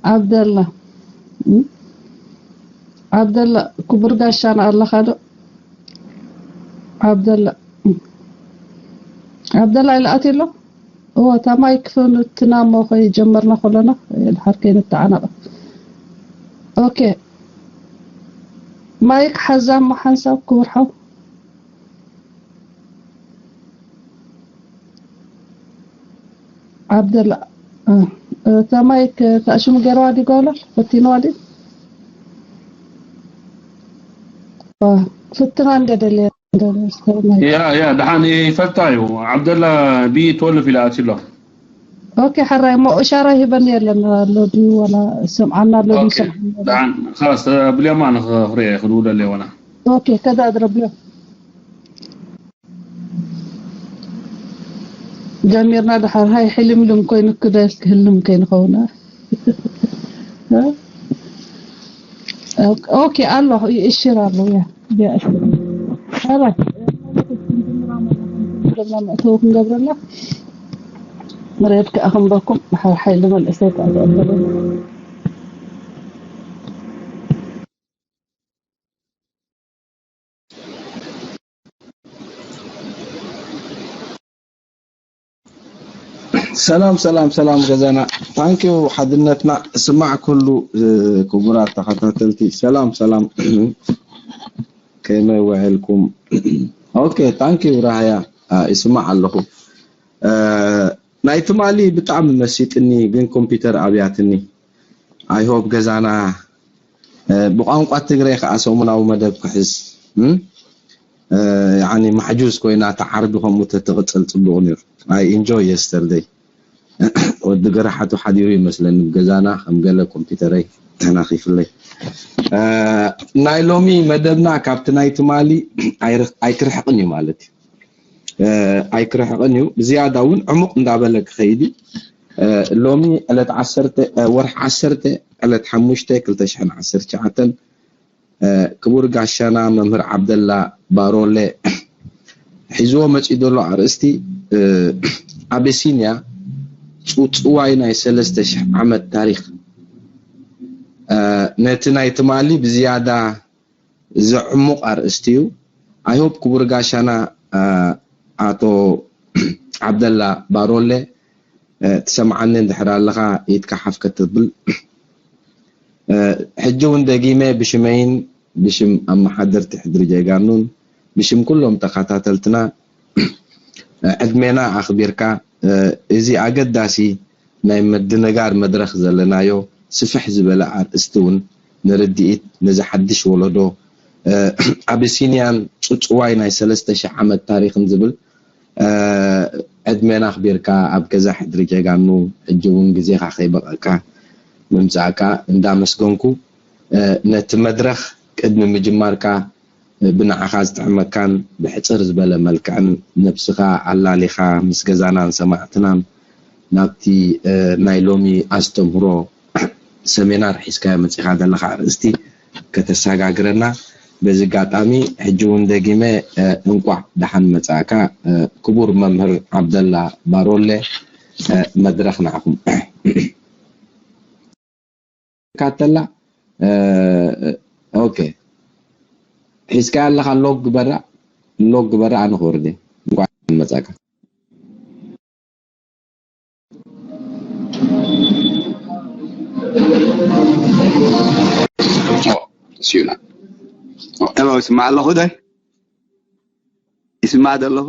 ዓብደላ እም? ዓብደላ ክቡር ጋሻና ኣለኻ ዶ? ዓብደላ እም? ዓብደላ ኢሉ ኣትዩ ኣሎ? እወ፣ እታ ማይክ ፈንትና እሞ ከይጀመርና ከለና ድሓር ከይንተዓናቐፍ። ኦኬ፣ ማይክ ሓዛ እሞ ሓንሳብ ክቡር ሓው። ዓብደላ፣ እ፣ እታ ማይክ፣ እታ ሽሙ ገይርዋ ድዩ ጓላ? ፈቲንዋ ድዩ? እ፣ ፍትና እንደ ደልየ፣ እንደ ደልየ፣ ማይክ። ያ፣ ያ፣ ደሓን ይፈልጣ እዩ። ዓብደላ ቢ ትወልፍ ኢላ ኣትሎ። ኦኬ፣ ሕራይ፣ እሞ እሻራ ይህበኒ የለን፣ ኣሎ ድዩ ዋላ ሰምዓና ኣሎ ድዩ ኦኬ፣ ሰምዓና ኣሎ። ደሓን፣ ኻላስ፣ ብልያማ ንኽሪኦ ክድውለለይ ዋላ። ኦኬ፣ ከዛ ኣድረብዮ። ጀሚርና ድሓር፣ ሃይ ሕልምልም ኮይኑ ክደ እስኪ ህልም ከይንኸውን። ኦኬ፣ ኣሎ፣ ይእሽር ኣሎ፣ ያ፣ ያ፣ እሺ። ኣራት። መእተዊ ክንገብረላ፣ መሬት ከኣ ክንበኩም፣ ድሓር ሓይሊ መንእሰይ ከኣ ተቐበለና። ሰላም፣ ሰላም፣ ሰላም ገዛና። ታንኪዩ ሓድነትና። ስማዕ ኩሉ፣ እ፣ ክቡራት ተኸታተልቲ። ሰላም፣ ሰላም። ከመይ ውዒልኩም? ኦኬ፣ ታንኪዩ ራህያ። አ፣ ይስማዕ ኣለኹ። እ፣ ናይ ትማሊ ብጣዕሚ መሲጥኒ፣ ግን ኮምፒውተር ኣብያትኒ። ኣይ ሆፕ ገዛና፣ እ፣ ብቋንቋ ትግረ ከኣ ሰሙናዊ መደብ ክሕዝ፣ እም? እ፣ ያኒ ማሕጁዝ ኮይና እታ ዓርቢ ከምኡ ተትቕጽል ጽቡቕ ነይሩ። I enjoy yesterday። ወዲ ገራሓቱ ሓዲሩ ይመስለኒ፣ ብገዛና ከም ገለ ኮምፒውተረይ ተናኺፍለይ። እ፣ ናይ ሎሚ መደብና ካብቲ ናይ ትማሊ ኣይርሕ-፣ ኣይክርሕቕን እዩ ማለት እዩ። እ፣ ኣይክርሕቕን እዩ። ብዝያዳ እውን ዕሙቕ እንዳበለ ክኸይድ እዩ። እ፣ ሎሚ ዕለት ዓሰርተ፣ እ፣ ወርሒ ዓሰርተ፣ ዕለት ሓሙሽተ፣ ክልተ ሽሕን ዓሰርተ ትሽዓተን፣ እ፣ ክቡር ጋሻና መምህር ዓብደላ ባሮለ ሒዝዎ መጺኡ ዘሎ ኣርእስቲ፣ እ፣ ኣቢሲንያ ጽውጽዋይ ናይ ሰለስተ ሽሕ ዓመት ታሪኽ። እ፣ ነቲ ናይ ትማሊ ብዝያዳ ዘዕሙቕ ኣርእስቲ እዩ። I hope ክቡር ጋሻና፣ እ፣ ኣቶ ዓብደላ ባሮለ፣ እ፣ ትሰምዓኒ እንድሕር ኣለኻ ኢድካ ሓፍ ከተብል። እ፣ ሕጂ እውን ደጊመ ብሽመይን ብሽም ኣመሓደርቲ ሕድሪ ጀጋኑን ብሽም ኩሎም ተኸታተልትና ዕድሜና ኣኽቢርካ፣ እ፣ እዚ ኣገዳሲ ናይ ምድንጋር መድረኽ ዘለናዮ ስፍሕ ዝበለ ኣርእስቲ እውን ንርድኢት ነዚ ሓድሽ ወለዶ፣ እ፣ ኣቢሲንያን ጽውጽዋይ ናይ ሰለስተ ሽሕ ዓመት ታሪኽን ዝብል፣ እ፣ ዕድሜና ኣኽቢርካ ኣብ ገዛ ሕድሪ ጀጋኑ ሕጂ እውን ግዜኻ ከይበቐዕካ ምምጻእካ እንዳመስገንኩ፣ እ፣ ነቲ መድረኽ ቅድሚ ምጅማርካ ብንዓኻ ዝጥዕመካን ብሕጽር ዝበለ መልክዕን ነብስኻ ኣላሊኻ ምስ ገዛናን ሰማዕትናን ናብቲ፣ እ፣ ናይ ሎሚ ኣስተምህሮ ሰሚናር ሒዝካዮ መጺኻ ዘለኻ ኣርእስቲ ከተሰጋግረና በዚ ኣጋጣሚ ሕጂ እውን ደጊመ፣ እ፣ እንቋዕ ደሓን መጻእካ፣ እ፣ ክቡር መምህር ዓብደላ ባሮለ፣ እ፣ መድረኽ ንዓኹም። ካተላ፣ እ፣ ኦኬ። ሒዝካ ኣለኻ ሎግ ግበራ፣ ሎግ ግበራ ኣነ ክወርድ እየ። እንቋዕ መጻእካ። ኦ፣ ሲዩና። ኦ። ሄሎ፣ ይስማዕ ኣለኹ ዶ? ይስማዕ ዶ ኣለኹ?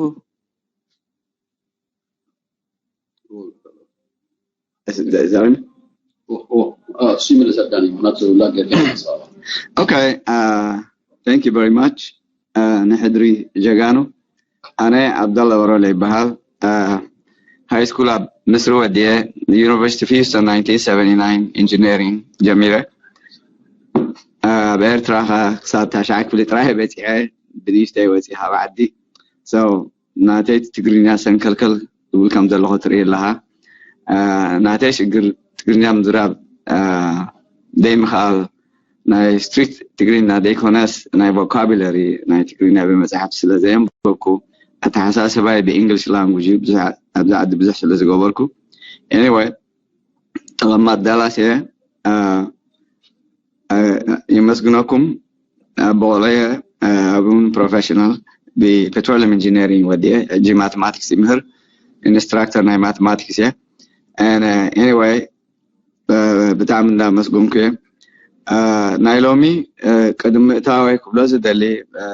Is it, is that him? Oh, oh, uh, similar Sardani, not to like it. Okay, uh, thank you very much. Uh, ንሕድሪ ጀጋኑ። ኣነ ዓብደላ በሮለ ይበሃል። Uh, ሃይ ስኩል ኣብ ምስሪ ወዲየ፣ ዩኒቨርሲቲ ኦፍ ሂውስተን ናይንቲን ሰቨንቲ ናይን ኢንጂነሪንግ ጀሚረ። Uh፣ ኣብ ኤርትራ ኸ ክሳብ ታሽዓይ ክፍሊ ጥራይ በጺሐ፣ ብንእሽተይ ወጺእ ካብ ዓዲ። So፣ ናተይ ትግርኛ ሰንከልከል ዝብል ከም ዘለኹ ትርኢ ኣለኻ። አ፣ ናተይ ሽግር ትግርኛ ምዝራብ፣ አ፣ ዘይምኽኣል፣ ናይ ስትሪክት ትግርኛ ዘይኮነስ ናይ ቮካቡለሪ ናይ ትግርኛ ብመጽሓፍቲ ስለ ዘየንበብኩ፣ ኣተሓሳስባይ ብኢንግሊሽ ላንጉጅ እዩ፣ ብዙሕ ኣብዚ ዓዲ ብዙሕ ስለ ዝገበርኩ። ኤኒወይ፣ ተቐማጥ ዳላስ እየ። የመስግነኩም። ኣቦ ቆልዑ፣ ኣብ እውን ፕሮፌሽናል ብፔትሮሊየም ኢንጂነሪንግ ወዲኤ፣ ሕጂ ማቴማቲክስ ይምህር፣ ኢንስትራክተር ናይ ማቴማቲክስ እየ። ኤኒወይ፣ ብጣዕሚ እንዳመስገንኩ እየ። ናይ ሎሚ፣ ቅድሚ ምእታወይ ክብሎ ዝደሊ፣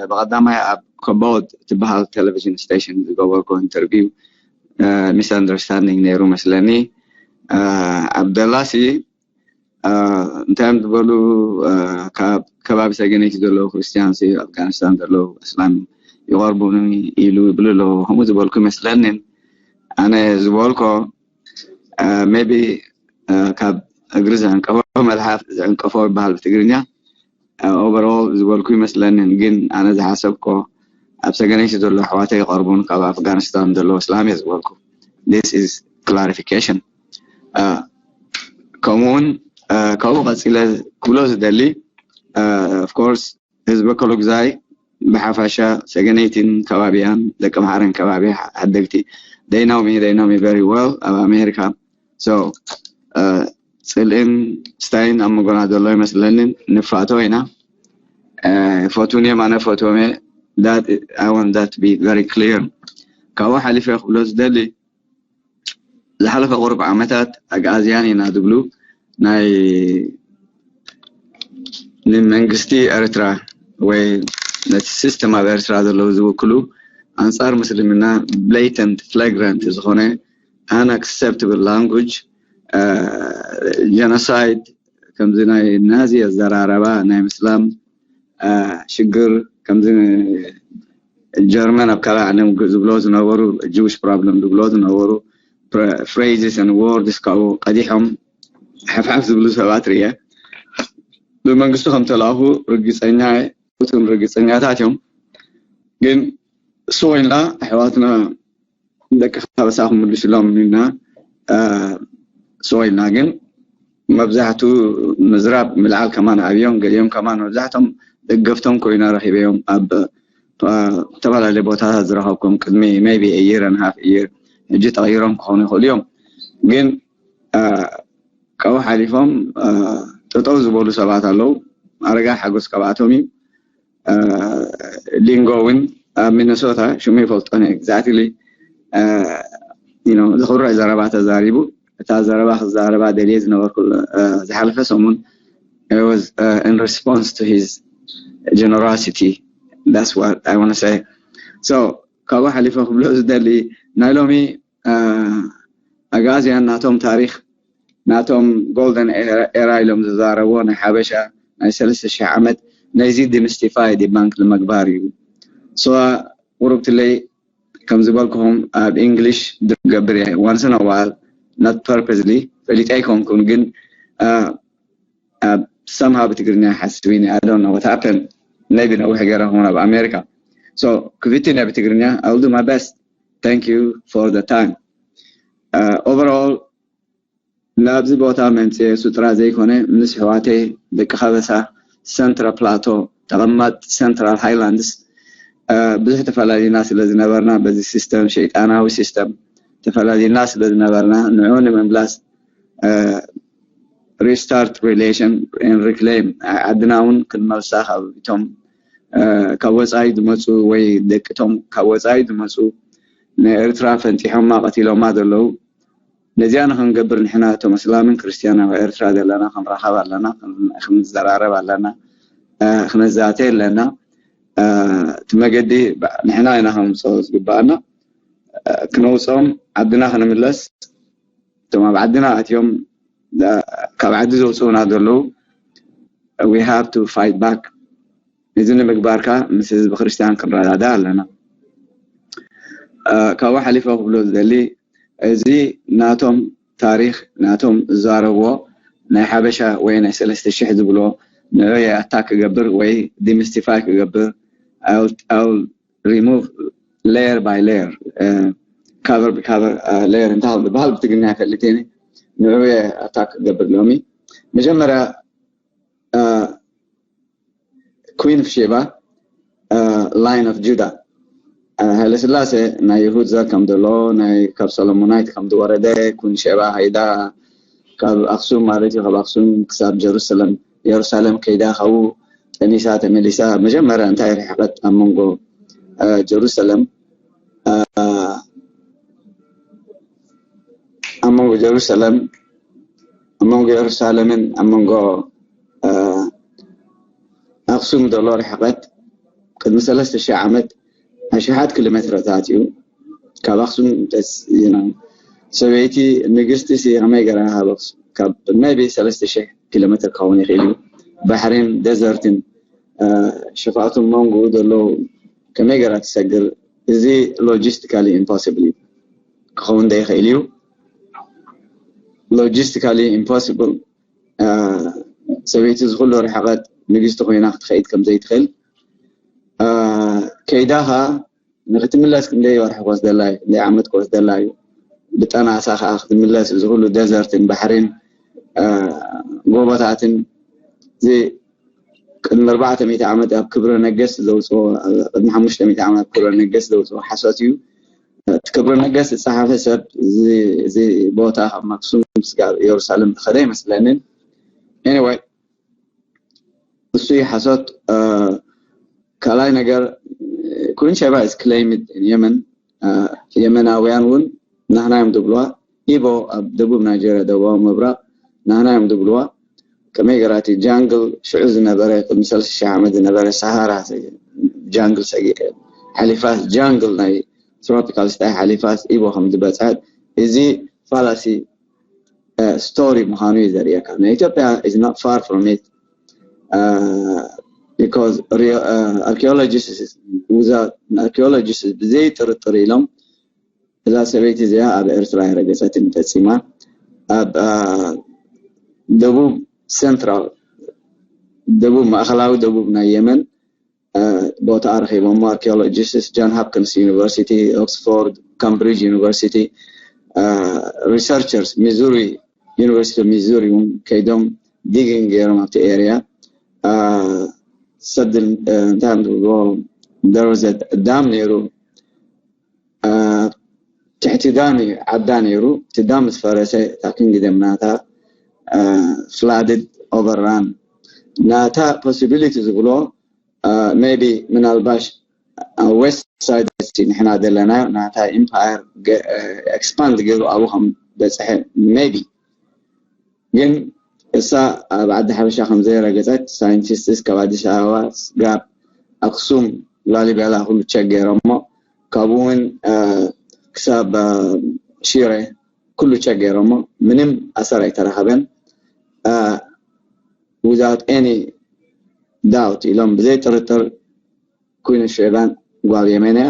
ብቐዳማይ ኣብ ከቦድ ትበሃል ቴሌቪዥን ስቴሽን ዝገበርኩ ኢንተርቪው፣ ሚስ ኣንደርስታንዲንግ ነይሩ መስለኒ። ኣብ ደላሲ እንታይ እዮም ዝበሉ? ካብ ከባቢ ሰገነይቲ ዘለዉ ክርስትያን፣ ኣፍጋኒስታን ዘለዉ እስላም ይቐርቡኒ ኢሉ ይብሉ ኣለዉ። ከምኡ ዝበልኩ ይመስለንን። ኣነ ዝበልኮ፣ ሜቢ፣ ካብ እግሪ ዝዕንቀፎ መልሓፍ ዝዕንቀፎ ይበሃል ብትግርኛ። ኦቨርኦል ዝበልኩ ይመስለንን። ግን ኣነ ዝሓሰብኮ፣ ኣብ ሰገነይቲ ዘለዉ ኣሕዋተይ ይቐርቡን ካብ ኣፍጋኒስታን ዘለዉ እስላም እየ ዝበልኩ። This is clarification። ከምኡውን ካብኡ ቀፂለ ክብሎ ዝደሊ፣ ኦፍኮርስ፣ ህዝቢ ኮሎግዛይ ብሓፈሻ፣ ሰገነይትን ከባቢያን፣ ደቂ ምሓረን ከባቢ ሓደግቲ፣ they know me, they know me very well ኣብ ኣሜሪካ። So ፅልእን ስታይን ኣብ መንጎና ዘሎ ይመስለንን። ንፋቶ ኢና። ፈትውኒ እዮም፣ ኣነ ፈትዎም እየ። I want that to be very clear። ካብኡ ሓሊፈ ክብሎ ዝደሊ፣ ዝሓለፈ ቁሩብ ዓመታት ኣግኣዝያን ኢና ዝብሉ ናይ ንመንግስቲ ኤርትራ ወይ ነቲ ሲስተም ኣብ ኤርትራ ዘለዉ ዝውክሉ፣ ኣንጻር ምስልምና ብሌተንት ፍላግራንት ዝኾነ unacceptable language፣ ጀኖሳይድ፣ ከምዚ ናይ ናዚ ኣዘራረባ፣ ናይ ምስላም ሽግር፣ ከምዚ ጀርመን ኣብ ካልእ ዓለም ዝብሎ ዝነበሩ፣ ጅዊሽ ፕሮብለም ዝብሎ ዝነበሩ ፍሬዝስ ን ወርድስ ካብኡ ቀዲሖም ሓፍሓፍ ዝብሉ ሰባት ርየ። ብመንግስቱ ከም ተላእኹ ርግፀኛ እየ። እቶም ርግፀኛታት እዮም። ግን ስቕ ኢልና ኣሕዋትና ደቂ ካበሳ ክምልስሎም ኢልና ስቕ ኢልና፣ ግን መብዛሕቱ ምዝራብ ምልዓል ከማን ኣብዮም፣ ገሊኦም ከማን መብዛሕቶም ደገፍቶም ኮይና ረኺበዮም። ኣብ ዝተፈላለዩ ቦታታት ዝረኸብኩም ቅድሚ maybe a year and half year፣ ሕጂ ተቐይሮም ክኾኑ ይኽእሉ እዮም። ግን ካብኡ ሓሊፎም ጠጠው ዝበሉ ሰባት ኣለዉ። ኣረጋ ሓጎስ ካብኣቶም እዩ። ሊንጎ እውን ኣብ ሚነሶታ ሽሙ ይፈልጦን exactly ዘኽብሮ ዘረባ ተዛሪቡ። እታ ዘረባ ክዛረባ ደልየ ዝነበርኩ ዝሓለፈ ሰሙን was in response to his generosity. That's what I want to say. So ካብኡ ሓሊፈ ክብሎ ዝደሊ ናይ ሎሚ ኣግኣዝያን ናቶም ታሪኽ ናቶም ጎልደን ኤራ ኢሎም ዝዛረብዎ ናይ ሓበሻ ናይ ሰለስተ ሽሕ ዓመት ነዚ ዲሚስቲፋይ ዲባንክ ንምግባር እዩ። So ቁሩብ ትለይ ከም ዝበልኩኹም ኣብ ኢንግሊሽ ድገብር እየ once in a while, not purposely፣ ፈሊጠ ኣይኮንኩን ግን ኣብ ሰምሃ ብትግርኛ ሓስቢኒ ኣዶን ወታተን ነቢ ነዊሕ ገይረ ክኾን ኣብ ኣሜሪካ። So ክፍቲ ናይ ብትግርኛ I will do my best. Thank you for the time. Overall ናብዚ ቦታ መምፅኤ ሱጥራ ዘይኮነ ምስ ሕዋተይ ደቂ ከበሳ ሰንትራ ፕላቶ ተቐማጥ ሰንትራል ሃይላንድስ ብዙሕ ተፈላለዩና ስለ ዝነበርና በዚ ሲስተም ሸይጣናዊ ሲስተም ተፈላለዩና ስለ ዝነበርና ንዑ ንምምላስ restart relation and reclaim ዓድና እውን ክንመልሳ ካብ እቶም ካብ ወፃኢ ዝመፁ ወይ ደቂቶም ካብ ወፃኢ ዝመፁ ንኤርትራ ፈንጢሖማ ቀቲሎማ ዘለዉ ነዚኣ ንክንገብር ንሕና እቶም እስላምን ክርስትያን ኣብ ኤርትራ ዘለና ክንራኸብ ኣለና፣ ክንዘራረብ ኣለና፣ ክነዛተ ኣለና። እቲ መገዲ ንሕና ኢና ከምፅኦ ዝግበኣና። ክነውፅኦም ዓድና ክንምለስ እቶም ኣብ ዓድና ኣትዮም ካብ ዓዲ ዘውፅኡና ዘለዉ we have to fight back። እዚ ንምግባርካ ምስ ህዝቢ ክርስትያን ክንረዳዳ ኣለና። ካብኡ ሓሊፈ ክብሎ ዝደሊ እዚ ናቶም ታሪክ ናቶም ዝዛረብዎ ናይ ሓበሻ ወይ ናይ ሰለስተ ሽሕ ዝብሎ ንዑ ኣታክ ክገብር ወይ ዲሚስቲፋይ ክገብር remove layer by layer cover by cover layer እንታይ ዝበሃል ብትግርኛ ይፈልጥ እየ ንዑ ኣታክ ክገብር ሎሚ መጀመርያ ኩዊን ኦፍ ሼባ ላይን ኦፍ ጁዳ ሃይለስላሴ ናይ ይሁድ ዘር ከም ዘሎ ናይ ካብ ሰሎሞናይት ከም ዝወረደ ኩን ሼባ ሃይዳ ካብ ኣክሱም ማለት እዩ፣ ካብ ኣክሱም ክሳብ ጀሩሳሌም፣ የሩሳሌም ከይዳ ካብኡ ጠኒሳ ተመሊሳ። መጀመርያ እንታይ ርሕቀት ኣብ መንጎ ጀሩሳሌም ኣብ መንጎ ጀሩሳሌም ኣብ መንጎ የሩሳሌምን ኣብ መንጎ ኣክሱም ዘሎ ርሕቀት ቅድሚ ሰለስተ ሺሕ ዓመት ኣሽሓት ኪሎ ሜትሮታት እዩ። ካብ ኣክሱም ሰበይቲ ንግስቲ ሲ ከመይ ገራ ካብ ኣክሱም ካብ maybe ሰለስተ ሺሕ ኪሎ ሜትር ክኸውን ይኽእል እዩ። ባሕሪን ደዘርትን ሽፋቱ መንጎኡ ዘለዉ ከመይ ገራ ትሰግር? እዚ logistically impossible እዩ፣ ክኸውን ዶ ይኽእል እዩ? Logistically impossible። ሰበይቲ ዝኩሉ ርሕቀት ንግስቲ ኮይና ክትኸይድ ከም ዘይትኽእል ከይዳ ኸዓ ንክትምለስ ክንደይ ወርሒ ክወስደላ እዩ፣ ክንደይ ዓመት ክወስደላ እዩ። ብጠናሳ ከዓ ክትምለስ እዚ ኩሉ ደዘርትን ባሕሪን ጎቦታትን እዚ ቅድሚ ኣርባዕተ ሚእቲ ዓመት ኣብ ክብረ ነገስት ዘውፅኦ ቅድሚ ሓሙሽተ ሚእቲ ዓመት ኣብ ክብረ ነገስት ዘውፅኦ ሓሶት እዩ። እቲ ክብረ ነገስት ዝፀሓፈ ሰብ እዚ ቦታ ካብ ኣክሱም ስጋብ የሩሳሌም ዝኸደ ይመስለንን። Anyway እሱ እዩ ሓሶት። ካልኣይ ነገር ኩን ሸባ is claimed የመን። የመናውያን እውን ናህና እዮም ዝብልዋ። ኢቦ ኣብ ደቡብ ናይጀርያ ደቡባዊ ምብራቕ ናህና እዮም ዝብልዋ። ከመይ ገራቲ ጃንግል ሽዑ ዝነበረ ቅድሚ ሰለስተ ሺሕ ዓመት ዝነበረ ሰሃራ ጃንግል ሓሊፋስ ጃንግል ናይ ትሮፒካል ስታይ ሓሊፋስ ኢቦ ከም ዝበፅሐት እዚ ፋላሲ ስቶሪ ምዃኑ እዩ ዘርእየካ። ናይ ኢትዮጵያ is not far from it because archaeologists ብዘይ ጥርጥር ኢሎም እዛ ሰበይቲ እዚኣ ኣብ ኤርትራ ኣይረገፀትን ፈፂማ ኣብ ደቡብ ሰንትራል ደቡብ ማእኸላዊ ደቡብ ናይ የመን ቦታ ረኺቦሞ። Archaeologists John Hopkins University, Oxford, Cambridge University researchers Missouri University of Missouri እውን ከይዶም digging ገይሮም ኣብቲ area ሰድል እንታይ ዝብልዎ ደረዘ ዳም ነይሩ። ትሕቲ ዳም እዩ ዓዳ ነይሩ። እቲ ዳም ዝፈረሰ እታ ኪንግደም ናታ flooded, overrun ናታ possibility ዝብሎ maybe ምናልባሽ west side ንሕና ዘለና ናታ empire expand ገይሩ ኣብኡ ከም በፅሐ maybe ግን እሳ ኣብ ዓዲ ሓበሻ ከም ዘይረገፀት scientists ካብ ኣዲስ ኣበባ ጋብ ኣክሱም ላሊበላ ኩሉ ቸክ ገይሮሞ ካብኡ እውን ክሳብ ሽረ ኩሉ ቸክ ገይሮሞ ምንም ኣሰር ኣይተረኸበን። Without any doubt ኢሎም ብዘይ ጥርጥር ኩን ሸባን ጓል የመን እያ።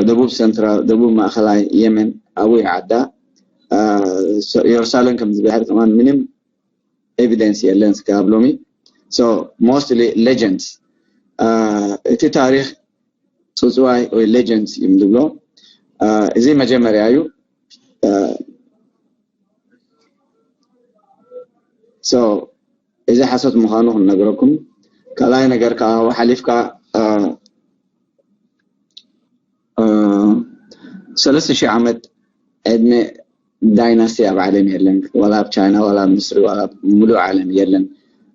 ደቡብ ሰንትራል ደቡብ ማእኸላይ የመን ኣብኡ ይዓዳ። የሩሳሌም ከም ዝበሃል ከማን ምንም ኤቪደንስ የለን ስጋብ ሎሚ። Mostly legends እቲ ታሪክ ፅፅዋይ ወይ legends እዮም ዝብሎ። እዚ መጀመርያ እዩ። እዚ ሓሶት ምዃኑ ክንነግረኩም። ካልኣይ ነገር ከዓ ሓሊፍካ ሰለስተ ሺህ ዓመት ዕድመ ዳይናስቲ ኣብ ዓለም የለን። ዋላ ኣብ ቻይና ዋላ ኣብ ምስሪ ዋላ ኣብ ሙሉእ ዓለም የለን።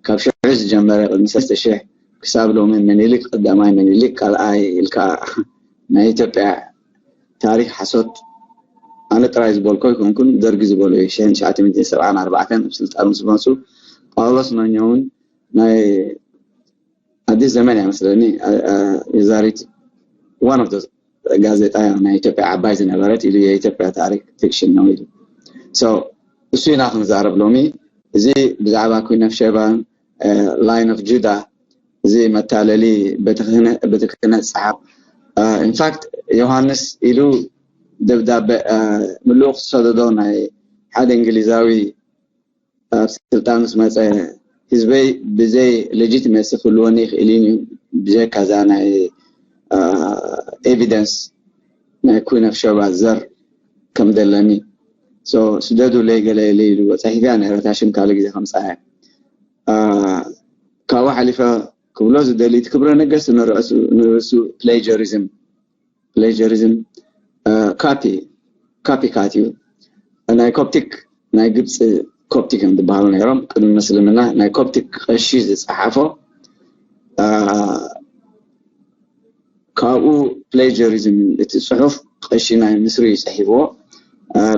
ካብ ሽዑ ዝጀመረ ቅድሚ ሰለስተ ሺህ ክሳብ ሎሚ ምኒልክ ቀዳማይ ምኒልክ ካልኣይ ኢልካ ናይ ኢትዮጵያ ታሪክ ሓሶት። ኣነ ጥራይ ዝበልኮ ኣይኮንኩን፣ ደርጊ ዝበሎ እዩ። ሽሕን ትሽዓተ ሚእትን ሰብዓን ኣርባዕተን ኣብ ስልጣን ምስ መፁ ጳውሎስ ኖኞ እውን ናይ ኣዲስ ዘመን እያ መስለኒ የዛሪት one of the ጋዜጣ ናይ ኢትዮጵያ ዓባይ ዝነበረት ኢሉ የኢትዮጵያ ታሪክ ፊክሽን ነው ኢሉ። እሱ ኢና ክንዛረብ ሎሚ። እዚ ብዛዕባ ኩን ኦፍ ሸባን ላይን ኦፍ ጁዳ እዚ መታለሊ ቤተ ክህነት ዝፀሓፍ ኢንፋክት ዮሃንስ ኢሉ ደብዳበ ምልኡክ ዝሰደዶ ናይ ሓደ እንግሊዛዊ ኣብ ስልጣን ምስ መፀ ህዝበይ ብዘይ legitimacy ክህልወኒ ይኽእል እዩ ብዘይካ እዛ ናይ ኤቪደንስ ናይ ኩን ኦፍ ሸባ ዘር ከም ዘለኒ ስደዱለይ ገለ ኢሉ ኢልዎ ፀሒፍያ ነይረ። እታ ሽም ካልእ ግዜ ከምፃ እያ ካብኡ ሓሊፈ ክብሎ ዝደሊ እቲ ክብረ ነገስት ንርእሱ plagiarism plagiarism copy copycat እዩ። ናይ ኮፕቲክ ናይ ግብፂ ኮፕቲክ እዮም ዝበሃሉ ነይሮም። ቅድሚ ምስልምና ናይ ኮፕቲክ ቀሺ ዝፀሓፎ ካብኡ ፕሌጀሪዝም እቲ ፅሑፍ ቀሺ ናይ ምስሪ እዩ ፅሒፍዎ።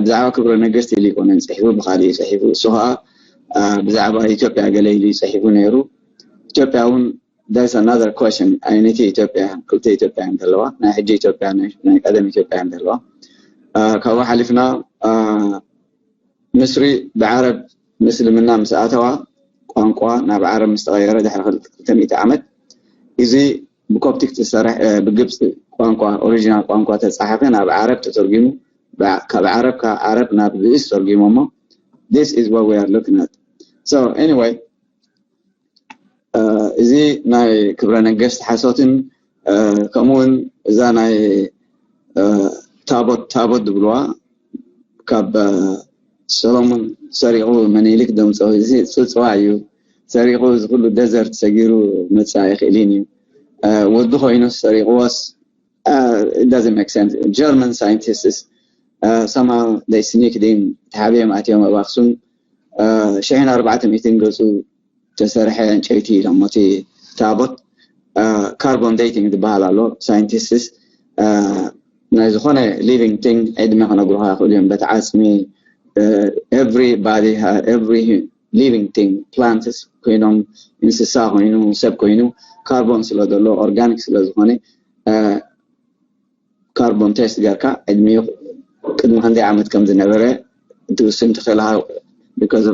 ብዛዕባ ክብረ ነገስት ኢሉ ይኮነን ፅሒፉ፣ ብካሊእ እዩ ፅሒፉ። እሱ ከዓ ብዛዕባ ኢትዮጵያ ገለ ኢሉ ይፅሒፉ ነይሩ። ኢትዮጵያ እውን that's another question። ኣይነቲ ኢትዮጵያ ክልተ ኢትዮጵያ እዮም ዘለዋ፣ ናይ ሕጂ ኢትዮጵያ ናይ ቀደም ኢትዮጵያ እዮም ዘለዋ። ካብኡ ሓሊፍና ምስሪ ብዓረብ ምስልምና ምስ ኣተዋ ቋንቋ ናብ ዓረብ ምስ ተቐየረ ድሕሪ ክልተ ሚእቲ ዓመት እዚ ብኮፕቲክ ዝሰርሕ ብግብፂ ቋንቋ ኦሪጂናል ቋንቋ ተፃሓፈ ናብ ዓረብ ተተርጊሙ ካብ ዓረብ ዓረብ ናብ ግእዝ ተርጊሞሞ። This is what we are looking at. So anyway እዚ ናይ ክብረ ነገስት ሓሶትን ከምኡውን እዛ ናይ ታቦት ታቦት ዝብልዋ ካብ ሰሎሞን ሰሪቑ መኒሊክ ደምፀ ጽፅዋ እዩ ሰሪቑ። እዚ ኩሉ ደዘርት ሰጊሩ መፃ ይኽእልን እዩ። ወዲ ኮይኑ ሰሪቕዎስ doesn't make sense. German scientists somehow they sneaked in፣ ተሓቢኦም ኣትዮም ኣብ ኣክሱም ሽሕን ኣርባዕተ ሚእትን ገፁ ተሰርሐ ዕንጨይቲ ኢሎም እቲ ታቦት። Carbon dating ዝበሃል ኣሎ። Scientists ናይ ዝኾነ living thing ዕድመ ክነግሩካ ይኽእሉ እዮም። በቲ ዓፅሚ everybody every living thing plants ኮይኖም እንስሳ ኮይኑ ሰብ ኮይኑ ካርቦን ስለ ዘሎ ኦርጋኒክ ስለ ዝኾነ ካርቦን ቴስት ጌርካ ዕድሚኡ ቅድሚ ክንደይ ዓመት ከም ዝነበረ ትውስን ትኽእል። Because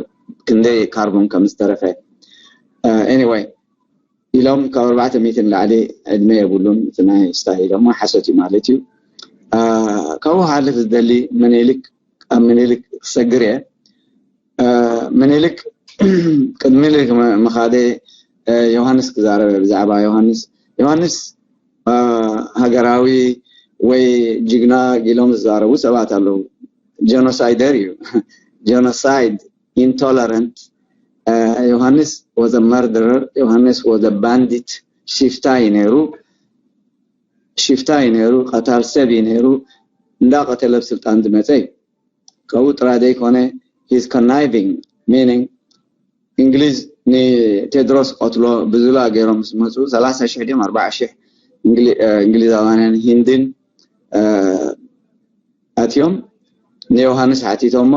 ክንደይ ካርቦን ከም ዝተረፈ። Anyway ኢሎም ካብ ኣርባዕተ ሚእቲ ንላዕሊ ዕድመ የብሉን። እቲ ናይ ስታይ ኢሎሞ ሓሶት እዩ ማለት እዩ። ካብኡ ክሓልፍ ዝደሊ ምኒልክ ኣብ ምኒልክ ክሰግር እየ። ምኒልክ ቅድሚ ምኒልክ ምኻደ ዮሃንስ ክዛረበ ብዛዕባ ዮሃንስ ዮሃንስ ሃገራዊ ወይ ጅግና ኢሎም ዝዛረቡ ሰባት ኣለዉ። ጀኖሳይደር እዩ። Genocide, intolerant። ዮሃንስ was a murderer። ዮሃንስ was a bandit። ሽፍታ እዩ ነይሩ። ሽፍታ እዩ ነይሩ። ቀታል ሰብ እዩ ነይሩ። እንዳቀተለ ኣብ ስልጣን ዝመፀ እዩ። ካብኡ ጥራይ ዘይኮነ he's conniving, meaning እንግሊዝ ንቴድሮስ ቀትሎ ብዝላ ገይሮም ምስ መፁ ሰላሳ ሽሕ ድዮም ኣርባዓ ሽሕ እንግሊዛውያንን ሂንድን ኣትዮም ንዮሃንስ ሓቲቶሞ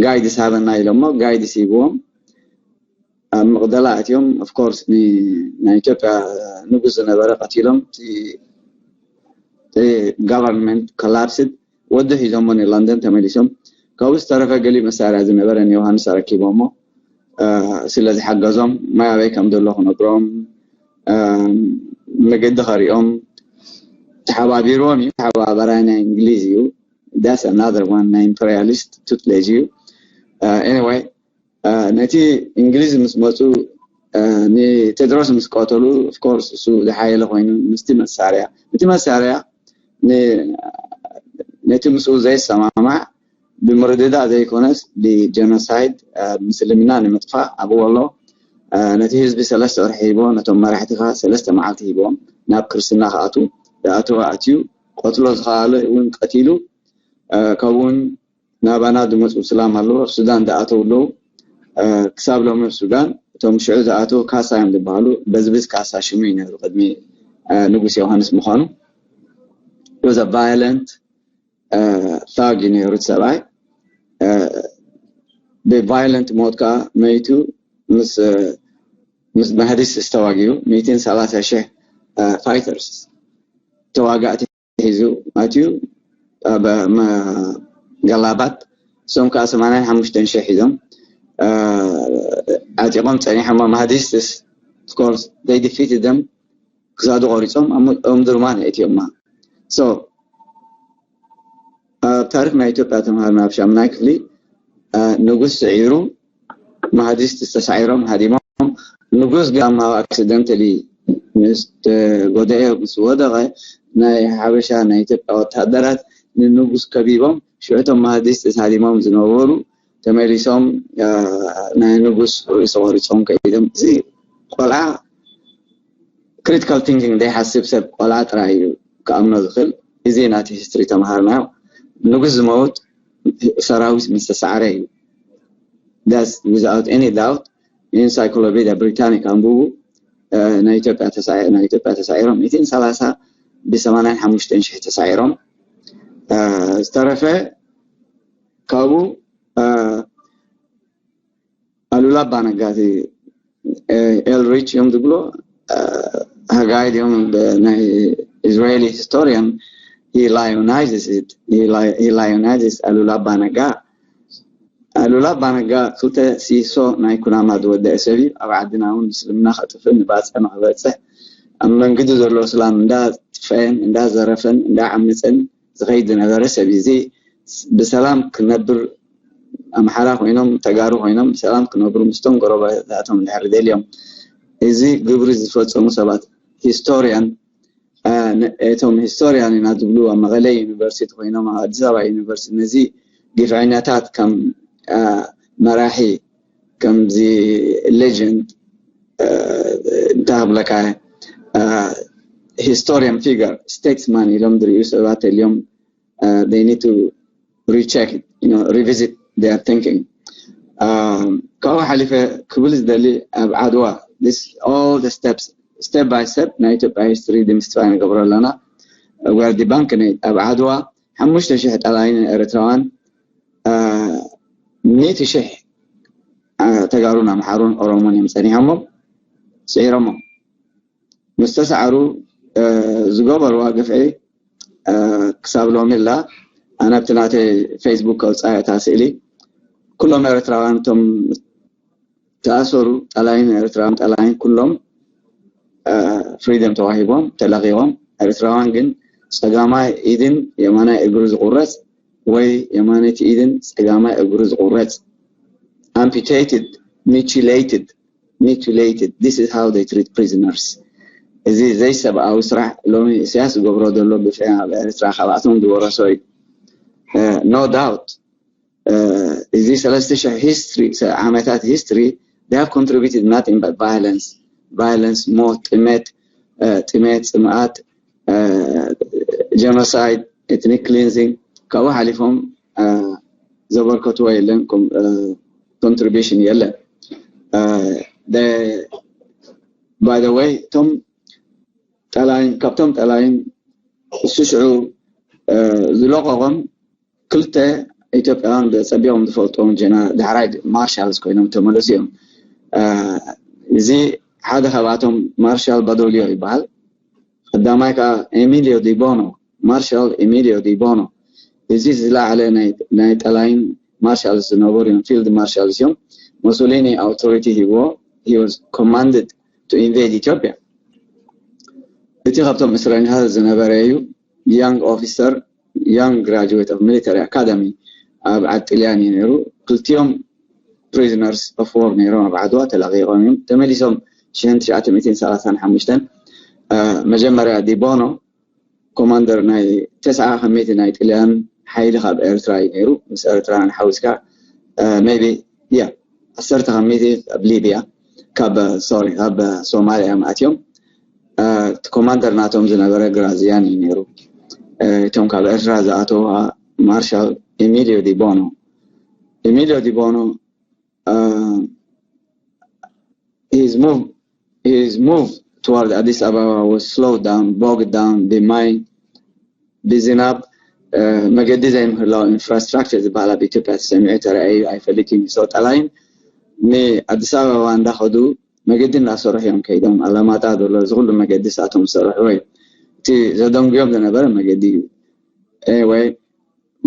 ጋይድስ ሃበና ኢሎሞ ጋይድስ ሂብዎም ኣብ መቕደላ ኣትዮም። Of course ናይ ኢትዮጵያ ንጉስ ዝነበረ ቀቲሎም። Government collapsed። ወዲ ሒዞሞ ንለንደን ተመሊሶም። ካብኡ ዝተረፈ ገሊኡ መሳርያ ዝነበረ ንዮሃንስ ኣረኪቦሞ ስለ ዝሓገዞም ማይ ኣበይ ከም ዘሎ ክነግሮም መገዲ ከሪኦም ተሓባቢርዎም እዩ። ተሓባባራይ ናይ እንግሊዝ እዩ። That's another one ናይ imperialist ቱትሌጅ እዩ። Anyway ነቲ እንግሊዝ ምስ መፁ ንቴድሮስ ምስ ቀተሉ of course እሱ ዝሓየለ ኮይኑ ምስቲ መሳርያ እቲ መሳርያ ነቲ ምስኡ ዘይሰማማዕ ብምርድዳእ ዘይኮነስ ብጀኖሳይድ ምስልምና ንምጥፋእ ኣብ ወሎ ነቲ ህዝቢ ሰለስተ ወርሒ ሂቦ ነቶም መራሕቲ ከ ሰለስተ መዓልቲ ሂቦም ናብ ክርስትና ክኣቱ ዝኣተወ ኣትዩ ቀትሎ ዝኸኣለ እውን ቀቲሉ። ከምኡውን ናባና ዝመፁ ስላም ኣለዉ ኣብ ሱዳን ዝኣተው ኣለዉ። ክሳብ ሎሚ ኣብ ሱዳን እቶም ሽዑ ዝኣተው ካሳ እዮም ዝበሃሉ። በዝብዝ ካሳ ሽሙ እዩ ነይሩ ቅድሚ ንጉስ ዮሃንስ ምዃኑ። He was a violent thug እዩ ነይሩ እቲ ሰብኣይ። ብቫይለንት ሞት ከዓ መይቱ ምስ ምስ ማህዲስ ዝተዋግኡ ሚእትን ሰላሳ ሽሕ ፋይተርስ ተዋጋእቲ ሒዙ ኣትዩ ኣብ ገላባት እሶም ከዓ ሰማንያን ሓሙሽተን ሽሕ ሒዞም ዓጢቖም ፀኒሖም ማህዲስትስ of course they defeated them ክሳዱ ቆሪፆም እምድርማን የእትዮማ። So ኣብ ታሪክ ናይ ኢትዮጵያ ተምሃርና ኣብ ሻምናይ ክፍሊ ንጉስ ስዒሩ ማህዲስት ዝተሳዒሮም ሃዲሞም ንጉስ ጋማ ኣክሲደንተሊ ምስ ተጎደኤ ምስ ወደቐ ናይ ሓበሻ ናይ ኢትዮጵያ ወታደራት ንንጉስ ከቢቦም ሽዑቶም ማህዲስት ሃዲሞም ዝነበሩ ተመሊሶም ናይ ንጉስ ርእሲ ቆሪፆም ከይዶም እዚ ቆልዓ critical thinking ዘይሓስብ ሰብ ቆልዓ ጥራይ እዩ ክኣምኖ ዝኽእል። እዚ ናቲ ሂስትሪ ተምሃርናዮ ንጉስ ዝመውት ሰራዊት ምስ ተሳዕረ እዩ። That's without any doubt። Encyclopedia Britannica ኣንብቡ። ናይ ኢትዮጵያ ተሳዒሮም ሚእትን ሰላሳ ብሰማንያን ሓሙሽተን ሽሕ ተሳዒሮም። ዝተረፈ ካብኡ ኣሉላ ኣባነጋ እቲ ኤልሪች እዮም ዝብሎ። ሃጋይ ድዮም ናይ Israeli historian። He lionizes it. He lionizes ኣሉላ ኣባነጋ። ኣሉላ ኣባነጋ ክልተ ሲሶ ናይ ኩናማ ዝወደአ ሰብ እዩ። ኣብ ዓድና እውን ምስልምና ከጥፍእ ንባፅዕ ንክበፅሕ ኣብ መንግዲ ዘሎ እስላም እንዳጥፈአን እንዳዘረፈን እንዳዓመፀን ዝኸይድ ዝነበረ ሰብ እዩ። እዚ ብሰላም ክነብር ኣምሓራ ኮይኖም ተጋሩ ኮይኖም ብሰላም ክነብሩ ምስቶም ጎረባታቶም ድሕሪ ደልዮም እዚ ግብሪ ዝፈፀሙ ሰባት ሂስቶሪያን እቶም ሂስቶሪያን ኢና ዝብሉ ኣብ መቐለ ዩኒቨርሲቲ ኮይኖም ኣብ ኣዲስ ኣበባ ዩኒቨርሲቲ ነዚ ግፍዕኛታት ከም መራሒ ከምዚ ሌጀንድ እንታይ ክብለካ ሂስቶሪያን ፊገር ስቴትስማን ኢሎም ዝርእዩ ሰባት ተልዮም they need to recheck it, you know, revisit their thinking. ካብኡ ሓሊፈ ክብል ዝደሊ ኣብ ዓድዋ all the steps step by step ናይ ኢትዮጵያ ሂስትሪ ድምስፋይ ንገብሮ ኣለና። ወርዲ ባንክ ኣብ ዓድዋ ሓሙሽተ ሽሕ ጠላይን ኤርትራውያን ሚእቲ ሽሕ ተጋሩን ኣምሓሩን ኦሮሞን እዮም ጸኒሖሞ ስዒሮሞ ምስ ተሳዕሩ ዝገበርዋ ግፍዒ ክሳብ ሎሚ ላ ኣነ ኣብቲ ናተይ ፌስቡክ ከውፅኣ እታ ስእሊ ኩሎም ኤርትራውያን እቶም ተኣሰሩ ጠላይን ኤርትራውያን ጠላይን ኩሎም ፍሪደም ተዋሂቦም ተለቂቖም ኤርትራውያን ግን ፀጋማይ ኢድን የማናይ እግሩ ዝቁረፅ ወይ የማነይቲ ኢድን ፀጋማይ እግሩ ዝቁረፅ amputated mutilated mutilated this is how they treat prisoners እዚ ዘይሰብኣዊ ስራሕ ሎሚ ኢሳያስ ዝገብሮ ዘሎ ግፍዒ ኣብ ኤርትራ ካብኣቶም ዝወረሶ እዩ no doubt እዚ ሰለስተ ሽሕ ሂስትሪ ዓመታት ሂስትሪ they have contributed nothing but violence violence ሞት ጥሜት ጥሜት ፅምኣት genocide ethnic cleansing ካብኡ ሓሊፎም ዘበርከትዎ የለን contribution የለን by the way እቶም ጠላይን ካብቶም ጠላይን ስስዑ ዝለቀቆም ክልተ ኢትዮጵያውያን ብፀቢቆም ዝፈልጦም ጀነራል ዳሕራይ ማርሻልስ ኮይኖም ተመለሱ እዮም እዚ ሓደ ካብኣቶም ማርሻል ባዶሊዮ ይበሃል ቀዳማይ ከዓ ኤሚሊዮ ዲቦኖ ማርሻል ኤሚሊዮ ዲቦኖ እዚ ዝለዓለ ናይ ጠላይን ማርሻልስ ዝነበሩ እዮም field marshals እዮም ሙሶሊኒ authority ሂብዎ he was commanded to invade ኢትዮጵያ እቲ ካብቶም እስረኛታት ዝነበረ እዩ young officer young graduate of military academy ኣብ ዓዲ ጥልያን እዩ ነይሩ ክልቲኦም prisoners of war ነይሮም ኣብ ዓድዋ ተለቂቖም እዮም ተመሊሶም ሽሕን ትሽዓተ ሚእትን ሰላሳን ሓሙሽተን መጀመርያ ዲቦኖ ኮማንደር ናይ ተስዓ ከመይቲ ናይ ጥልያን ሓይሊ ካብ ኤርትራ እዩ ነይሩ ምስ ኤርትራውያን ሓዊስካ maybe yeah ዓሰርተ ከመይቲ ኣብ ሊብያ ካብ sorry ካብ ሶማልያ እዮም ኣትዮም እቲ ኮማንደር ናቶም ዝነበረ ግራዚያን እዩ ነይሩ እቶም ካብ ኤርትራ ዝኣተዉ ማርሻል ኤሚሊዮ ዲቦኖ ኤሚሊዮ ዲቦኖ his move his move toward Addis Ababa was slowed down, bogged down by ብዝናብ መገዲ ዘይምህላው infrastructure ዝበሃል ኣብ ኢትዮጵያ ተሰሚዑ ተረኣዩ ኣይፈልጥን እዩ so ጠላይን ንኣዲስ ኣበባ እንዳኸዱ መገዲ እንዳሰርሑ እዮም ከይዶም ኣለማጣ ዘሎ እዚ ኩሉ መገዲ ሳቶም ዝሰርሕዎ እዩ እቲ ዘደንጉዮም ዝነበረ መገዲ እዩ ወይ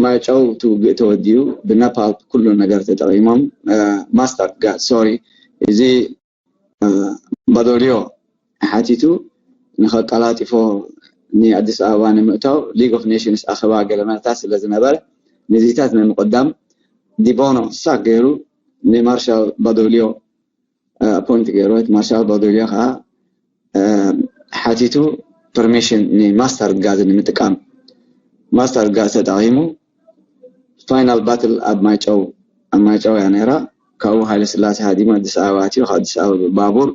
ማይጨው እቲ ውግእ ተወዲኡ ብነፓል ኩሉ ነገር ተጠቂሞም ማስተር ጋድ ሶሪ እዚ ባዶሊዮ ሓቲቱ ንኸቀላጢፎ ንኣዲስ ኣበባ ንምእታው ሊግ ኦፍ ኔሽንስ ኣኸባ ገለመለታት ስለ ዝነበረ ነዚታት ንምቅዳም ዲቦኖ ሳክ ገይሩ ንማርሻል ባዶሊዮ ኣፖይንት ገይሩ እቲ ማርሻል ባዶሊዮ ከዓ ሓቲቱ ፐርሚሽን ንማስተር ጋዝ ንምጥቃም ማስተር ጋዝ ተጠቂሙ ፋይናል ባትል ኣብ ማይጨው ኣብ ማይጨው እያ ነይራ ካብኡ ሃይለ ስላሴ ሃዲሙ ኣዲስ ኣበባ ኣትዩ ካብ ኣዲስ ኣበባ ባቡር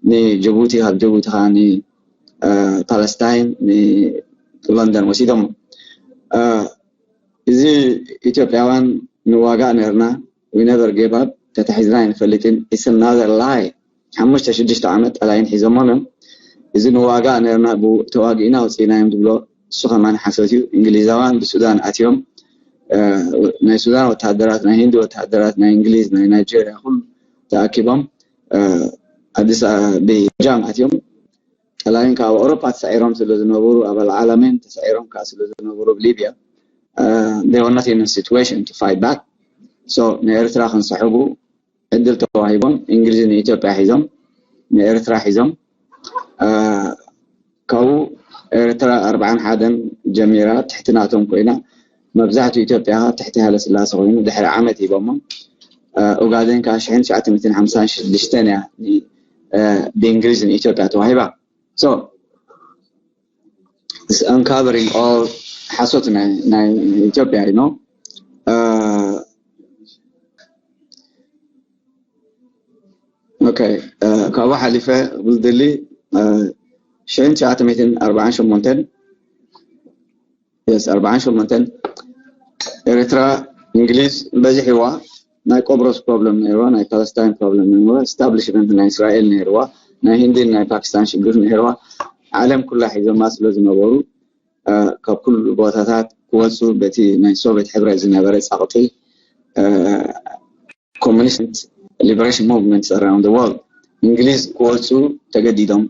ንጅቡቲ ካብ ጅቡቲ ከዓ ንፓለስታይን ንሎንደን ወሲዶም እዚ ኢትዮጵያውያን ንዋጋእ ነርና፣ we never gave up፣ ተታሒዝና ኣይንፈልጥን። It's another lie። ሓሙሽተ ሽዱሽተ ዓመት ጠላይን ሒዞሞም እዮም። እዚ ንዋጋእ ነርና፣ ብ-፣ ተዋጊእና ወፂእና እዮም ዝብሎ፣ እሱ ከማን ሓሶት እዩ። እንግሊዛውያን ብሱዳን ኣትዮም፣ እ፣ ናይ ሱዳን ወተሃደራት፣ ናይ ህንዲ ወተሃደራት፣ ናይ እንግሊዝ፣ ናይ ናይጄርያ፣ ኩሉ ተኣኪቦም፣ እ፣ ኣዲስ ኣ-፣ ብጃም ኣትዮም። ጠላይን ካብ ኣውሮፓ ተሳዒሮም ስለ ዝነበሩ፣ ኣባል ዓለምን ተሳዒሮም ከዓ ስለ ዝነበሩ ብሊብያ፣ እ፣ they were not in a situation to fight back። So ንኤርትራ ክንሰሕጉ ዕድል ተዋሂቦም፣ እንግሊዝ ንኢትዮጵያ ሒዞም፣ ንኤርትራ ሒዞም። እ፣ ካብኡ ኤርትራ ኣርባዓን ሓደን ጀሚራ ትሕቲ ናቶም ኮይና፣ መብዛሕትኡ ኢትዮጵያ ትሕቲ ሃይለስላሴ ኮይኑ ድሕሪ ዓመት ሂቦሞ። እ፣ ኡጋዴን ከዓ ሽሕን ትሽዓተ ሚእትን ሓምሳን ሽዱሽተን እያ ን-፣ እ፣ ብእንግሊዝ ንኢትዮጵያ ተዋሂባ። So it's uncovering all ሓሶት ናይ፣ ናይ ኢትዮጵያ እዩ። እ፣ ኦኬ፣ እ፣ ካብኡ ሓሊፈ ዝደሊ፣ እ፣ ሽሕን ትሽዓተ ሚእትን ኣርባዓን ሸሞንተን፣ yes፣ ኣርባዓን ሸሞንተን ኤርትራ እንግሊዝ በዚሕዋ። ናይ ቆብሮስ ፕሮብለም ነይርዋ፣ ናይ ፓለስታይን ፕሮብለም ነይርዋ፣ ኤስታብሊሽመንት ናይ እስራኤል ነይርዋ፣ ናይ ህንድን ናይ ፓኪስታን ሽግር ነይርዋ። ዓለም ኩላ ሒዞማ ስለ ዝነበሩ፣ እ፣ ካብ ኩሉ ቦታታት ክወፁ በቲ ናይ ሶቪየት ሕብረት ዝነበረ ጸቕጢ፣ እ፣ ኮሚኒስት ሊበሬሽን ሙቭመንት ኣራውንድ ዘ ወርልድ እንግሊዝ ክወፁ ተገዲዶም።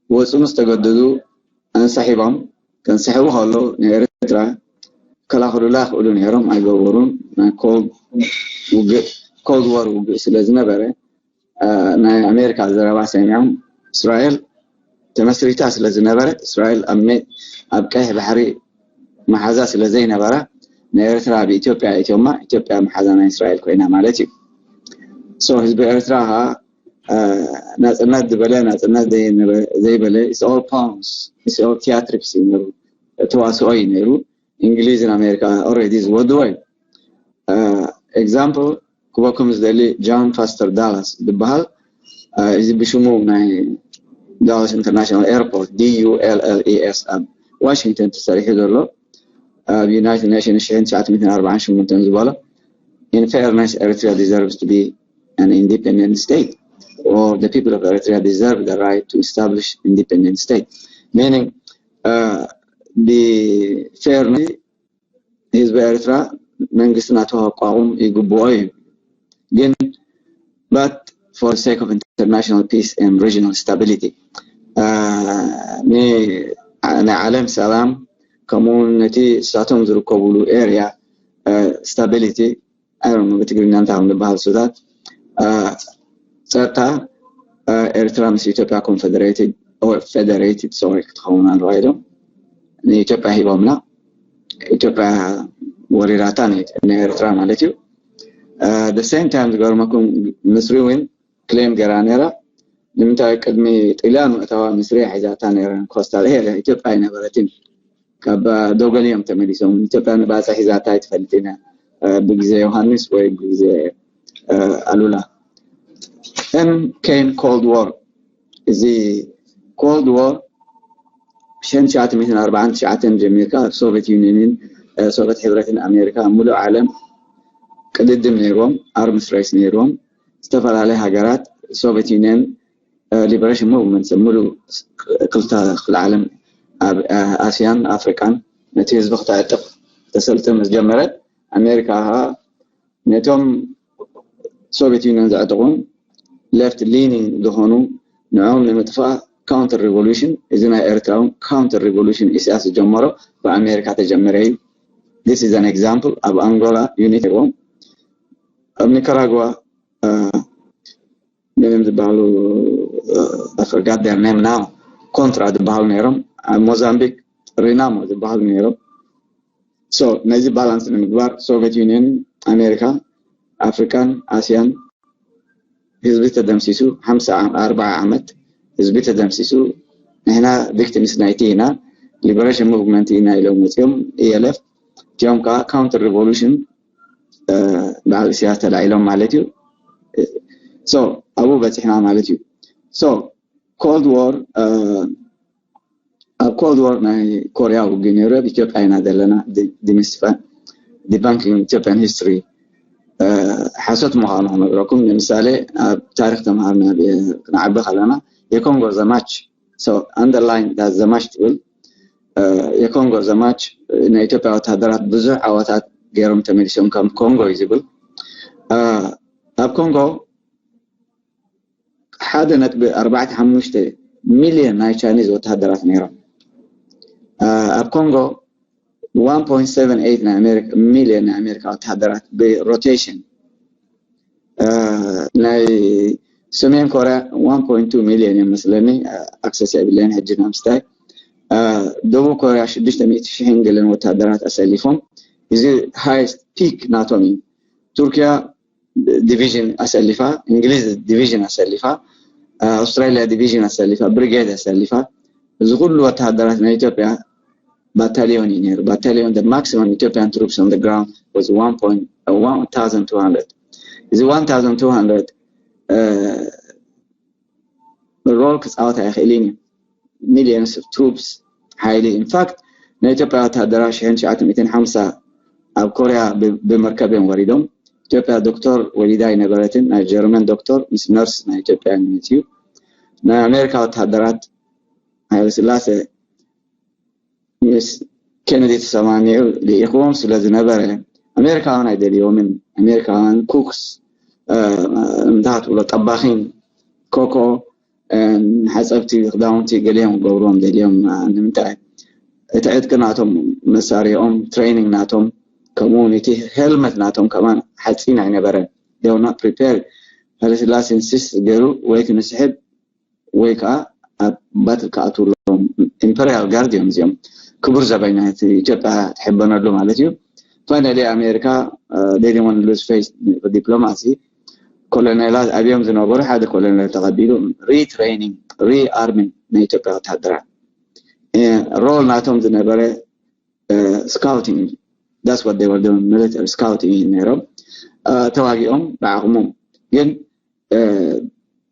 ክወፁ ምስ ተገደዱ፣ ኣንሳሒቦም፣ ከንስሕቡ ከለዉ ንኤርትራ ከላኽሉላ ይኽእሉ ነይሮም፣ ኣይገበሩን። ናይ ኮልድ ውግእ፣ ኮልድ ዋር ውግእ ስለ ዝነበረ፣ እ፣ ናይ ኣሜሪካ ዘረባ ሰሚዖም። እስራኤል ተመስሪታ ስለ ዝነበረት፣ እስራኤል ኣብ ሜ-፣ ኣብ ቀይሕ ባሕሪ መሓዛ ስለ ዘይነበራ፣ ንኤርትራ ኣብ ኢትዮጵያ ኣእትዮማ፣ ኢትዮጵያ መሓዛ ናይ እስራኤል ኮይና ማለት እዩ። So ህዝቢ ኤርትራ ኸዓ፣ እ፣ ናጽነት ዝበለ፣ ናጽነት ዘይነበ-፣ ዘይበለ፣ it's all pawns፣ it's all theatrics እዩ ነይሩ፣ ተዋስኦ እዩ ነይሩ። እንግሊዝን ኣሜሪካ ኦልሬዲ ዝወድዎ እዩ። እ፣ ኤግዛምፕል ክበኩም ዝደሊ ጆን ፋስተር ዳላስ ዝበሃል፣ እ፣ እዚ ብሽሙ ናይ ዳላስ ኢንተርናሽናል ኤርፖርት፣ ዲ ዩ ኤል ኤል ኢ ኤስ፣ ኣብ ዋሽንግተን ተሰሪሑ ዘሎ፣ ኣብ ዩናይትድ ኔሽንስ ሽሕን ትሽዓተ ሚእትን ኣርባዓን ሸሞንተን ዝበሎ፣ in fairness, Eritrea deserves to be an independent state, or the people of Eritrea deserve the right to establish independent state. Meaning, እ፣ ብፌርነስ ህዝቢ ኤርትራ መንግስቲ ናቱ ከቋቁም ይግብኦ እዩ። ግን but for the sake of international peace and regional stability፣ እ፣ ን-፣ ናይ ዓለም ሰላም፣ ከምኡ እውን ነቲ እሳቶም ዝርከብሉ ኤርያ፣ እ፣ ስታቢሊቲ፣ I don't know ብትግርኛ እንታይ ከም ዝበሃል እሱታት፣ እ፣ ጸጥታ፣ እ፣ ኤርትራ ምስ ኢትዮጵያ ኮንፌደሬትድ or ፌደሬትድ፣ ሶሪ፣ ክትኸውን ኣለዋ ኢሎም ንኢትዮጵያ ሂቦምና። ኢትዮጵያ ወሪራታ ን-፣ ንኤርትራ ማለት እዩ። እ፣ the same time ዝገርመኩም ምስሪ እውን ክሌም ገይራ ነይራ። ንምንታይ ቅድሚ ጥልያን ምእታዋ ምስሪ ሒዛታ ነይራ ኮስታል ኤርያ ኢትዮጵያ ኣይነበረትን። ካብ ዶገል እዮም ተመሊሶም። ኢትዮጵያ ንባጽዕ ሒዛታ ኣይትፈልጥን እያ፣ እ፣ ብግዜ ዮሃንስ ወይ ብግዜ፣ እ፣ ኣሉላ። Then came Cold War። እዚ ኮልድ ዋር ሽሕን ትሽዓተ ሚእትን ኣርባዓን ትሽዓተን ጀሚርካ ኣብ ሶቪየት ዩኒየንን፣ እ፣ ሶቪየት ሕብረትን ኣሜሪካ፣ ሙሉእ ዓለም ቅድድም ነይርዎም፣ ኣርምስ ሬስ ነይርዎም። ዝተፈላለያ ሃገራት ሶቪየት ዩኒየን፣ እ፣ ሊበሬሽን ሙቭመንት ሙሉእ ክልተ ክፍለ ዓለም ኣብ፣ እ፣ ኣስያን ኣፍሪቃን ነቲ ህዝቢ ክተዕጥቕ ተሰልጥን ምስ ጀመረት፣ ኣሜሪካ ኸኣ ነቶም ሶቪየት ዩኒየን ዘዕጥቑን ሌፍት ሊኒንግ ዝኾኑ ንዕኦም ንምጥፋእ ካውንተር ሪቮሉሽን፣ እዚ ናይ ኤርትራ እውን ካውንተር ሪቮሉሽን ኢሳያስ ዝጀመሮ ብኣሜሪካ ተጀመረ እዩ። This is an example። ኣብ ኣንጎላ ዩኒት ነይርዎም፣ ኣብ ኒካራጓ፣ እ፣ መን እዮም ዝበሃሉ፣ እ፣ I forgot their name now፣ ኮንትራ ዝበሃሉ ነይሮም። ኣብ ሞዛምቢክ ሪናሞ ዝበሃሉ ነይሮም። So ነዚ ባላንስ ንምግባር ሶቪየት ዩኒየን፣ ኣሜሪካ፣ ኣፍሪካን ኣስያን ህዝቢ ተደምሲሱ፣ ሓምሳ ዓም-፣ ኣርባዓ ዓመት ህዝቢ ተደምሲሱ፣ ንሕና ቪክቲምስ ናይቲ ኢና፣ ሊበሬሽን ሙቭመንት ኢና ኢሎም መፅዮም። ኢኤልኤፍ እቲኦም ከዓ ካውንተር ሪቮሉሽን፣ እ፣ በዓል ኢሳያስ ተላዒሎም ማለት እዩ። So ኣብኡ በፂሕና ማለት እዩ። So ኮልድ ዋር፣ እ፣ ኣብ ኮልድ ዋር ናይ ኮርያ ውግእ ነይሩ፣ ኣብ ኢትዮጵያ ኢና ዘለና ዲ-፣ ዲሚስፋ። debunking Ethiopian history ሓሶት ምዃኑ ክነግረኩም። ንምሳሌ ኣብ ታሪክ ተምሃርና ክንዓቢ ከለና የኮንጎ ዘማች underline ዘማች ትብል የኮንጎ ዘማች ናይ ኢትዮጵያ ወታደራት ብዙሕ ዓወታት ገይሮም ተመሊሶም ከም ኮንጎ እዩ ዝብል ኣብ ኮንጎ ሓደ ነጥቢ ኣርባዕተ ሓሙሽተ ሚልዮን ናይ ቻይኒዝ ወታደራት ነይሮም ኣብ ኮንጎ one point seven eight ናይ ኣሜሪካ ሚልዮን ናይ ኣሜሪካ ወታደራት ብሮቴሽን ናይ ሰሜን ኮርያ one point two ሚልዮን እዮም መስለኒ ኣክሰስ የብለይን ሕጂ ናምስታይ ደቡብ ኮርያ ሽዱሽተ ሚእቲ ሽሕን ገለን ወታደራት ኣሰሊፎም እዚ ሃይስት ፒክ ናቶም እዩ ቱርኪያ ዲቪዥን ኣሰሊፋ እንግሊዝ ዲቪዥን ኣሰሊፋ ኣውስትራሊያ ዲቪዥን ኣሰሊፋ ብሪጌድ ኣሰሊፋ እዚ ኩሉ ወታደራት ናይ ኢትዮጵያ ባታሊዮን እዩ ነይሩ ባታሊዮን maximum Ethiopian troops on the ground was one thousand two hundred እዚ one thousand two hundred role ክፃወት ኣይኽእልን እዩ millions of troops ሓይሊ in fact ናይ ኢትዮጵያ ወታደራዊ ሽሕን ትሽዓተ ሚእትን ሓምሳ ኣብ ኮርያ ብመርከብ እዮም ወሪዶም ኢትዮጵያ ዶክተር ወሊዳ ኣይነበረትን ናይ ጀርመን ዶክተር ምስ ነርስ ናይ ኢትዮጵያ መፅዩ ናይ ኣሜሪካ ወታደራት ሃይለስላሴ ምስ ኬነዲ ተሰማሚዑ ልኢኽዎም ስለ ዝነበረ ኣሜሪካውያን ኣይደልዮምን ኣሜሪካውያን ኩክስ እንታይ ትብሎ ጠባኺን ኮኮ ሓፀብቲ ክዳውንቲ ገሊኦም ክገብርዎም ደልዮም ንምንታይ እቲ ዕጥቂ ናቶም መሳሪኦም ትሬኒንግ ናቶም ከምኡ እውን እቲ ሄልመት ናቶም ከማን ሓፂን ኣይነበረን they were not prepared ሃይለስላሴ ኢንሲስት ገይሩ ወይ ክንስሕብ ወይ ከዓ ኣብ ባትል ክኣትውሎም ኢምፐሪያል ጋርድ እዮም እዚኦም ክቡር ዘበኛ ኢትዮጵያ ትሕበነሉ ማለት እዩ finally ኣሜሪካ they didn't want to lose face ዲፕሎማሲ ኮሎኔላት ኣብዮም ዝነበሩ ሓደ ኮሎኔል ተቐቢሉ retraining rearming ናይ ኢትዮጵያ ወታደራት role ናቶም ዝነበረ scouting that's what they were doing military scouting እዩ ነይሮም ተዋጊኦም ብዓቕሞም ግን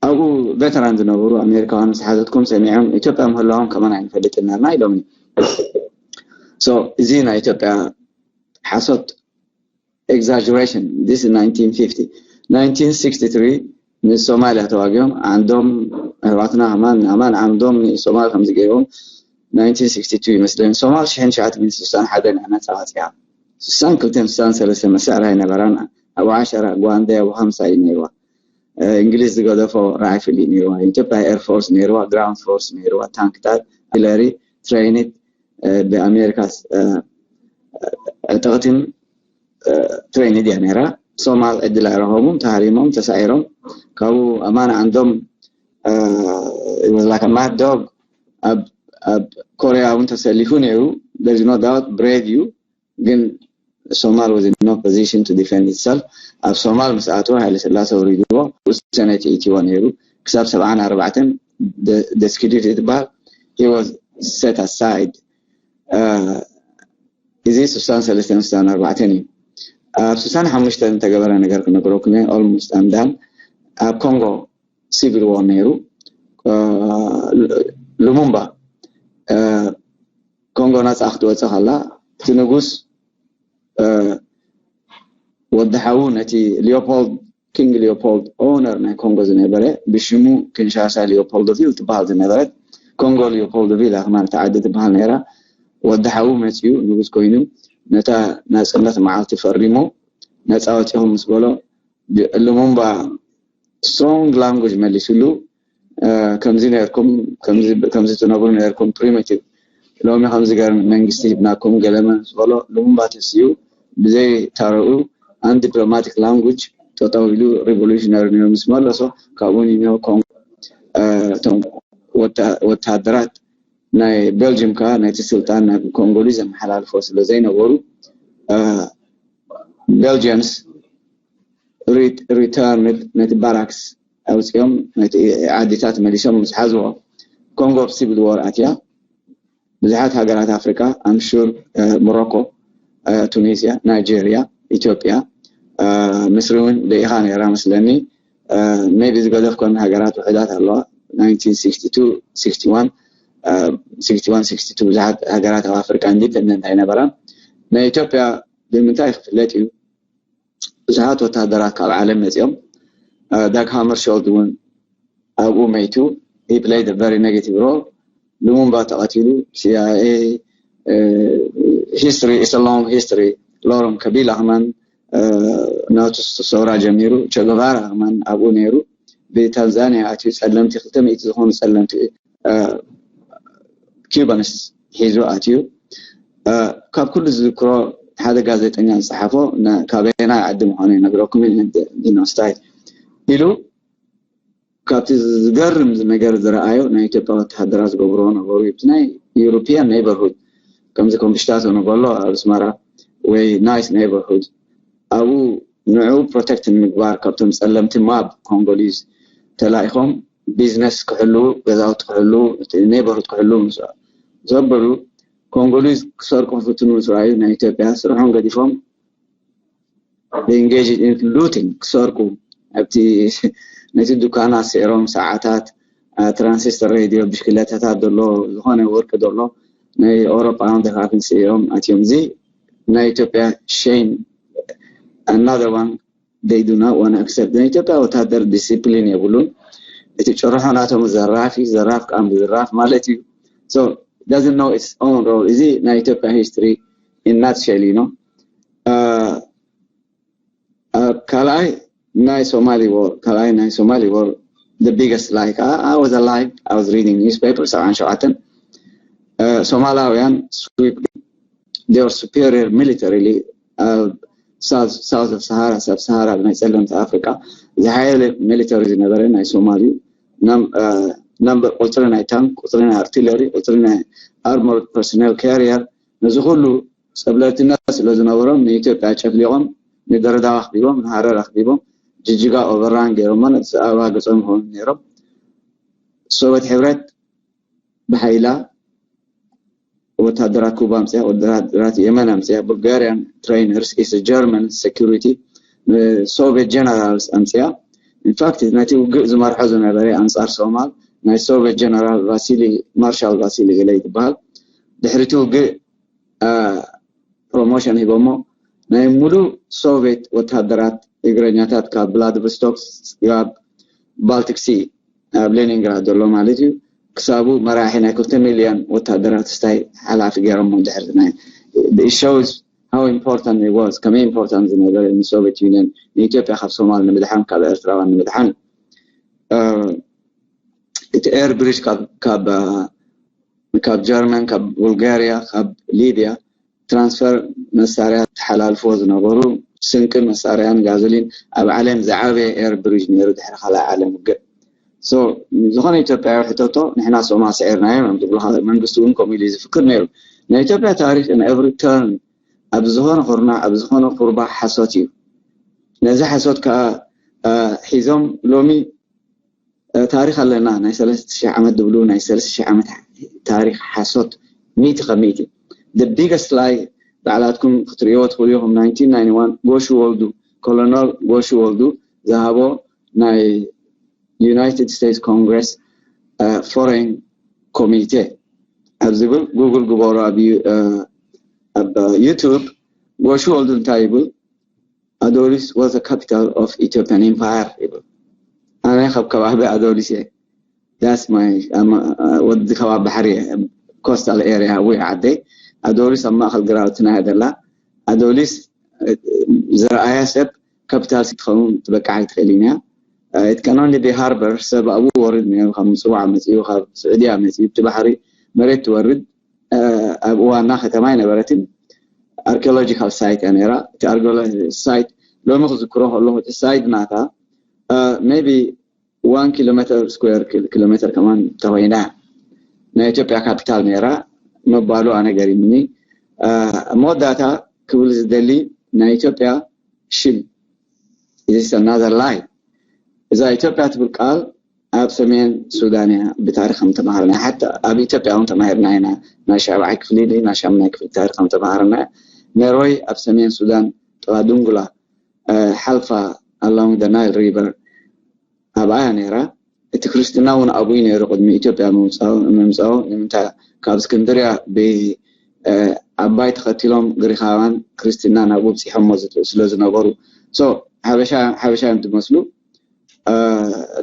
ኣብኡ ቬተራን ዝነበሩ ኣሜሪካውያን ዝሓተትኩም ሰሚዖም ኢትዮጵያ ምህላዎም ከማን ኣይንፈልጥን ነርና ኢሎም so እዚ ናይ ኢትዮጵያ ሓሶት exaggeration this is nineteen fifty nineteen sixty-three ንሶማልያ ተዋጊኦም ዓንዶም ኣሕዋትና ኣማን ኣማን ዓንዶም ንሶማል ከምዝገይሮም nineteen sixty-two ይመስለኒ ሶማል ሽሕን ትሽዓተ ሚእትን ስሳን ሓደን ነፃ ወፂኣ ስሳን ክልተን ስሳን ሰለስተ መሳርያ ኣይነበራን ኣብ ዓሸራ ጓንደ ኣብ ሃምሳ እዩ ነይርዋ እንግሊዝ ዝገደፎ ራይፍል እዩ ነይርዋ ኢትዮጵያ ኤርፎርስ ነይርዋ ግራውንድ ፎርስ ነይርዋ ታንክታት ሂለሪ ትሬኒት ብኣሜሪካ ዕጥቕትን ትሬኒድ እያ ነይራ ሶማል ዕድል ኣይረኸቡም ተሃሪሞም ተሳዒሮም ካብኡ ኣማን ዓንዶም was like a mad dog ኣብ ኮርያ እውን ተሰሊፉ ነይሩ there's no doubt brave እዩ ግን ሶማል was in no position to defend itself ኣብ ሶማል ምስ ኣተወ ሃይለ ስላሴ ወሪድዎ ውሰነ ትኢትዎ ነይሩ ክሳብ ሰብዓን ኣርባዕተን ደስኪዲድ ዝበሃል he was set aside እዚ ስሳን ሰለስተን ስሳን ኣርባዕተን እዩ ኣብ ስሳን ሓሙሽተን ዝተገበረ ነገር ክነግረኩም almost I'm done ኣብ ኮንጎ civil war ነይሩ ሉሙምባ ኮንጎ ናፃ ክትወፅእ ከላ እቲ ንጉስ ወዲ ሓዉ ነቲ ሊዮፖልድ ኪንግ ሊዮፖልድ ኦነር ናይ ኮንጎ ዝነበረ ብሽሙ ኪንሻሳ ሊዮፖልዶቪል ትበሃል ዝነበረት ኮንጎ ሊዮፖልዶቪል ኣኽማን ተዓዲ ትበሃል ነይራ ወዲ ሓዉ መፅኡ ንጉስ ኮይኑ ነታ ናፅነት መዓልቲ ፈሪሙ ነፃ ወፂኹም ምስ በሎ ሉሙምባ strong language መሊስሉ ከምዚ ነርኩም ከምዚ ትነብሩ ነርኩም primitive ሎሚ ከምዚ ገር መንግስቲ ሂብናኩም ገለመ ዝበሎ ሉሙምባ ተስኡ ብዘይ ታረኡ and diplomatic language ጠጠው ኢሉ revolutionary ነይሩ ምስ መለሶ ካብኡ ኒኖ ኮንጎ እቶም ወታደራት ናይ ቤልጅም ከዓ ነቲ ስልጣን ናብ ኮንጎሊ ዘመሓላልፎ ስለ ዘይነበሩ ቤልጅምስ returned ነቲ ባራክስ ኣውፅኦም ነቲ ዓዲታት መሊሶም ምስ ሓዝዎ ኮንጎ ኣብ civil war ኣትያ ብዙሓት ሃገራት ኣፍሪካ ኣምሹር ሞሮኮ ቱኒዝያ ናይጀርያ ኢትዮጵያ ምስሪ እውን ደኢኻ ነይራ መስለኒ maybe ዝገደፍኮን ሃገራት ውሕዳት ኣለዋ nineteen sixty-two sixty-one sixty-one sixty-two ብዙሓት ሃገራት ኣብ ኣፍሪካ independent ኣይነበራን ናይ ኢትዮጵያ ብምንታይ ክፍለጥ እዩ? ብዙሓት ወታደራት ካብ ዓለም መፂኦም። ዳግ ሃመርሾልድ እውን ኣብኡ መይቱ። He played a very negative role። ሉሙምባ ተቐቲሉ። ሲኣይኤ፣ history is a long history። ሎሮን ከቢላ ከማን ናቱ ሰውራ ጀሚሩ። ቸገቫራ ከማን ኣብኡ ነይሩ። ብታንዛኒያ ኣትዩ ጸለምቲ ክልተ ሚእቲ ዝኾኑ ጸለምቲ ኪዩባንስ ሒዙ ኣትዩ። ካብ ኩሉ ዝዝክሮ፣ ሓደ ጋዜጠኛ ዝጸሓፎ፣ ካበየናይ ዓዲ ምዃኑ ይነግረኩም። ዲኖስታይ ኢሉ ካብቲ ዝገርም ነገር ዝረኣዮ፣ ናይ ኢትዮጵያ ወተሃደራት ዝገብርዎ ነበሩ። እቲ ናይ European neighborhood፣ ከምዚ ኮምሽታቶ ንበሎ ኣብ ኣስመራ፣ ወይ nice neighborhood፣ ኣብኡ ንዕኡ ፕሮቴክት ንምግባር ካብቶም ጸለምቲ ማብ ኮንጎሊዝ ተላኢኾም ቢዝነስ ክሕሉ፣ ገዛውቲ ክሕሉ፣ neighborhood ክሕሉ ምስ ዘበሉ፣ ኮንጎሊዝ ክሰርቁ ክፍትኑ ምስ ረኣዩ፣ ናይ ኢትዮጵያ ስርሖም ገዲፎም፣ they engage in looting፣ ክሰርቁ፣ ኣብቲ ነቲ ዱካናት ስዒሮም፣ ሰዓታት፣ ትራንሲስተር ሬድዮ፣ ብሽክለታታት ዘሎ፣ ዝኾነ ወርቂ ዘሎ ናይ ኤውሮጳውያን ደፋፍን ስዒሮም ኣትዮም። እዚ ናይ ኢትዮጵያ shame፣ another one they do not want to accept። ናይ ኢትዮጵያ ወታደር ዲሲፕሊን የብሉን። እቲ ጭርሖ ናቶም ዘራፍ እዩ፣ ዘራፍ ከዓ ምዝራፍ ማለት እዩ። So doesn't know its own role። እዚ ናይ ኢትዮጵያ history in nutshell እዩ። ካልኣይ ናይ ሶማሊ ዎር፣ ካልኣይ ናይ ሶማሊ ዎር፣ the biggest lie ከዓ፣ I was alive, I was reading newspaper፣ ሰብዓን ሸውዓተን ሶማላውያን ስዊፕ፣ they were superior militarily። South of Sahara፣ ሰብ ሰሃራ፣ ናይ ጸለምቲ ኣፍሪቃ ዝሓየለ ሚሊተሪ ዝነበረ ናይ ሶማል እዩ። ነምበር፣ ቁጽሪ ናይ ታንክ፣ ቁጽሪ ናይ ኣርቲለሪ፣ ቁጽሪ ናይ ኣርሞርድ ፐርሶኔል ካሪየር፣ ነዚ ኩሉ ጸብለልትነት ስለ ዝነበሮም ንኢትዮጵያ ጨፍሊቖም ንድሬዳዋ ኣኽቢቦም፣ ንሃረር ኣኽቢቦም፣ ጅጅጋ ኦቨራን ገይሮሞ፣ ነቲ ኣበባ ገጾም ይኾኑ ነይሮም። ሶቪየት ሕብረት ብሓይላ ወታደራት ኩባ ኣምፅያ፣ ወታደራት የመን ኣምፅያ፣ ቡልጋሪያን ትሬነርስ፣ ኢስት ጀርመን ሴኩሪቲ፣ ሶቪየት ጀነራልስ ኣምፅያ። ኢንፋክት ነቲ ውግእ ዝመርሖ ዝነበረ ኣንፃር ሶማል ናይ ሶቪየት ጀነራል ቫሲሊ፣ ማርሻል ቫሲሊ ኢለ ይትበሃል። ድሕሪ እቲ ውግእ ፕሮሞሽን ሂቦሞ። ናይ ሙሉእ ሶቪየት ወታደራት እግረኛታት ካብ ብላድቮስቶክ ስጋብ ባልቲክ ሲ ኣብ ሌኒንግራድ ዘሎ ማለት እዩ፣ ክሳቡ መራሒ ናይ ክልተ ሚልዮን ወታደራት ስታይ ሓላፊ ገይሮሞ። ድሕሪ ናይ it shows how important it was፣ ከመይ ኢምፖርታንት ዝነበረ ንሶቪየት ዩኒየን፣ ንኢትዮጵያ ካብ ሶማል ንምድሓን፣ ካብ ኤርትራውያን ንምድሓን። እቲ ኤር ብሪጅ ካብ ካብ ጀርመን፣ ካብ ቡልጋሪያ፣ ካብ ሊቢያ ትራንስፈር መሳርያ ተሓላልፎ ዝነበሩ ስንቅን መሳርያን ጋዞሊን ኣብ ዓለም ዝዓበየ ኤር ብሪጅ ነይሩ ድሕሪ ካልኣይ ዓለም ውግእ። So ዝኾነ ኢትዮጵያዊ ሕተቶ፣ ንሕና ሶማል ስዒርናዮም እዮም ዝብሉ። መንግስቲ እውን ከምኡ ኢሉ ዝፍክር ነይሩ። ናይ ኢትዮጵያ ታሪክ in every turn፣ ኣብ ዝኾነ ኩርናዕ፣ ኣብ ዝኾነ ኩርባ ሓሶት እዩ። ነዚ ሓሶት ከዓ ሒዞም ሎሚ ታሪክ ኣለና ናይ ሰለስተ ሺሕ ዓመት ዝብሉ ናይ ሰለስተ ሺሕ ዓመት ታሪክ ሓሶት ሚእቲ ካብ ሚእቲ። The biggest lie ባዕላትኩም ክትርእይዎ ትኽእሉ ኢኹም። ናይንቲን ናይንቲ ዋን ጎሹ ወልዱ፣ ኮሎነል ጎሹ ወልዱ ዝሃቦ ናይ ዩናይትድ ስቴትስ ኮንግረስ ፎሬን ኮሚቴ ኣብ ዝብል ጉግል ግበሩ። ኣብ ዩቱብ ጎሹ ወልዱ እንታይ ይብል? Adolis was the capital of Ethiopian Empire ይብል። ኣነ ካብ ከባቢ ኣዶሊስ እየ። That's my ወዲ ከባቢ ባሕሪ እየ። ኮስታል ኤሪያ ወይ ዓደይ ኣዶሊስ ኣብ ማእከል ግራውቲ ናይ ደላ። ኣዶሊስ ዝረኣያ ሰብ ካፒታል ክትኸውን ትበቅዓ ኣይትኽእልን እያ። It can only be harbor። ሰብ ኣብኡ ወርድ ነይሩ፣ ካብ ምጽዋዕ መጺኡ፣ ካብ ስዑድያ መጺኡ፣ እቲ ባሕሪ መሬት ትወርድ። ኣብ እዋና ከተማ ኣይነበረትን። ኣርኪኦሎጂካል ሳይት እያ ነይራ። እቲ ኣርኪኦሎጂ ሳይት ሎሚ ክዝክሮ ከለኹ፣ እቲ ሳይድ ናታ ሜቢ ዋን ኪሎ ሜተር ስኩዌር ኪሎ ሜተር ከማን ተኮይና ናይ ኢትዮጵያ ካፒታል ነይራ ምባሉ ኣነ ገሪምኒ። መወዳእታ ክብል ዝደሊ፣ ናይ ኢትዮጵያ ሽም is another lie። እዛ ኢትዮጵያ ትብል ቃል ኣብ ሰሜን ሱዳን እያ ብታሪክ ከም ተማሃርና፣ ሓታ ኣብ ኢትዮጵያ እውን ተማሂርና ኢና። ናይ ሻብዓይ ክፍሊ ናይ ሻምናይ ክፍሊ ታሪክ ከም ተማሃርና፣ ሜሮይ ኣብ ሰሜን ሱዳን ጥቓ ድንጉላ ሓልፋ along the Nile River ኣብኣ እያ ነይራ። እቲ ክርስትና እውን ኣብኡ ነይሩ ቅድሚ ኢትዮጵያ ምምፃኡ። ንምንታይ ካብ እስክንድርያ ብ ኣባይ ተኸቲሎም ግሪኻውያን ክርስትና ናብኡ ኣብፂሖሞ ስለ ዝነበሩ፣ so ሓበሻ ሓበሻ እዮም ዝመስሉ።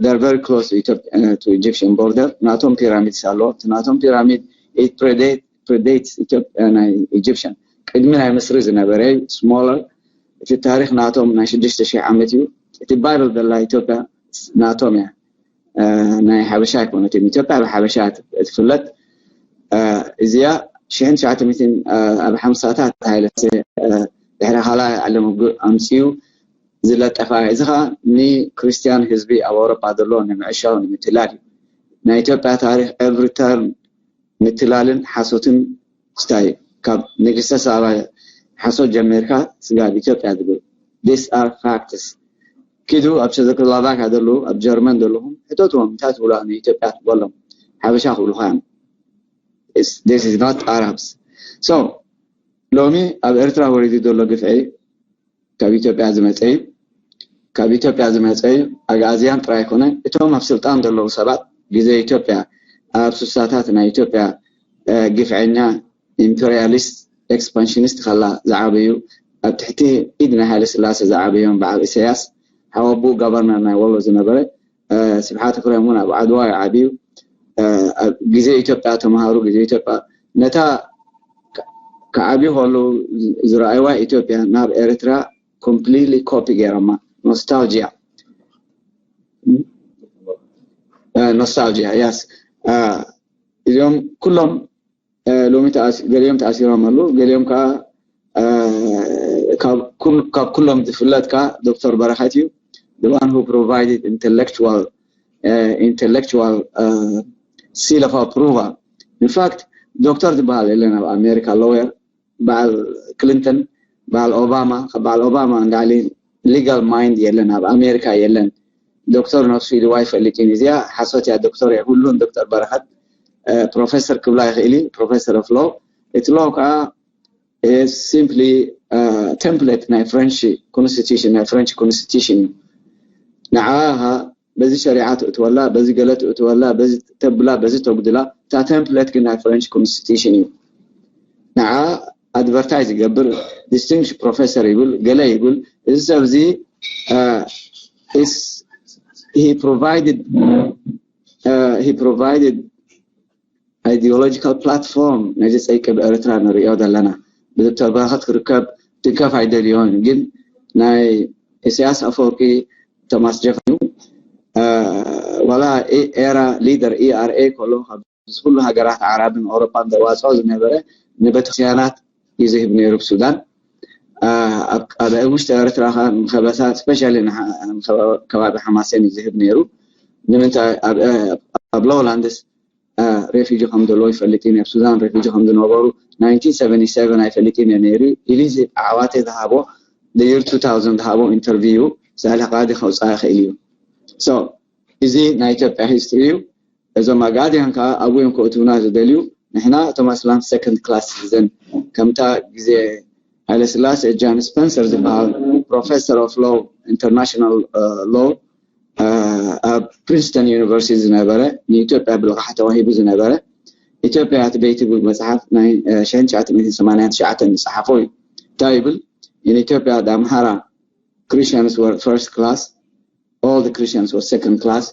They're very close to Egyptian border. ናቶም ፒራሚድስ ኣሎ። እቲ ናቶም ፒራሚድ predates ናይ Egyptian፣ ቅድሚ ናይ ምስሪ ዝነበረ እዩ። Smaller፣ እቲ ታሪኽ ናቶም ናይ ሽዱሽተ ሺሕ ዓመት እዩ። እቲ ባይብል ዘላ ኢትዮጵያ ናቶም እያ፣ ናይ ሓበሻ ኣይኮነትን። ኢትዮጵያ ብሓበሻ ትፍለጥ። እዚኣ ሽሕን ትሽዓተ ሚእትን ኣብ ሓምሳታት ሃይለ ድሕሪ ካልኣይ ዓለም ውግእ ኣምፅኡ ዝለጠፋ። እዚ ከዓ ንክርስትያን ህዝቢ ኣብ ኣውሮጳ ዘሎ ንምዕሻው ንምትላል እዩ። ናይ ኢትዮጵያ ታሪኽ every turn ምትላልን ሓሶትን ስታይ እዩ። ካብ ንግስተ ሳባ ሓሶት ጀሚርካ ስጋብ ኢትዮጵያ ዝብል these are facts። ኪዱ ኣብ ቸዘኮስሎቫኪያ ዘለዉ ኣብ ጀርመን ዘለኹም ሕተትዎም እንታይ ትብሉ ንኢትዮጵያ ትበሎም ሓበሻ ክብሉኻ እዮም። This is not Arabs። So ሎሚ ኣብ ኤርትራ ወሪዱ ዘሎ ግፍዒ ካብ ኢትዮጵያ ዝመፀ እዩ። ካብ ኢትዮጵያ ዝመፀ እዩ። ኣግኣዝያን ጥራይ ኣይኮነ፣ እቶም ኣብ ስልጣን ዘለዉ ሰባት ግዜ ኢትዮጵያ ኣብ ሱሳታት ናይ ኢትዮጵያ ግፍዐኛ ኢምፔሪያሊስት ኤክስፓንሽኒስት ከላ ዝዓበዩ፣ ኣብ ትሕቲ ኢድ ናይ ሃይለ ስላሴ ዝዓበዮም በዓል ኢሳያስ ሓወቡ ጋቨርነር ናይ ወሎ ዝነበረ ስብሓት ክረም እውን ኣብ ዓድዋ እዩ ዓብዩ። ኣብ ግዜ ኢትዮጵያ ተምሃሩ ግዜ ኢትዮጵያ ነታ ክዓብዩ ከለዉ ዝረኣይዋ ኢትዮጵያ ናብ ኤርትራ ኮምፕሊትሊ ኮፒ ገይሮማ። ኖስታልጂያ ኖስታልጂያ ያስ እዚኦም ኩሎም ሎሚ ገሊኦም ተኣሲሮም ኣለዉ። ገሊኦም ከዓ ካብ ኩሎም ዝፍለጥ ከዓ ዶክተር በረኸት እዩ። The one who provided intellectual intellectual seal of approval. In fact ዶክተር ዝበሃል የለን ኣብ ኣሜሪካ፣ ሎየር በዓል ክሊንተን በዓል ኦባማ፣ በዓል ኦባማ እንዳዕሊ legal mind የለን ኣብ ኣሜሪካ የለን። ዶክተር ነብሱ ኢልዋ ይፈልጥ እዩ። እዚኣ ሓሶት እያ። ዶክተር እየ ኩሉን ዶክተር በረኸት ፕሮፌሰር ክብላ ይኽእል እዩ። ፕሮፌሰር ኦፍ ሎ እቲ ሎ ከዓ simply template ናይ ፍረንች ኮንስቲቱሽን ናይ ፍረንች ኮንስቲቱሽን እዩ። ንዓ በዚ ሸሪዓ ትእትወላ፣ በዚ ገለ ትእትወላ፣ በዚ ተብላ፣ በዚ ተጉድላ። እታ ቴምፕሌት ግን ናይ ፍረንች ኮንስቲቱሽን እዩ። ንዓ ኣድቨርታይዝ ይገብር፣ ዲስቲንግሽ ፕሮፌሰር ይብል፣ ገለ ይብል። እዚ ሰብ እዚ he provided he provided ideological platform ነዚ ፀይቂ ብኤርትራ ንሪኦ ዘለና። ብዶክተር በረኸት ክርከብ ትንከፍ ኣይደልዮን፣ ግን ናይ ኢሳያስ ኣፈወርቂ ቶማስ ጀፈኑ ዋላ ኤራ ሊደር ኢኣርኤ ከሎ ካብ ኩሉ ሃገራት ዓራብን ኣውሮጳን ዘዋፅኦ ዝነበረ ንቤተክርስትያናት እዩ ዝህብ ነይሩ ብሱዳን። ኣብ ውሽጢ ኤርትራ ከዓ ንከበሳ ስፔሻሊ ከባቢ ሓማሴን እዩ ዝህብ ነይሩ። ንምንታይ ኣብ ሎውላንድስ ሬፊጂ ከም ዘለዎ ይፈልጥ እዩ። ኣብ ሱዳን ሬፊጂ ከም ዝነበሩ ናይንቲን ሰቨንቲ ሰቨን ኣይፈልጥ እዩ ነይሩ ኢሉ ኣዕዋተ ዝሃቦ የር ቱ ታውዘንድ ዝሃቦ ኢንተርቪው ሳሊ ቃዲ ከውፅኣ ይኽእል እዩ። እዚ ናይ ኢትዮጵያ ሂስትሪ እዩ። እዞም ኣጋድያን ከዓ ኣብኡ እዮም ከእትውና ዝደልዩ። ንሕና እቶም ኣስላም ሰኮንድ ክላስ ሲቲዘን ከምታ ግዜ ሃይለስላሴ ጃን ስፐንሰር ዝበሃል ፕሮፌሰር ኦፍ ሎ ኢንተርናሽናል ሎ ኣብ ፕሪንስተን ዩኒቨርሲቲ ዝነበረ ንኢትዮጵያ ብልቓሕ ተዋሂቡ ዝነበረ ኢትዮጵያ ቱደይ ትብል መፅሓፍ ናይ ሽሕን ትሽዓተ ሚእትን ሰማንያን ትሽዓተን ዝፀሓፎ እዩ። እንታይ ይብል? In Ethiopia the Amhara Christians were first class, all the Christians were second class,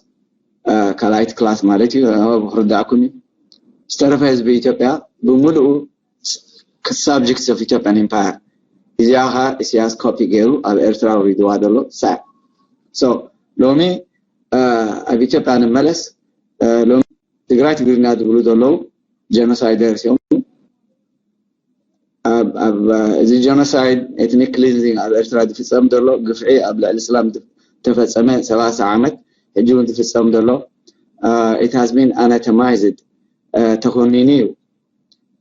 ካልኣይቲ ክላስ ማለት እዩ። ክርዳእኩም እዩ። ዝተረፈ ህዝቢ ኢትዮጵያ ብምሉኡ subjects of Ethiopian Empire። እዚኣ ኸ ኢሳያስ ኮፒ ገይሩ ኣብ ኤርትራ ኣውሪድዋ ዘሎ ሳዕ። ሎሚ ኣብ ኢትዮጵያ ንመለስ። ሎሚ ትግራይ ትግርኛ ዝብሉ ዘለዉ ጀኖሳይደርስ እዮም። እዚ ጀኖሳይድ ኤትኒክ ክሊንዚንግ ኣብ ኤርትራ ዝፍፀም ዘሎ ግፍዒ ኣብ ልዕሊ እስላም ዝተፈፀመ ሰላሳ ዓመት ሕጂ እውን ዝፍፀም ዘሎ it has been anatomized ተኮኒኑ እዩ።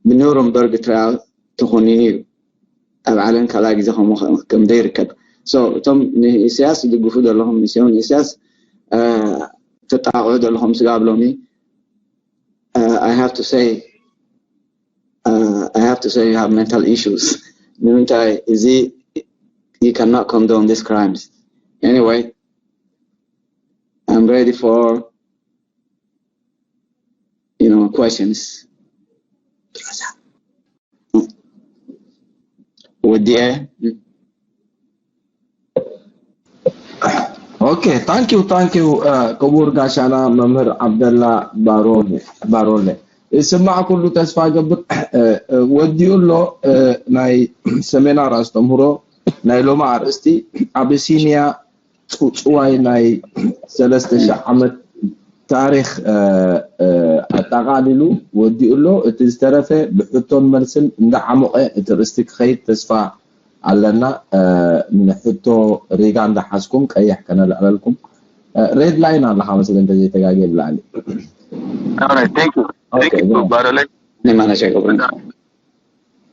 ብኑረንበርግ ትራያል ተኮኒኑ እዩ። ኣብ ዓለም ካልኣይ ግዜ ከም ዘይርከብ። እቶም ንኢሳያስ ዝድግፉ ዘለኹም ንስዮም ንኢሳያስ ተጣቕዑ ዘለኹም ስጋብ ሎሚ I have to say I have to say you have mental issues. ንምንታይ እዚ you cannot condone these crimes. Anyway, I'm ready for you know questions. ወዲኤ። Okay, thank you, thank you, ክቡር ጋሻና መምህር ዓብደላ ባሮለ። ዝስማዕ ኩሉ ተስፋ ገብር። ወዲኡ ኣሎ። ናይ ሰሜናር ኣስተምህሮ ናይ ሎማ ኣርእስቲ ኣቢሲንያ ጽውጽዋይ ናይ ሰለስተ ሺሕ ዓመት ታሪኽ ኣጠቓሊሉ ወዲኡ ኣሎ። እቲ ዝተረፈ ብሕቶን መልስን እንዳዓሞቐ እቲ ርእስቲ ክኸይድ ተስፋ ኣለና። ንሕቶ ሪጋ እንዳሓዝኩም ቀይሕ ከነልዕለልኩም። ሬድ ላይን ኣለኻ መስለ እንተዘይተጋግየ ብላዕሊ። ባሮለይ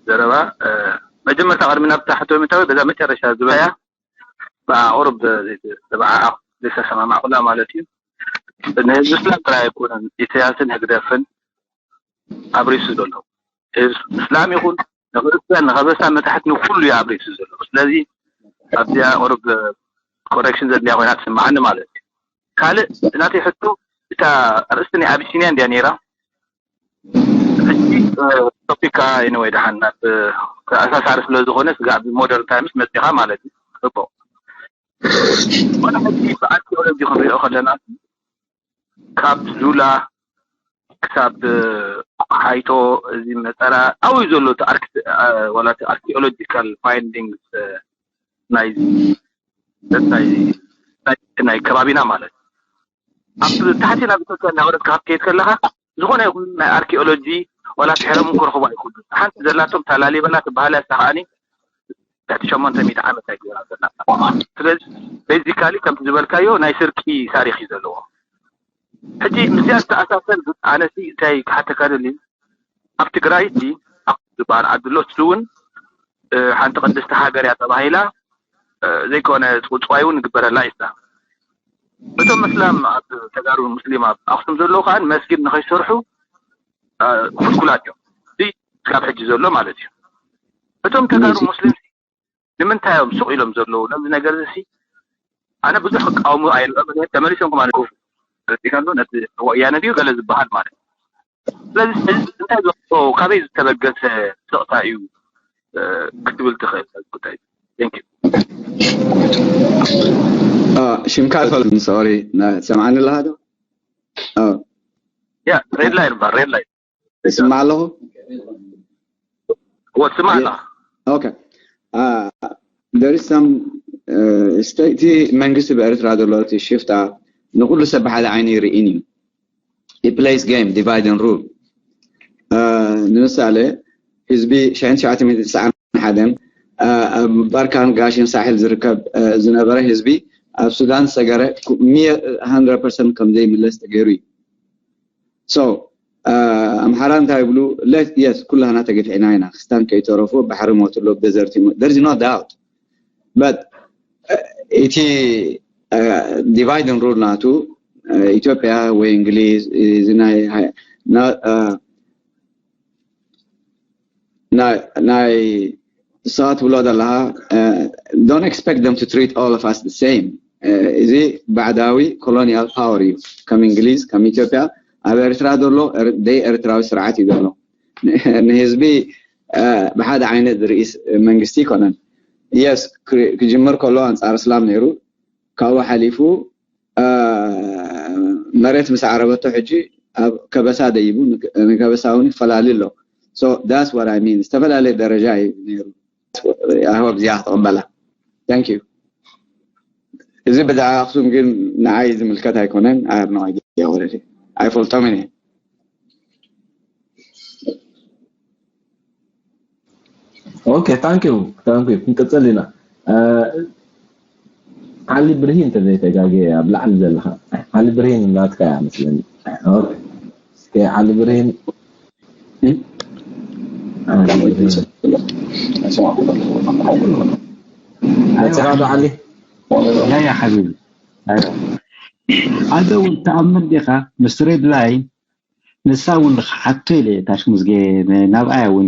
ዘረባ መጀመርታ ቅድሚ ናብ ታሕቶ ምታዊ በዛ መጨረሻ ዝበያ ብኣቕርብ ዝተሰማማዕኩላ ማለት እዩ። ንህዝቢ እስላም ጥራይ ኣይኮነን ኢሳያስን ህግደፍን ኣብሪሱ ዘሎ። ህዝቢ እስላም ይኹን ንክርስትያን ንከበሳ መታሕት ንኩሉ እዩ ኣብሪሱ ዘሎ። ስለዚ ኣብዚኣ ቁሩብ ኮሬክሽን ዘድልያ ኮይና ትስምዓኒ ማለት እዩ። ካልእ ናተይ ሕቶ እታ ኣርእስቲ ናይ ኣቢሲንያ እንድያ ነይራ። ሕጂ ቶፒካ ወይ ደሓን ናብ ተኣሳሳሪ ስለ ዝኾነ ስጋዕ ብሞደርን ታይምስ መፂኻ ማለት እዩ። ጽቡቕ። ዋላ ሕጂ ብኣርኪኦሎጂ ክንሪኦ ከለና ካብ ዙላ ክሳብ ሓይቶ እዚ መጠራ ኣብኡ ዘሎ ዋላ ኣርኪኦሎጂካል ፋይንዲንግስ ናይ ከባቢና ማለት ኣብ ታሕቲ ናብ ኢትዮጵያ እናወረድካ ክትከይድ ከለካ ዝኾነ ይኹን ናይ ኣርኪኦሎጂ ዋላ ፍሕረም ክረኽቦ ኣይክእሉ። ሓንቲ ዘላቶም እታ ላሊበላ ትበሃል እያ። ከዓኒ ትሕቲ ሸሞንተ ሚእቲ ዓመት ኣይገይራ ዘላ። ስለዚ ቤዚካሊ ከምቲ ዝበልካዮ ናይ ስርቂ ታሪኽ እዩ ዘለዎ። ሕጂ ምስዚኣ ዝተኣሳሰር ኣነሲ እንታይ ክሓተካ ደሊ ኣብ ትግራይ እቲ ኣክሱም ዝበሃል ዓዲ ኣሎ። እሱ እውን ሓንቲ ቅድስቲ ሃገር እያ ተባሂላ ዘይኮነ ፅውፅዋይ እውን ይግበረላ እዩ። እቶም መስላም ኣብ ተጋሩ ሙስሊም ኣብ ኣክሱም ዘለዉ ከዓ መስጊድ ንኸይሰርሑ ፍልኩላት እዮም። እዚ ክሳብ ሕጂ ዘሎ ማለት እዩ። እቶም ተጋሩ ሙስሊም ንምንታይ እዮም ሱቕ ኢሎም ዘለዉ ነዚ ነገር እዚ? ኣነ ብዙሕ ክቃወሙ ኣይርኦም። ተመሊሶም ከማን ረዲካሉ ነቲ ወያነ ድዩ ገለ ዝበሃል ማለት እዩ። ስለዚ እንታይ ዘ ካበይ ዝተበገሰ ስቕታ እዩ ክትብል ትኽእል ጉዳይ? Thank you። ሽምካ ኣይፈልጥን። ሶሪ፣ ትሰምዓኒ ኣለኻ ዶ? ያ ሬድ ላይን እባ ሬድ ላይን ይስማዕ ኣለኹ። እዎ ትስማዕ ኣለኻ። Okay. There is some state መንግስቲ ብኤርትራ ዘሎ እቲ ሽፍታ ንኩሉ ሰብ ብሓደ ዓይኒ ይርእን እዩ። He plays game, divide and rule. ንምሳሌ ህዝቢ ሽሕን ትሽዓተ ሚእትን ትስዓን ሓደን ኣብ ባርካን ጋሽን ሳሕል ዝርከብ ዝነበረ ህዝቢ ኣብ ሱዳን ዝሰገረ ሚየ hundred percent ከም ዘይምለስ ተገይሩ እዩ። So ኣምሓራ እንታይ ይብሉ? Yes ኩላህና ተገፊዕና ኢና። ክስታን ከይተረፉ ባሕሪ ሞት ኣሎ ብደዘርቲ there is no doubt but እቲ divide and rule ናቱ ኢትዮጵያ ወይ እንግሊዝ እዚ ናይ ናይ ንስኻ ትብሎ ዘለኻ don't expect them to treat all of us the same። እዚ ባዕዳዊ colonial power እዩ። ከም እንግሊዝ ከም ኢትዮጵያ ኣብ ኤርትራ ዘሎ ደይ ኤርትራዊ ስርዓት እዩ ዘሎ። ንህዝቢ ብሓደ ዓይነት ዝርኢ መንግስቲ ኣይኮነን። Yes ክጅምር ከሎ ኣንፃር እስላም ነይሩ። ካብኡ ሓሊፉ መሬት ምስ ዓረበቶ ሕጂ ኣብ ከበሳ ደይቡ ንከበሳ እውን ይፈላሊ ኣሎ። So that's what I mean ዝተፈላለየ ደረጃ እዩ ነይሩ። I hope እዚኣ ክትቕበላ። Thank you። እዚ ብዛዕባ ኣክሱም ግን ንዓይ ዝምልከት ኣይኮነን። I have no idea what it is። ኣይፈልጦምን እየ። Okay, thank you, thank you። ክንቅፅል ኢና። ዓሊ ብርሂን እንተዘይተጋግየ ኣብ ላዕሊ ዘለኻ ዓሊ ብርሂን ናትካ እያ መስለኒ። Okay። እስከ ዓሊ ብርሂን ያ ሓቢቢ ኣደ እውን ተኣምን ዲኻ ምስ ሬድ ላይን ንሳ እውን ንክሓቶ ኢለ ታሽ ሙዝጌ ናብኣያ እውን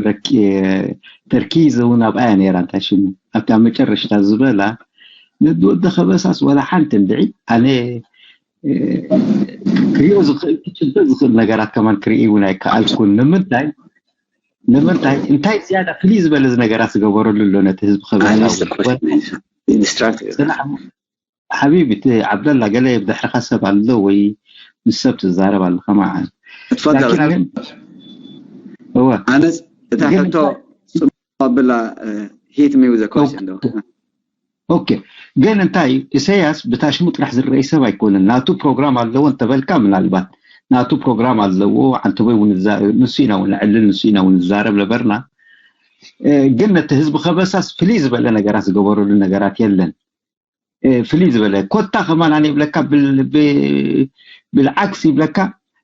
ተርኪዝ እውን ኣብኣያ ነይራ እንታይ ሽሙ ኣብታ መጨረሽታ ዝበላ ነዚ ወዲ ከበሳስ ወላ ሓንቲ እንድዒ ኣነ ክሪኦ ዝኽእል ክጭበጥ ዝኽእል ነገራት ከማን ክርኢ እውን ኣይከኣልኩን ንምንታይ ንምንታይ እንታይ ዝያዳ ፍልይ ዝበለ ነገራት ዝገበረሉ ኣሎ ነቲ ህዝቢ ከበሳ? ሓቢቢ፣ እቲ ዓብደላ ገለ ብድሕርኻ ሰብ ኣሎ ወይ ምስ ሰብ ትዛረብ ኣለኻ? መዓል እወ ኣነስ እታ ሕቶ ኣብላ ሂት ሚ ዘ ኮሽን ዶ ኦኬ። ግን እንታይ ኢሳያስ ብታሽሙ ጥራሕ ዝረይ ሰብ ኣይኮነን። ናቱ ፕሮግራም ኣለዎ እንተበልካ ምናልባት ናቱ ፕሮግራም ኣለዎ። ዓንተቦይ እውን ንሱ ኢና እውን ዕልል ንሱ ኢና እውን ንዛረብ ነበርና። ግን ነቲ ህዝቢ ከበሳስ ፍልይ ዝበለ ነገራት ዝገበረሉ ነገራት የለን። ፍልይ ዝበለ ኮታ ከማን ኣነ ይብለካ ብልዓክስ ይብለካ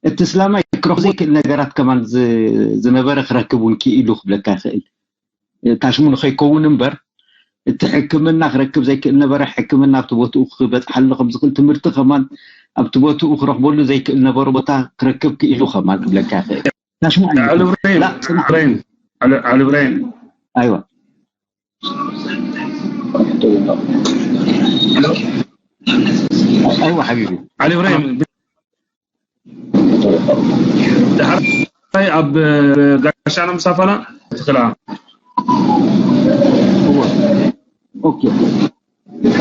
እቲ እስላማይ ክረኽቦ ዘይክእል ነገራት ከማን ዝነበረ ክረክብ እውን ክኢሉ ክብለካ ይኽእል። ታሽሙ ንኸይከውን እምበር እቲ ሕክምና ክረክብ ዘይክእል ነበረ። ሕክምና ኣብቲ ቦትኡ ክበፅሓሉ ከም ዝኽእል ትምህርቲ ከማን ኣብቲ ቦትኡ ክረኽበሉ ዘይክእል ነበሩ ቦታ ክረክብ ክኢሉ ከማን ክብለካ ይኽእል። ታሽሙ ዓሊ ብራሂም ኣይዋ ኣይዋ ሓቢቢ ዓሊ ብራሂም ዳሕራይ ኣብ ጋሻና ምሳፈና ትኽላ ኦኬ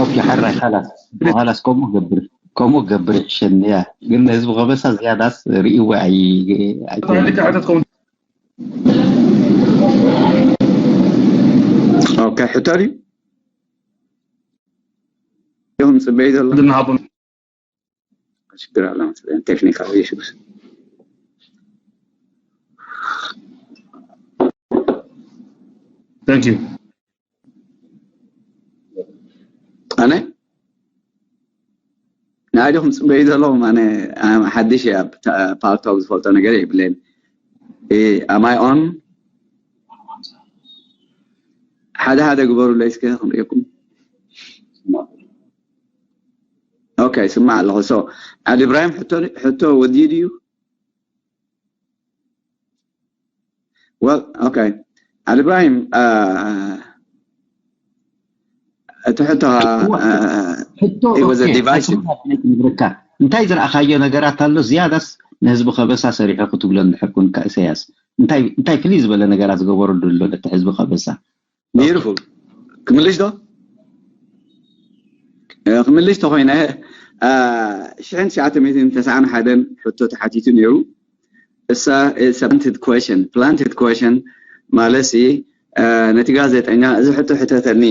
ኦኬ ሓራይ ካላስ ካላስ ከምኡ ገብር ከምኡ ገብር ይሕሸኒ እያ። ግን ህዝቢ ከበሳ ዝያዳስ ርእይዎ ኣይኮነን። ኦኬ ሕቶ ድዩ? ይኹን ፅበይ ዘሎ እንድናሃቦም ችግር ኣለ መስለኝ። ቴክኒካል ኢሹስ Thank you። ኣነ ንኣይ ዲኹም ፅበዩ ዘለኹም? ኣነ ሓድሽ እያ። ፓልቶክ ዝፈልጦ ነገር የብለይን። ኣማይ ኦን ሓደ ሓደ ግበሩለይ እስከ ክንሪእኩም። ኦኬ ስማዕ ኣለኹ። ሶ ዓሊ ኢብራሂም ሕቶ ወዲኡ ድዩ? Well, okay. ዓሊ ኢብራሂም እቲ ሕቶ ሕቶ ንብረካ እንታይ ዝረኣኻዮ ነገራት ኣሎ ዝያዳስ ንህዝቢ ከበሳ ሰሪሑ ክትብሎ እንድሕር ኮንካ ኢሳያስ እንታይ ፍልይ ዝበለ ነገራት ዝገበረሉ ኣሎ ነቲ ህዝቢ ከበሳ Beautiful. ክምልሽ ዶ ክምልሽ ተኮይነ ሽሕን ትሽዓተ ሚእትን ተስዓን ሓደን ሕቶ ተሓቲቱ ነይሩ። እሳ planted question planted question ማለት ሲ ነቲ ጋዜጠኛ እዚ ሕቶ ሕተተኒ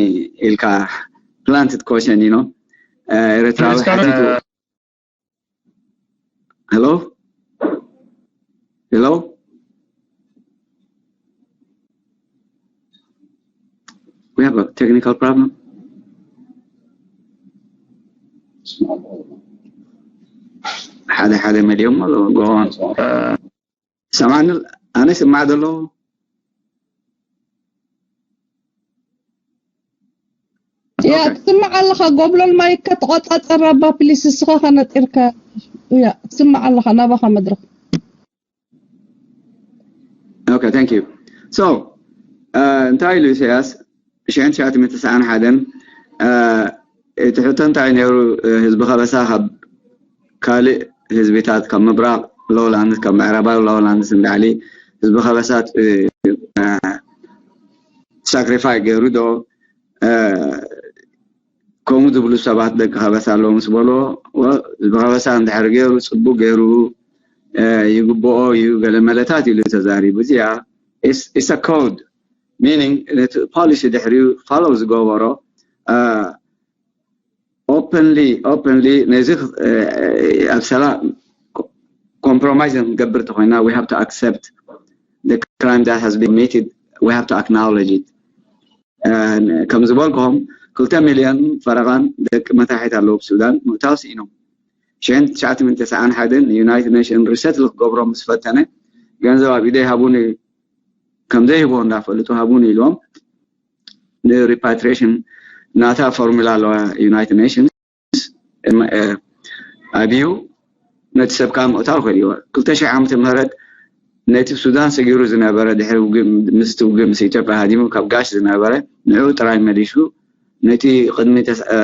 ኢልካ planted question you know ኤርትራዊ ሓቲቱ Hello? Hello? We have a technical problem. ሓደ ሓደ መሊኦም ኣለዉ ጎን ሰማዕኒ ኣነ ስማዕ ዘሎ ያ ትስማዕ ኣለኻ ጎብለል ማይከ ተቆጻጸር ኣባ ፕሊስ እስኻ ከነጢርካ ያ ትስማዕ ኣለኻ ናባኻ መድረኽ Okay, thank you. So እንታይ ኢሉ ኢሳያስ ሽሕን ትሽዓተ ሚእትን ተስዓን ሓደን እቲ ሕቶ እንታይ ነይሩ ህዝቢ ከበሳ ካብ ካልእ ህዝብታት ካብ ምብራቕ ሎውላንድስ ካብ ምዕራባዊ ሎውላንድስ ንላዕሊ ህዝቢ ከበሳ ሳክሪፋይ ገይሩ ዶ ከምኡ ዝብሉ ሰባት ደቂ ከበሳ ኣለዉ ምስ በልዎ ህዝቢ ከበሳ እንድሕር ገይሩ ፅቡቅ ገይሩ ይግብኦ እዩ ገለ መለታት ኢሉ ተዛሪቡ እዚኣ it's a code meaning ነቲ policy ድሕሪኡ follow ዝገበሮ openly openly ነዚ ኣብ ሰላ compromise ክንገብር ተኮይና we have to accept the crime that has been committed we have to acknowledge it ከም ዝበልኩም ክልተ ሚልዮን ፈረቓን ደቂ መታሒት ኣለዉ ብሱዳን ምእታው ስኢኖም ሽሕን ትሽዓተ ሚእትን ተስዓን ሓደን ዩናይትድ ኔሽን resettle ክገብሮም ምስ ፈተነ ገንዘብ ኣብ ኢደይ ሃቡኒ ከም ዘይህቦ እንዳፈለጡ ሃቡኒ ኢሎም ን repatriation ናታ ፎርሙላ ኣለዋ ዩናይትድ ኔሽንስ ኣብዩ ነቲ ሰብ ከዓ ምእታው ክእል እዩ ክልተ ሽሕ ዓመተ ምህረት ነቲ ሱዳን ሰጊሩ ዝነበረ ድሕሪ ምስቲ ውግእ ምስ ኢትዮጵያ ሃዲሙ ካብ ጋሽ ዝነበረ ንዕኡ ጥራይ መሊሱ ነቲ ቅድሚ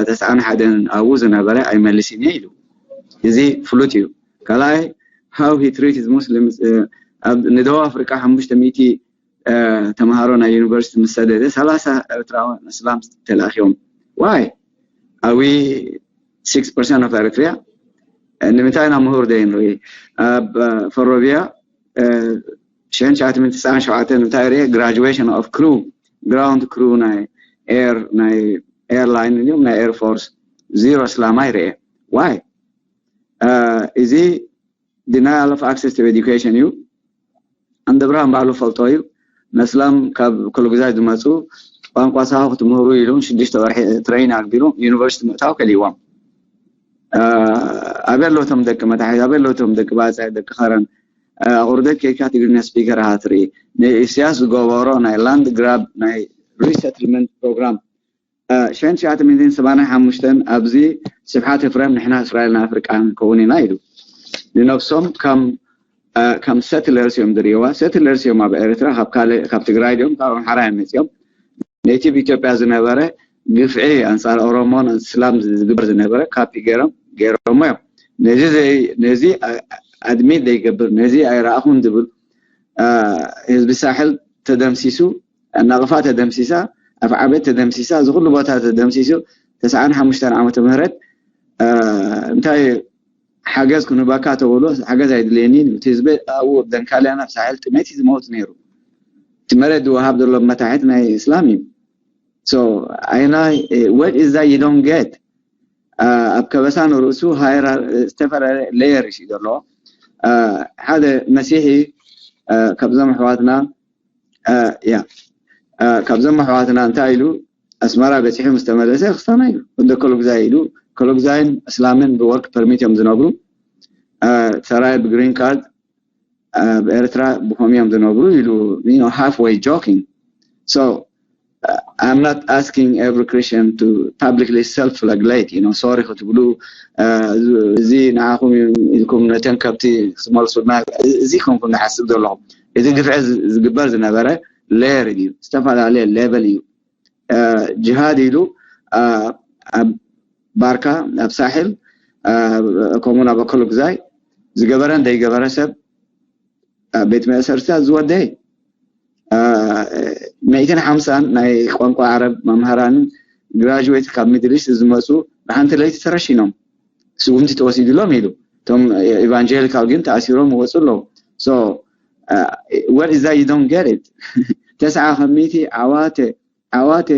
ተስዓን ሓደን ኣብኡ ዝነበረ ኣይመልስን እየ ኢሉ እዚ ፍሉጥ እዩ ካልኣይ how he treated Muslims ንደቡብ ኣፍሪቃ ሓሙሽተ ሚእቲ ተምሃሮ ናይ ዩኒቨርሲቲ ምስ ሰደደ ሰላሳ ኤርትራውያን ኣስላም ተላእኪዎም። Why are we six percent of Eritrea? ንምንታይ ኢና ምሁር ዘይንርኢ? ኣብ ፈሮቪያ ሽሕን ትሽዓተ ሚእትን ትስዓን ሸውዓተን እንታይ ርኤ? Graduation of crew, ground crew ናይ ኤር ናይ ኤርላይን እዮም ናይ ኤርፎርስ ዚሮ እስላማይ ርኤ። Why? እዚ denial of access to education እዩ። ኣንደ ብርሃን ባዕሉ ፈልጦ እዩ። መስላም ካብ ኮሎግዛይ ዝመፁ ቋንቋ ሳሆ ክትምህሩ ኢሉ ሽዱሽተ ወርሒ ትሬን ኣግቢሩ ዩኒቨርሲቲ ምእታው ከሊዎም። ኣበይ ኣለዉ እቶም ደቂ መታሒት? ኣበይ ኣለዉ እቶም ደቂ ባፅዕ፣ ደቂ ከረን? ኣቑርደት ኬካ ትግርኛ ስፒከር ኣሃ ትርኢ። ንኢስያስ ዝገበሮ ናይ ላንድ ግራብ ናይ ሪሰትልመንት ፕሮግራም ሽሕን ትሽዓተ ሚእትን ሰማንያን ሓሙሽተን ኣብዚ ስብሓት ኤፍሬም ንሕና እስራኤል ንኣፍሪቃ ንከውን ኢና ኢሉ። ንነብሶም ከም ከም ሰትለርስ እዮም ዝርእይዋ። ሰትለርስ እዮም ኣብ ኤርትራ ካብ ካልእ ካብ ትግራይ ድዮም ካብ ኣምሓራ እዮም መፂኦም። ነቲ ብኢትዮጵያ ዝነበረ ግፍዒ ኣንፃር ኦሮሞን እስላም ዝግበር ዝነበረ ካፒ ገይሮም ገይሮሞ እዮም። ነዚ ዘይ- ነዚ ኣድሚት ዘይገብር ነዚ ኣይረኣኹን ዝብል ህዝቢ ሳሕል ተደምሲሱ፣ ናቕፋ ተደምሲሳ፣ ኣፍዓበት ተደምሲሳ፣ እዚ ኩሉ ቦታ ተደምሲሱ ተስዓን ሓሙሽተን ዓመተ ምህረት እንታይ ሓገዝ ክንህበካ ተብሎ ሓገዝ ኣይድልየኒን እዩ። እቲ ህዝቢ ኣብኡ ኣብ ደንካልያን ኣብ ሳሕል ጥሜት እዩ ዝመውት ነይሩ። እቲ መሬት ዝወሃብ ዘሎ መታሕት ናይ እስላም እዩ። So ኣይናይ what is that you don't get? ኣብ ከበሳ ንርእሱ ዝተፈላለየ ሌየር እዩ ዘለዎ። ሓደ መሲሒ ካብዞም ኣሕዋትና ያ ካብዞም ኣሕዋትና እንታይ ኢሉ ኣስመራ በፂሑ ምስ ተመለሰ ክስታና እዩ። ወደ ኮሎግዛይ ኢሉ ኮሎግዛይን እስላምን ብወርክ ፐርሚት እዮም ዝነብሩ። ሰራይ ብግሪን ካርድ ኣብ ኤርትራ ብኸም እዮም ዝነብሩ ኢሉ ሃፍ ወይ ጆኪንግ። So I'm not asking every Christian to publicly self-flagellate, you know, ሶሪ ክትብሉ እዚ ንዓኹም ኢልኩም ነተን ከብቲ ክትመልሱና እዚ ከምኩም ንሓስብ ዘለኹም። እዚ ግፍዒ ዝግበር ዝነበረ ሌየር እዩ፣ ዝተፈላለየ ሌቨል እዩ። ጅሃድ ኢሉ ኣብ ባርካ ኣብ ሳሕል ከምኡ ናብ ኣከሉ ግዛይ ዝገበረን ዘይገበረ ሰብ ኣብ ቤት መእሰርትታት ዝወደይ ሚእትን ሓምሳን ናይ ቋንቋ ዓረብ መምሃራንን ግራጅዌት ካብ ሚድል ኢስት ዝመፁ ብሓንቲ ለይቲ ተረሺኖም። ስጉምቲ ተወሲድሎም ኢሉ እቶም ኢቫንጀሊካል ግን ተኣሲሮም ይወፁ ኣለዉ። So what is that you don't get it? ተስዓ ከሚቲ ዓዋተ ዓዋተ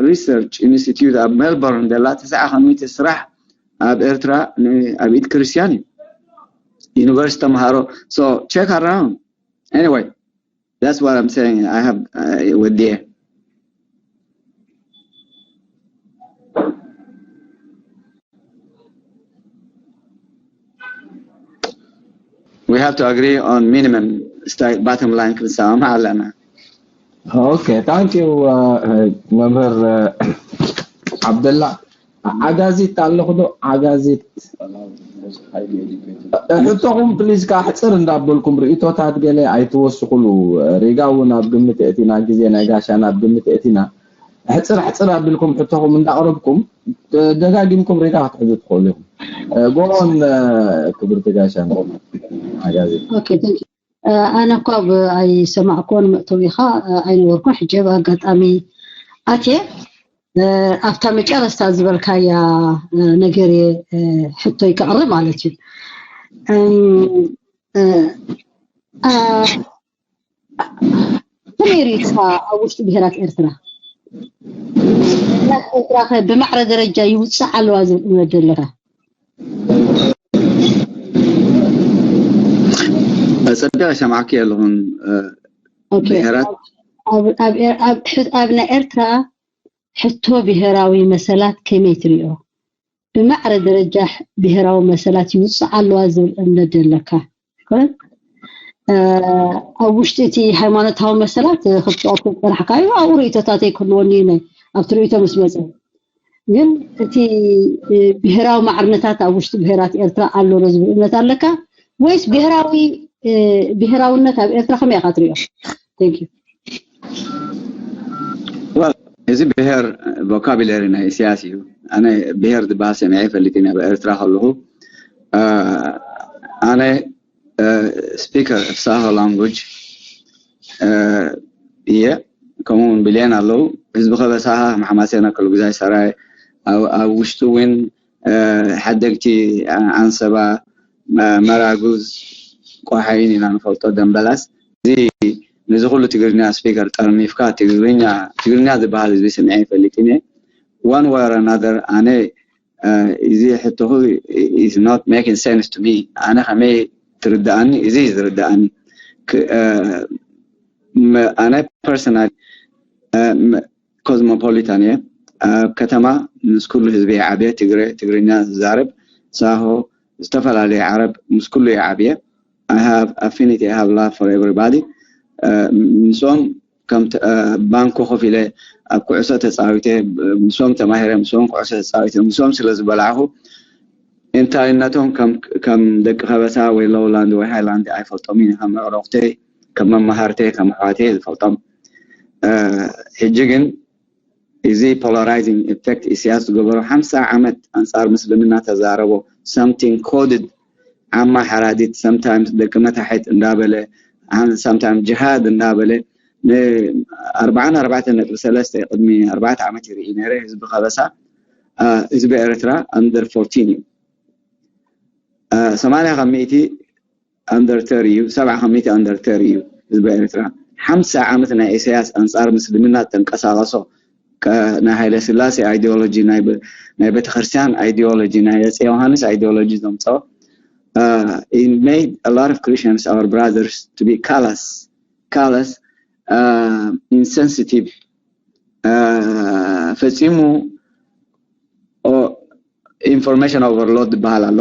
ሪሰርች ኢንስቲትዩት ኣብ ሜልቦርን ዘላ ተስዓ ከሚቲ ስራሕ ኣብ ኤርትራ ኣብ ኢድ ክርስቲያን እዩ። ዩኒቨርሲቲ ተምሃሮ so check around. Anyway, that's what I'm saying. I have ወዲየ we have to agree on minimum style bottom line ክንሰማማዕ ኣለና። Okay, thank you መምህር ዓብደላ። ዓጋዚት ኣለኹ ዶ? ዓጋዚት ሕቶኹም ፕሊዝ ካሕፅር እንዳበልኩም ርእቶታት ገለ ኣይትወስኹሉ። ሪጋ እውን ኣብ ግምት እእቲና ግዜ ናይ ጋሻ ናብ ግምት እእቲና ሕፅር ሕፅር ኣቢልኩም ሕቶኹም እንዳቕረብኩም ደጋጊምኩም ሪጋ ክትሕዙ ትኽእሉ ኢኹም። ጎን ክብርቲ ጋሻ ዓጋዚት። ኣነ እኳ ኣይሰማዕኩዎን መእተዊኻ ኣይነበርኩን። ሕጂ ኣብ ኣጋጣሚ ኣትየ ኣብታ መጨረስታ ዝበልካያ ነገር ሕቶይ ከቕርብ ማለት እዩ። ከመይ ርኢኻ ኣብ ውሽጢ ብሄራት ኤርትራ ብሄራት ኤርትራ ከ ብማዕረ ደረጃ ይውፃዕ ኣለዋ ዝብል እምነት ዘለካ? ፀቢቐ ይሰምዓኪ ኣለኹን። ብሄራት ኣብ ናይ ኤርትራ ሕቶ ብሄራዊ መሰላት ከመይ ትሪኦ? ብማዕረ ደረጃ ብሄራዊ መሰላት ይውፅዓ ኣለዋ ዝብል እምነት ዘለካ ይኮነን? ኣብ ውሽጢ እቲ ሃይማኖታዊ መሰላት ክትፅቐ ዝፀናሕካ እዩ። ኣብኡ ርእቶታተይ ክህልወኒ እዩ ናይ ኣብቲ ርእቶ ምስ መፀ ግን እቲ ብሄራዊ ማዕርነታት ኣብ ውሽጢ ብሄራት ኤርትራ ኣሎ ዶ ዝብል እምነት ኣለካ ወይስ ብሄራዊ ብሄራውነት ኣብ ኤርትራ ከመይ ኢኻ ትሪኦ? Thank you. Well, እዚ ብሄር ቮካብለሪ ናይ ኢሳያስ እዩ። ኣነ ብሄር ዝበሃል ሰሚዐ ይፈልጥ ኢና ኣብ ኤርትራ ከለኹ ኣነ speaker of Saho language እየ። ከምኡ እውን ብልየን ኣለዉ። ህዝቢ ከበሳ፣ ማሕማሴና፣ ከልጉዛይ፣ ሰራይ፣ ኣብ ውሽጡ እውን ሓደግቲ፣ ኣንሰባ፣ መራጉዝ፣ ቆሓይን ኢና ንፈልጦ፣ ደምበላስ። እዚ ነዚ ኩሉ ትግርኛ ስፒከር ጠርኒፍካ ትግርኛ ትግርኛ ዝበሃል ህዝቢ ስምዐ ይፈልጥ እየ። One way or another ኣነ እዚ ሕቶኹ is not making sense to me። ኣነ ከመይ ትርዳኣኒ? እዚ እዩ ዝርዳኣኒ። ኣነ personally ኮዝሞፖሊታን እየ። ኣብ ከተማ ምስ ኩሉ ህዝቢ ዓብየ ትግረ ትግርኛ ዝዛረብ ሳሆ ዝተፈላለየ ዓረብ ምስ ኩሉ እየ ዓብየ። I have affinity, I have love for everybody። ምስኦም ከም ባንኮ ኮፍ ኢለ ኣብ ኩዕሶ ተፃዊተ፣ ምስኦም ተማሂረ፣ ምስኦም ኩዕሶ ተፃዊተ፣ ምስኦም ስለ ዝበላዕኹ እንታይነቶም ከም ደቂ ከበሳ ወይ ሎውላንድ ወይ ሃይላንድ ኣይፈልጦም እዩ። ከም ኣዕሩኽተይ፣ ከም መማሃርተይ፣ ከም ኣሕዋተይ ዝፈልጦም። ሕጂ ግን እዚ polarizing effect ኢሳያስ ዝገበሮ ሓምሳ ዓመት ኣንጻር ምስልምና ተዛረቦ፣ something coded ዓማ ሓራዲት፣ sometimes ደቂ መታሕት እንዳበለ፣ sometimes ጅሃድ እንዳበለ ን ኣርባዓን ኣርባዕተን ነጥቢ ሰለስተ ቅድሚ ኣርባዕተ ዓመት ይርኢ ነይረ። ህዝቢ ከበሳ፣ ህዝቢ ኤርትራ under fourteen እዩ። ሰማንያ ካብ ሚእቲ under thirty እዩ፣ ሰብዓ ካብ ሚእቲ under thirty እዩ ህዝቢ ኤርትራ። ሓምሳ ዓመት ናይ ኢሳያስ ኣንጻር ምስልምና ተንቀሳቐሶ፣ ናይ ሃይለ ስላሴ ideology፣ ናይ ቤተክርስትያን ideology፣ ናይ ኣጼ ዮሃንስ ideology ዘምጸኦ፣ it made a lot of Christians, our brothers, to be callous, callous, insensitive፣ ፈጺሙ information overload ዝበሃል ኣሎ።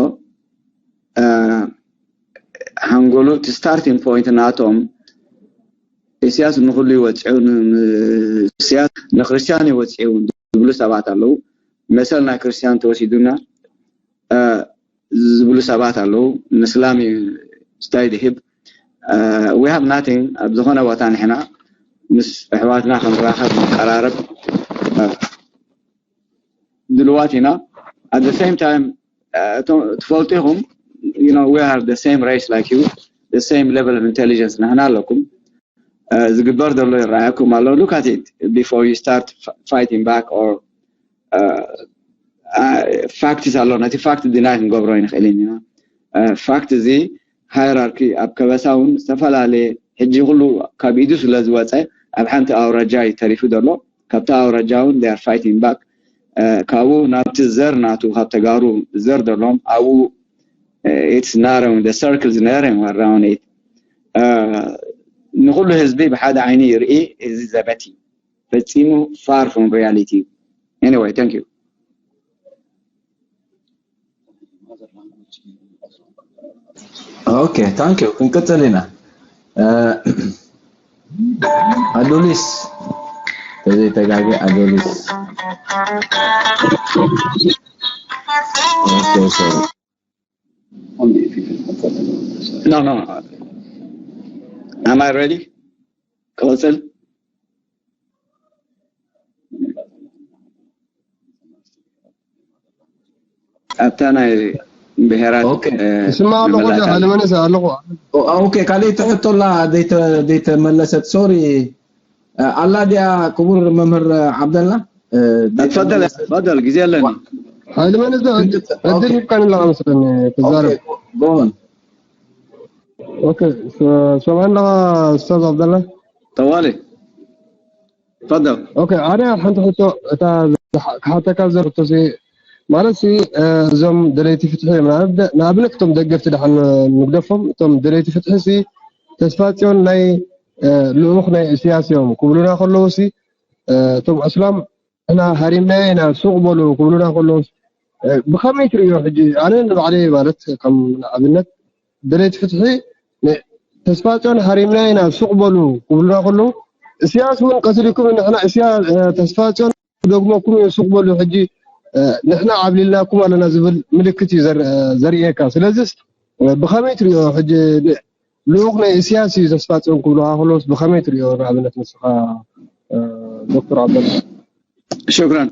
ሓንጎሉ እቲ starting point ናቶም ኢሳያስ ንኹሉ ይወፅዑ፣ ኢሳያስ ንክርስትያን ይወፅዑ ዝብሉ ሰባት ኣለዉ። መሰል ናይ ክርስትያን ተወሲዱና ዝብሉ ሰባት ኣለዉ። ንእስላም እዩ ስታይ ድሂብ። We have nothing። ኣብ ዝኾነ ቦታ ንሕና ምስ ኣሕዋትና ክንራኸብ፣ ንቀራረብ ድልዋት ኢና። At the same time ትፈልጡ ኢኹም፣ we are the same race like you, the same level of intelligence ንሕና ኣለኩም። ዝግበር ዘሎ ይረኣየኩም ኣሎ። Look at it before you start fighting back or facts ኣሎ። ነቲ fact deny ክንገብሮ ኣይንኽእልን ኢና። Fact እዚ hierarchy ኣብ ከበሳ እውን ዝተፈላለየ፣ ሕጂ ኩሉ ካብ ኢዱ ስለ ዝወፀ ኣብ ሓንቲ ኣውራጃ እዩ ተሪፉ ዘሎ። ካብቲ ኣውራጃ እውን they are fighting back። ካብኡ ናብቲ ዘር ናቱ፣ ካብ ተጋሩ ዘር ዘለዎም ኣብኡ it's narrowing, the circle is narrowing around it። ንኹሉ ህዝቢ ብሓደ ዓይኒ ይርኢ። እዚ ዘበት እዩ፣ ፈጺሙ far from reality እዩ። Anyway, thank you። Okay, thank you። ክንቅጽል ኢና። ኣዶሊስ፣ ተዘይተጋገ ኣዶሊስ። No, no. Am I ready? ክቕጽል? ኣብታ ናይ ብሄራት ስማ ኣለኹ። ሃይለመነስ ኣለኹ። ኦኬ፣ ካልእ ትሕቶላ ዘይተመለሰት፣ ሶሪ። ኣላ ድያ ክቡር መምህር ዓብደላ? ተፈደለ፣ ተፈደል፣ ግዜ ኣለኒ። ሓይሊ መን እዚ ዕድል ሂብካኒ ኣለኻ መስለኒ ትዛረብ። ጎን ኦኬ፣ ሰምዓኒ ኣለኻ ኡስታዝ ዓብደላ? ጠዋሊ ተፈደል። ኦኬ፣ ኣነ ሓንቲ ሕቶ፣ እታ ክሓተካ ዘርቶሲ ማለት ሲ እዞም ደለይቲ ፍትሒ ንኣብነት እቶም ደገፍቲ ድሓን ንግደፎም፣ እቶም ደለይቲ ፍትሒ ሲ ተስፋ ጽዮን ናይ ልኡኽ ናይ ኢሳያስ እዮም ክብሉና ከለዉ ሲ እቶም ዕስላም ንሕና ሃሪምናዮ ኢና ሱቕ በሉ ክብሉና ከለዉ ብኸመይ ትርእዮ? ሕጂ ኣነ ንባዕለይ ማለት ከም ንኣብነት ደለይቲ ፍትሒ ተስፋ ጽዮን ሃሪምናዮ ኢና ሱቕ በሉ ክብሉና ከለዉ ኢሳያስ እውን ቀትሊኩም ንሕና ኢሳያስ ተስፋ ጽዮን ክደግመኩም እዩ ሱቕ በሉ ሕጂ ንሕና ዓብሊልናኩም ኣለና ዝብል ምልክት እዩ ዘርእየካ። ስለዚስ ብኸመይ ትርእዮ? ሕጂ ልኡኽ ናይ ኢሳያስ እዩ ተስፋ ጽዮን ክብሉኻ ከለውስ ብኸመይ ትርእዮ? ንኣብነት ንስኻ ዶክተር ዓብደላ። ሽክራን።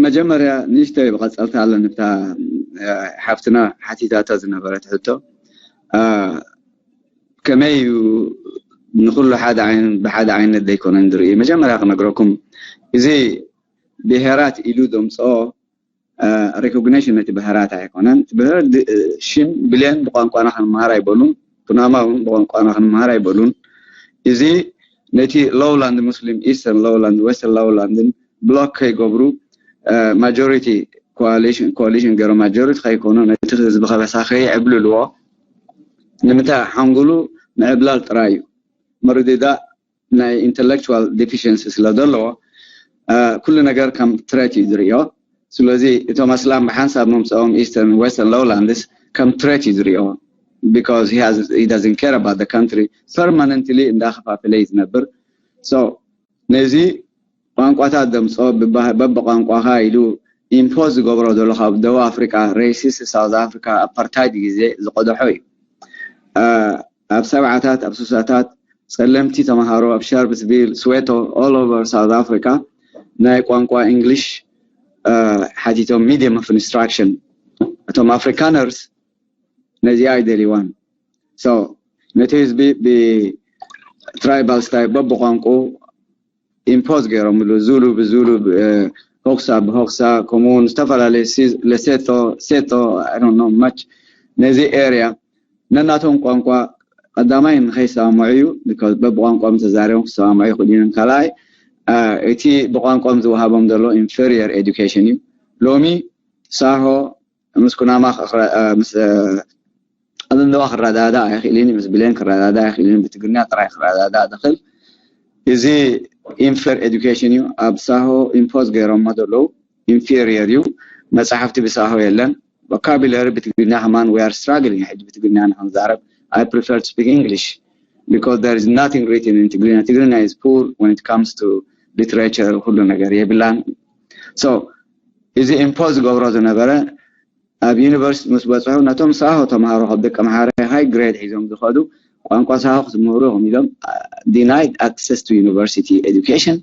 መጀመርያ ንእሽተይ ብቐጸልታ ኣሎ ንብታ ሓፍትና ሓቲታታ ዝነበረት ሕቶ ከመይ እዩ ንኩሉ ሓደ ዓይነት ብሓደ ዓይነት ዘይኮነን ዝርኢ። መጀመርያ ክነግረኩም፣ እዚ ብሄራት ኢሉ ዘምፅኦ ሪኮግኒሽን ነቲ ብሄራት ኣይኮነን። ብሄር ሽም ብሌን ብቋንቋና ክንመሃር ኣይበሉን፣ ኩናማ እውን ብቋንቋና ክንመሃር ኣይበሉን። እዚ ነቲ ሎውላንድ ሙስሊም፣ ኢስተርን ሎውላንድ፣ ዌስተርን ሎውላንድን ብሎክ ከይገብሩ፣ ማጆሪቲ ኮሊሽን ገይሮም ማጆሪቲ ከይኮኑ፣ ነቲ ህዝቢ ከበሳ ከይዕብልልዎ ንምንታይ ሓንጉሉ ምዕብላል ጥራይ እዩ። ምርድዳእ ናይ ኢንተሌክቹዋል ዲፊሽንሲ ስለ ዘለዎ ኩሉ ነገር ከም ትረት እዩ ዝርእዮ። ስለዚ እቶም ኣስላም ብሓንሳብ መምፅኦም ኢስተርን ዌስተርን ሎውላንድስ ከም ትረት እዩ ዝርእዮ። Because he has he doesn't care about the country, permanently እንዳኸፋፈለ እዩ ዝነብር። So ነዚ ቋንቋታት ዘምፅኦ በብቋንቋኻ ኢሉ ኢምፖዝ ዝገብሮ ዘሎ ካብ ደቡብ ኣፍሪካ፣ ሬሲስት ሳውዝ ኣፍሪካ ኣፓርታይድ ግዜ ዝቀደሖ እዩ። ኣብ ሰብዓታት ኣብ ስሳታት ጸለምቲ ተምሃሮ ኣብ ሻርፕስቪል፣ ስዌቶ፣ all over ሳውዝ ኣፍሪካ ናይ ቋንቋ እንግሊሽ ሓቲቶም ሚዲየም ኦፍ ኢንስትራክሽን። እቶም ኣፍሪካነርስ ነዚኣ ኣይደልይዋን። ነቲ ህዝቢ ብትራይባል ስታይ በብቋንቁ ኢምፖዝ ገይሮምሉ፣ ዙሉ ብዙሉ፣ ሆክሳ ብሆክሳ፣ ከምኡውን ዝተፈላለዩ ለሴቶ ሴቶ ማች ነዚ ኤርያ ነናቶም ቋንቋ ቀዳማይ ንኸይሰማምዑ እዩ። በብቋንቋም ተዛሪቦም ክሰማምዑ ይኽእሉ እዮም። ካልኣይ እቲ ብቋንቋም ዝወሃቦም ዘሎ ኢንፌሪየር ኤዱኬሽን እዩ። ሎሚ ሳሆ ምስ ኩናማ ምስ ኣበንደዋ ክረዳዳእ ኣይኽእልን እዩ፣ ምስ ብሌን ክረዳዳእ ኣይኽእልን እዩ፣ ብትግርኛ ጥራይ ክረዳዳእ ዝኽእል እዚ ኢንፌር ኤዱኬሽን እዩ። ኣብ ሳሆ ኢምፖዝ ገይሮሞ ዘለዉ ኢንፌሪየር እዩ። መፅሓፍቲ ብሳሆ የለን። ቮካቡለሪ ብትግርኛ ከማን we are struggling ሕጂ ብትግርኛ ንክንዛረብ። I prefer to speak English because there is nothing written in ትግርኛ። ትግርኛ is poor when it comes to literature፣ ሁሉ ነገር የብላን። So እዚ ኢምፖዝ ዝገብሮ ዝነበረ ኣብ ዩኒቨርሲቲ ምስ በፅሑ ነቶም ሳሆ ተምሃሮ ካብ ደቂ ኣምሓራይ ሃይ ግሬድ ሒዞም ዝኸዱ ቋንቋ ሳሆ ክትምህሩ ኢኹም ኢሎም denied access to university education።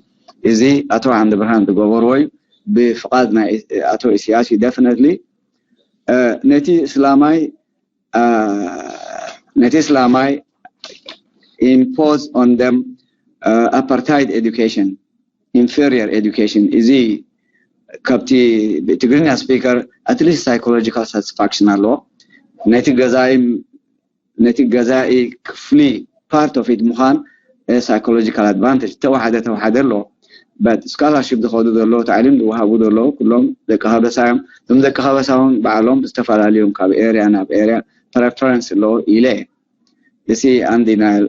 እዚ ኣቶ ዓንደ ብርሃን ዝገበርዎ እዩ ብፍቓድ ናይ ኣቶ ኢሳያስ እዩ። Definitely ነቲ እስላማይ ነቲ እስላማይ impose on them apartheid education, inferior education። እዚ ካብቲ ትግርኛ ስፒከር at least psychological satisfaction ኣለዎ። ነቲ ገዛኢ ነቲ ገዛኢ ክፍሊ part of it ምዃን psychological advantage ተዋሓደ ተዋሓደ ኣለዎ። But ስካላርሽፕ ዝኸዱ ዘለዉ፣ ታዕሊም ዝወሃቡ ዘለዉ ኩሎም ደቂ ከበሳ እዮም። እቶም ደቂ ከበሳ እውን ባዕሎም ዝተፈላለዩም ካብ ኤርያ ናብ ኤርያ ፕሬፈረንስ ኣለዎ ኢለ እየ። እዚ undeniable,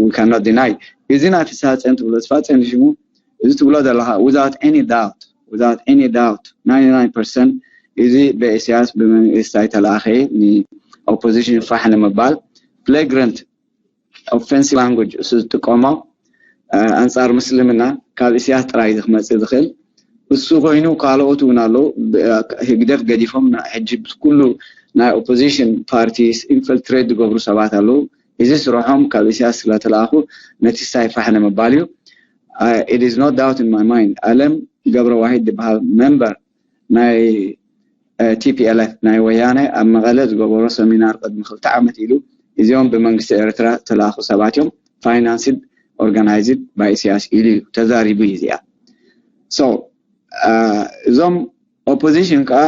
we cannot deny። እዚ ናቲ ሳፀን ትብሎ ዝፋፀን ሽሙ እዚ ትብሎ ዘለካ without any doubt, without any doubt ninety nine percent እዚ ብኢሳያስ ብመንግስቲ ኣይተላእኸ ን opposition ፋሕ ንምባል flagrant offensive language እሱ ዝጥቀሞ ኣንፃር ምስልምና ካብ ኢሳያስ ጥራይ ክመፅእ ዝኽእል። እሱ ኮይኑ ካልኦት እውን ኣለዉ። ህግደፍ ገዲፎም ሕጂ ኩሉ ናይ ኦፖዚሽን ፓርቲስ ኢንፈልትሬት ዝገብሩ ሰባት ኣለዉ። እዚ ስርሖም ካብ ኢሳያስ ስለተለኣኹ ነቲ ሳይ ፋሕ ንምባል እዩ። It is no doubt in my mind። ኣለም ገብረ ዋሂድ ዝበሃል መንበር ናይ ቲፒኤልኤፍ ናይ ወያነ ኣብ መቐለ ዝገበሮ ሰሚናር ቅድሚ ክልተ ዓመት ኢሉ እዚኦም ብመንግስቲ ኤርትራ ተለኣኹ ሰባት እዮም፣ ፋይናንስድ ኦርጋናይዝድ ባይ ኢሳያስ ኢሉ እዩ ተዛሪቡ እዩ እዚኣ። So እዞም ኦፖዚሽን ከዓ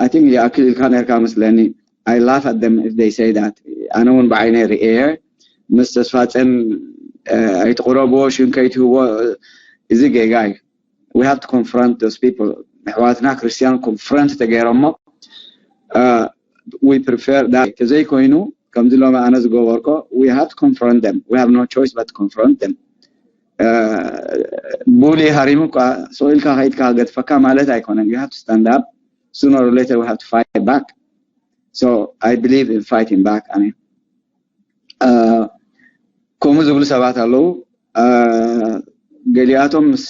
I think ይኣክል ኢልካ ነርካ መስለኒ። I laugh at them if they say that። ኣነ እውን ብዓይነይ ርእየ ምስ ተስፋፀን ኣይትቕረብዎ ሽም ከይትህቦ እዚ ጌጋ እዩ። We have to confront those people። ኣሕዋትና ክርስቲያን ኮንፍረንት ተገይሮሞ we prefer that። ተዘይኮይኑ ከምዚ ሎሚ ኣነ ዝገበርኮ we have to confront them። We have no choice but to confront them። ቡሊ ሃሪሙ እኳ ስቕ ኢልካ ከይድካ ገድፈካ ማለት ኣይኮነን። You have to stand up። Sooner or later we have to fight back። So I believe in fighting back። ኣነ ከምኡ ዝብሉ ሰባት ኣለዉ። ገሊኣቶም ምስ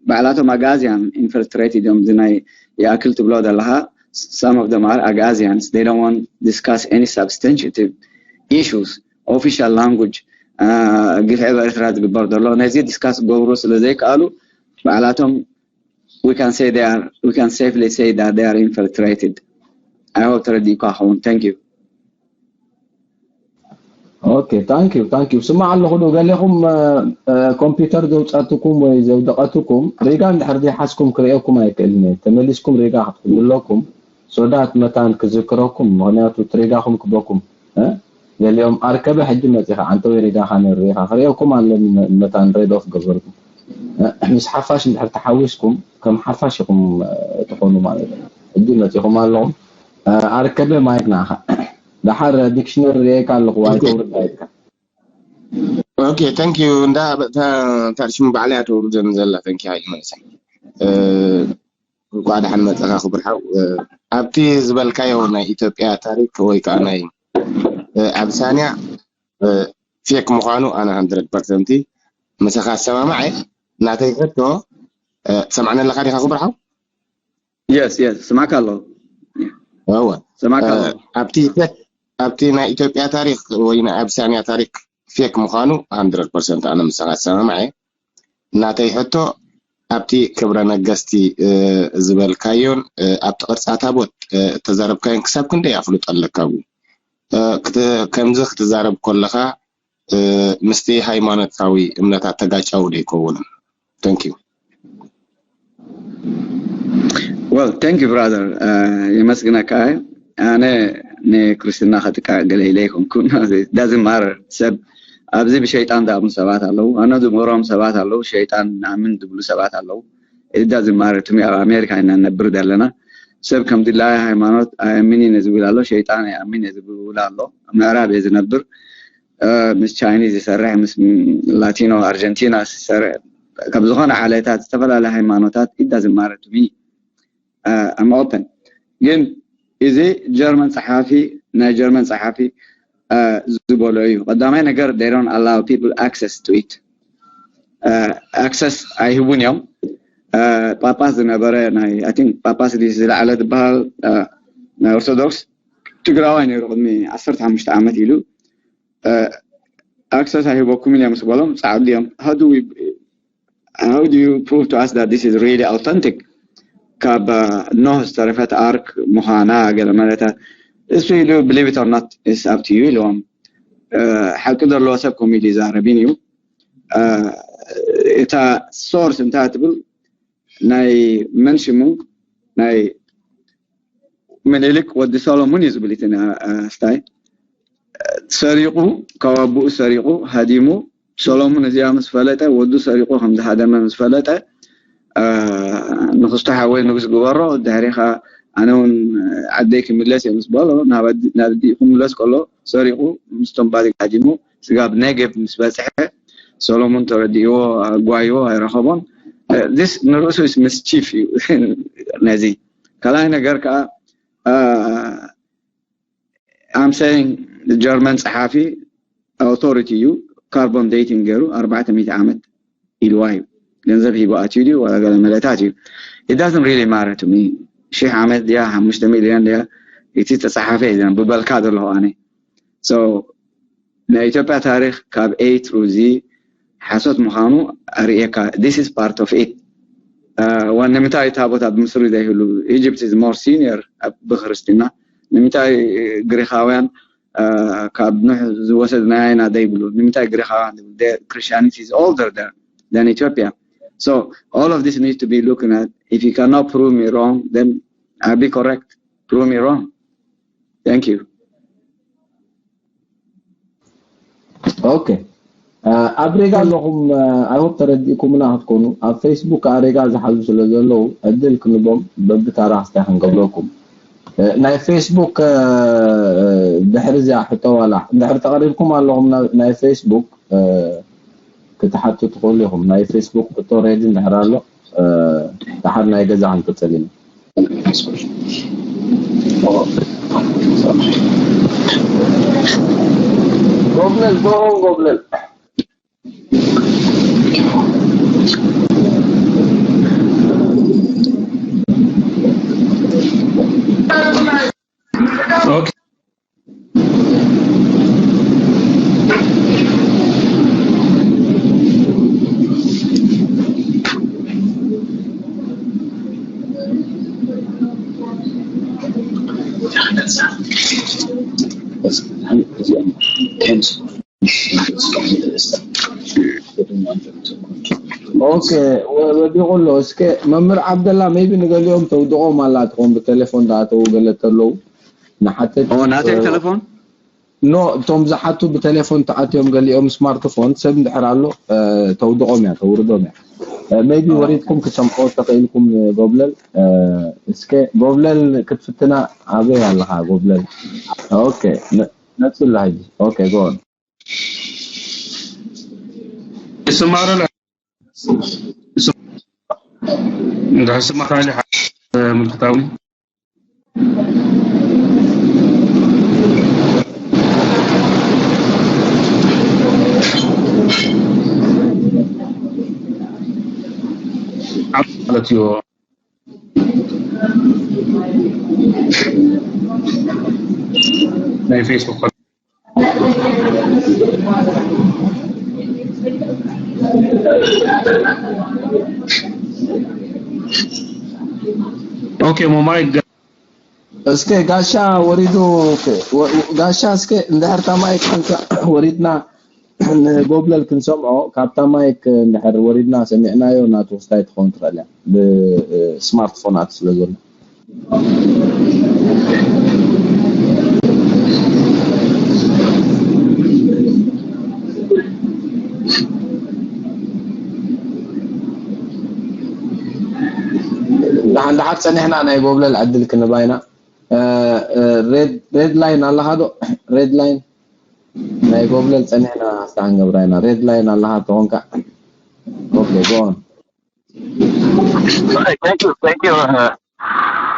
ባዕላቶም ኣጋዝያን ኢንፈልትሬት እዮም። እዚ ናይ ይኣክል ትብሎ ዘለካ some of them are ኣጋዝያንስ። They don't want discuss any substantive issues። Official language ግፍዒ በኤርትራ ዝግበር ዘሎ ነዚ ዲስካስ ክገብሩ ስለ ዘይከኣሉ ባዕላቶም we can say they are we can safely say that they are infiltrated። I hope ተረዲእኳ ክኸውን። Thank you። Okay, thank you, thank you። ስማዕ ኣለኹ ዶ ገሌኹም ኮምፒውተር ዘውጻትኩም ወይ ዘውደቐትኩም ሪጋ እንድሕር ዘይሓዝኩም ክርእየኩም ኣይክእልን እየ። ተመሊስኩም ሪጋ ክትሕዙ ኣለኩም። ሶዳት መታን ክዝክረኩም፣ ምኽንያቱ ትሪጋኹም ክበኩም። ገሊኦም ኣርከበ ሕጂ መጺኻ፣ ዓንተወይ ሪጋኻ ነይሩ ሪኻ ክርእየኩም ኣለኒ። መታን ሬድ ኦፍ ገበርኩም። ምስ ሓፋሽ እንድሕር ተሓዊስኩም ከም ሓፋሽ ኢኹም ትኾኑ ማለት እዩ። ሕጂ መጺኹም ኣለኹም። ኣርከበ ማይክ ንዓኻ። ደሓር ዲክሽነሪ ርእየካ ኣለኹ፣ ኣይተውርድ ኣይትካ። Okay, thank you። እንዳ ታርሽም ባዕላ ተውርደን ዘላ። Thank you ሃይለ መንእሰይ። እንኳዕ ደሓን መጸኻ ክቡር ሓው። ኣብቲ ዝበልካዮ ናይ ኢትዮጵያ ታሪክ ወይ ከዓ ናይ ኣብሳንያ ፌክ ምዃኑ ኣነ hundred percent ምሳኻ ኣሰማማዕ እየ። ናተይ ሕቶ ትሰምዓኒ ኣለኻ ዲኻ ክቡር ሓው? Yes, yes፣ ስማዕካ ኣለኹ። እወ ስማዕካ ኣለኹ። ኣብቲ ፌክ ኣብቲ ናይ ኢትዮጵያ ታሪክ ወይ ናይ ኣብሳንያ ታሪክ ፌክ ምዃኑ hundred percent ኣነ ምሳኻ ኣሰማማዕ እየ። ናተይ ሕቶ ኣብቲ ክብረ ነገስቲ ዝበልካዮን ኣብቲ ቅርጻ ታቦት እተዛረብካዮን ክሳብ ክንደይ ኣፍልጦ ኣለካ? ከምዚ ክትዛረብ ከለኻ ምስቲ ሃይማኖታዊ እምነታት ተጋጫዊ ዶ ኣይከውንን? Thank you። Well, thank you brother። የመስግነካ። ኣነ ንክርስትና ከጥቃ ገለ ኢለ ኣይኮንኩን። Doesn't matter። ሰብ ኣብዚ ብሸይጣን ዝኣምኑ ሰባት ኣለዉ፣ ኣነ ዝምህሮም ሰባት ኣለዉ፣ ሸይጣን ንኣምን ዝብሉ ሰባት ኣለዉ። It doesn't matter to me። ኣብ ኣሜሪካ ኢና ንነብር ዘለና። ሰብ ከም ድላዩ ሃይማኖት ኣይኣምን እየ ዝብል ኣሎ፣ ሸይጣን ኣይኣምን እየ ዝብል ኣሎ። ኣብ ምዕራብ እየ ዝነብር። ምስ ቻይኒዝ ዝሰርሕ፣ ምስ ላቲኖ ኣርጀንቲና ዝሰርሕ፣ ካብ ዝኾነ ዓሌታት፣ ዝተፈላለዩ ሃይማኖታት፣ it doesn't matter to me። I'm open። ግን እዚ ጀርመን ጸሓፊ፣ ናይ ጀርመን ጸሓፊ ዝበሎ እዩ። ቀዳማይ ነገር they don't allow people access to it። Access ኣይህቡን እዮም። ጳጳስ ዝነበረ ናይ I think ጳጳስ ዝለዓለ ዝበሃል ናይ ኦርቶዶክስ ትግራዋይ ነይሩ ቅድሚ ዓሰርተ ሓሙሽተ ዓመት ኢሉ። Access ኣይህበኩምን እዮም ምስ በሎም ጻዕዱ እዮም። How do you prove to us that this is really authentic? ካብ ኖህ ዝተረፈት ኣርክ ምዃና ገለ ማለት እሱ ኢሉ believe it or not is up to you ኢልዎም። ሓቂ ዘለዎ ሰብ ከምኡ ኢሉ ይዛረብን እዩ። እታ ሶርስ እንታይ ትብል ናይ መን ሽሙ ናይ ምኒልክ ወዲ ሰሎሙን እዩ ዝብል እቲ ስታይ ሰሪቑ ካብ ኣቦኡ ሰሪቑ ሃዲሙ ሰሎሙን እዚኣ ምስ ፈለጠ ወዱ ሰሪቑ ከም ዝሃደመ ምስ ፈለጠ ንክስቶ ሓወይ ንጉስ ግበሮ ድሕሪኻ ኣነ እውን ዓደይ ክምለስ እየ ምስ በሎ ናብ ኣዲኡ ክምለስ ከሎ ሰሪቑ ምስቶም ባሪግ ሃዲሙ ስጋብ ኔጌቭ ምስ በፅሐ ሰሎሙን ተረዲእዎ ኣጓይዎ ኣይረኸቦን። This ንርእሱ is mischief እዩ ነዚ ካልኣይ ነገር ከዓ I'm saying ጀርመን ጸሓፊ ኣውቶሪቲ እዩ carbon dating ገይሩ ኣርባዕተ ሚእቲ ዓመት ኢልዋ እዩ ገንዘብ ሂቡ ኣትዩ ድዩ ዋላ ገለ መለታት እዩ it doesn't really matter to me ሺሕ ዓመት ድያ ሓሙሽተ ሚልዮን ድያ እቲ ተጸሓፈ እዩ ብበልካ ዘለኹ ኣነ so ናይ ኢትዮጵያ ታሪክ ካብ A through Z ሓሶት ምዃኑ ኣርእየካ this is part of it ንምንታይ ታቦት ኣብ ምስሪ ዘይህሉ Egypt is more senior ብክርስትና ንምንታይ ግሪካውያን ካብ ኖህ ዝወሰድናዮ ኢና ዘይብሉ ንምንታይ ግሪካውያን Christianity is older than Ethiopia so all of this need to be looking at if you cannot prove me wrong then I'll be correct prove me wrong thank you Okay ኣብ ሬጋ ኣለኹም I hope ተረዲእኩምና ክትኮኑ ኣብ Facebook ከዓ ሬጋ ዝሓዙ ስለ ዘለዉ ዕድል ክንቦም በብታራ ክስታይ ክንገብረኩም ናይ Facebook ድሕሪ እዚኣ ሕቶ ዋላ እንድሕር ተቐሪብኩም ኣለኹም ናይ Facebook ክትሓቱ ትኽእሉ ኢኹም ናይ Facebook ሕቶ ሬዲ እንድሕር ኣሎ ድሓር ናይ ገዛ ክንቅፅል ኢና ጎብለል ጎሆን ጎብለል Okay. ኦኬ፣ ወዲቑ ኣሎ። እስከ መምህር ዓብደላ፣ ሜቢ ንገሊኦም ተውድቖም ኣላ ትኾን፣ ብቴሌፎን ዝኣተዉ ገለ ተለዉ ንሓተት። ኦ፣ ናተይ ቴሌፎን? ኖ፣ እቶም ዝሓቱ ብቴሌፎን ተኣትዮም፣ ገሊኦም ስማርትፎን ሰብ እንድሕር ኣሎ፣ እ፣ ተውድቖም እያ፣ ተውርዶም እያ። እ፣ ሜቢ ኦ፣ ወሪድኩም ክሰምዕዎ ተኽኢልኩም፣ ጎብለል። እ፣ እስከ ጎብለል ክትፍትና ኣበይ ኣለኻ ጎብለል? ኦኬ፣ ነ-፣ ነጽላ ሕጂ። ኦኬ፣ ጎ ኦን። ይስማዕ ዶ? ይስማዕ። እንድሕር ስማዕ ተባሂሉ ይሓ-፣ ምልክታዊ። ማለት እዩ። ናይ ፌስቡክ። ኦኬ፣ ሞ ማይክ ገ- እስከ ጋሻ ወሪዱ፣ ወ-፣ ወ-፣ ጋሻ እስከ እንድሕር ታማይ ቃንካ ወሪድና ንጎብለል ክንሰምዖ፣ ካብ ታማይክ እንድሕር ወሪድና ሰሚዕናዮ ናቱ ክስታይ ትኸውን ትኽእል እያ፣ ብስማርትፎናት ስለ ዘሎ። ደሓን ደሓር ጸኒሕና ናይ ጎብለል ዕድል ክንባ ኢና። እ፣ እ፣ ሬድ፣ ሬድ ላይን ኣለኻ ዶ? ሬድ ላይን ናይ ጎብለል ጸኒሕና ኣስተሓንገብራ ኢና። ሬድ ላይን ኣለኻ ተኾንካ። ኦኬ፣ ጎ ኦን። Thank you, thank you, uh,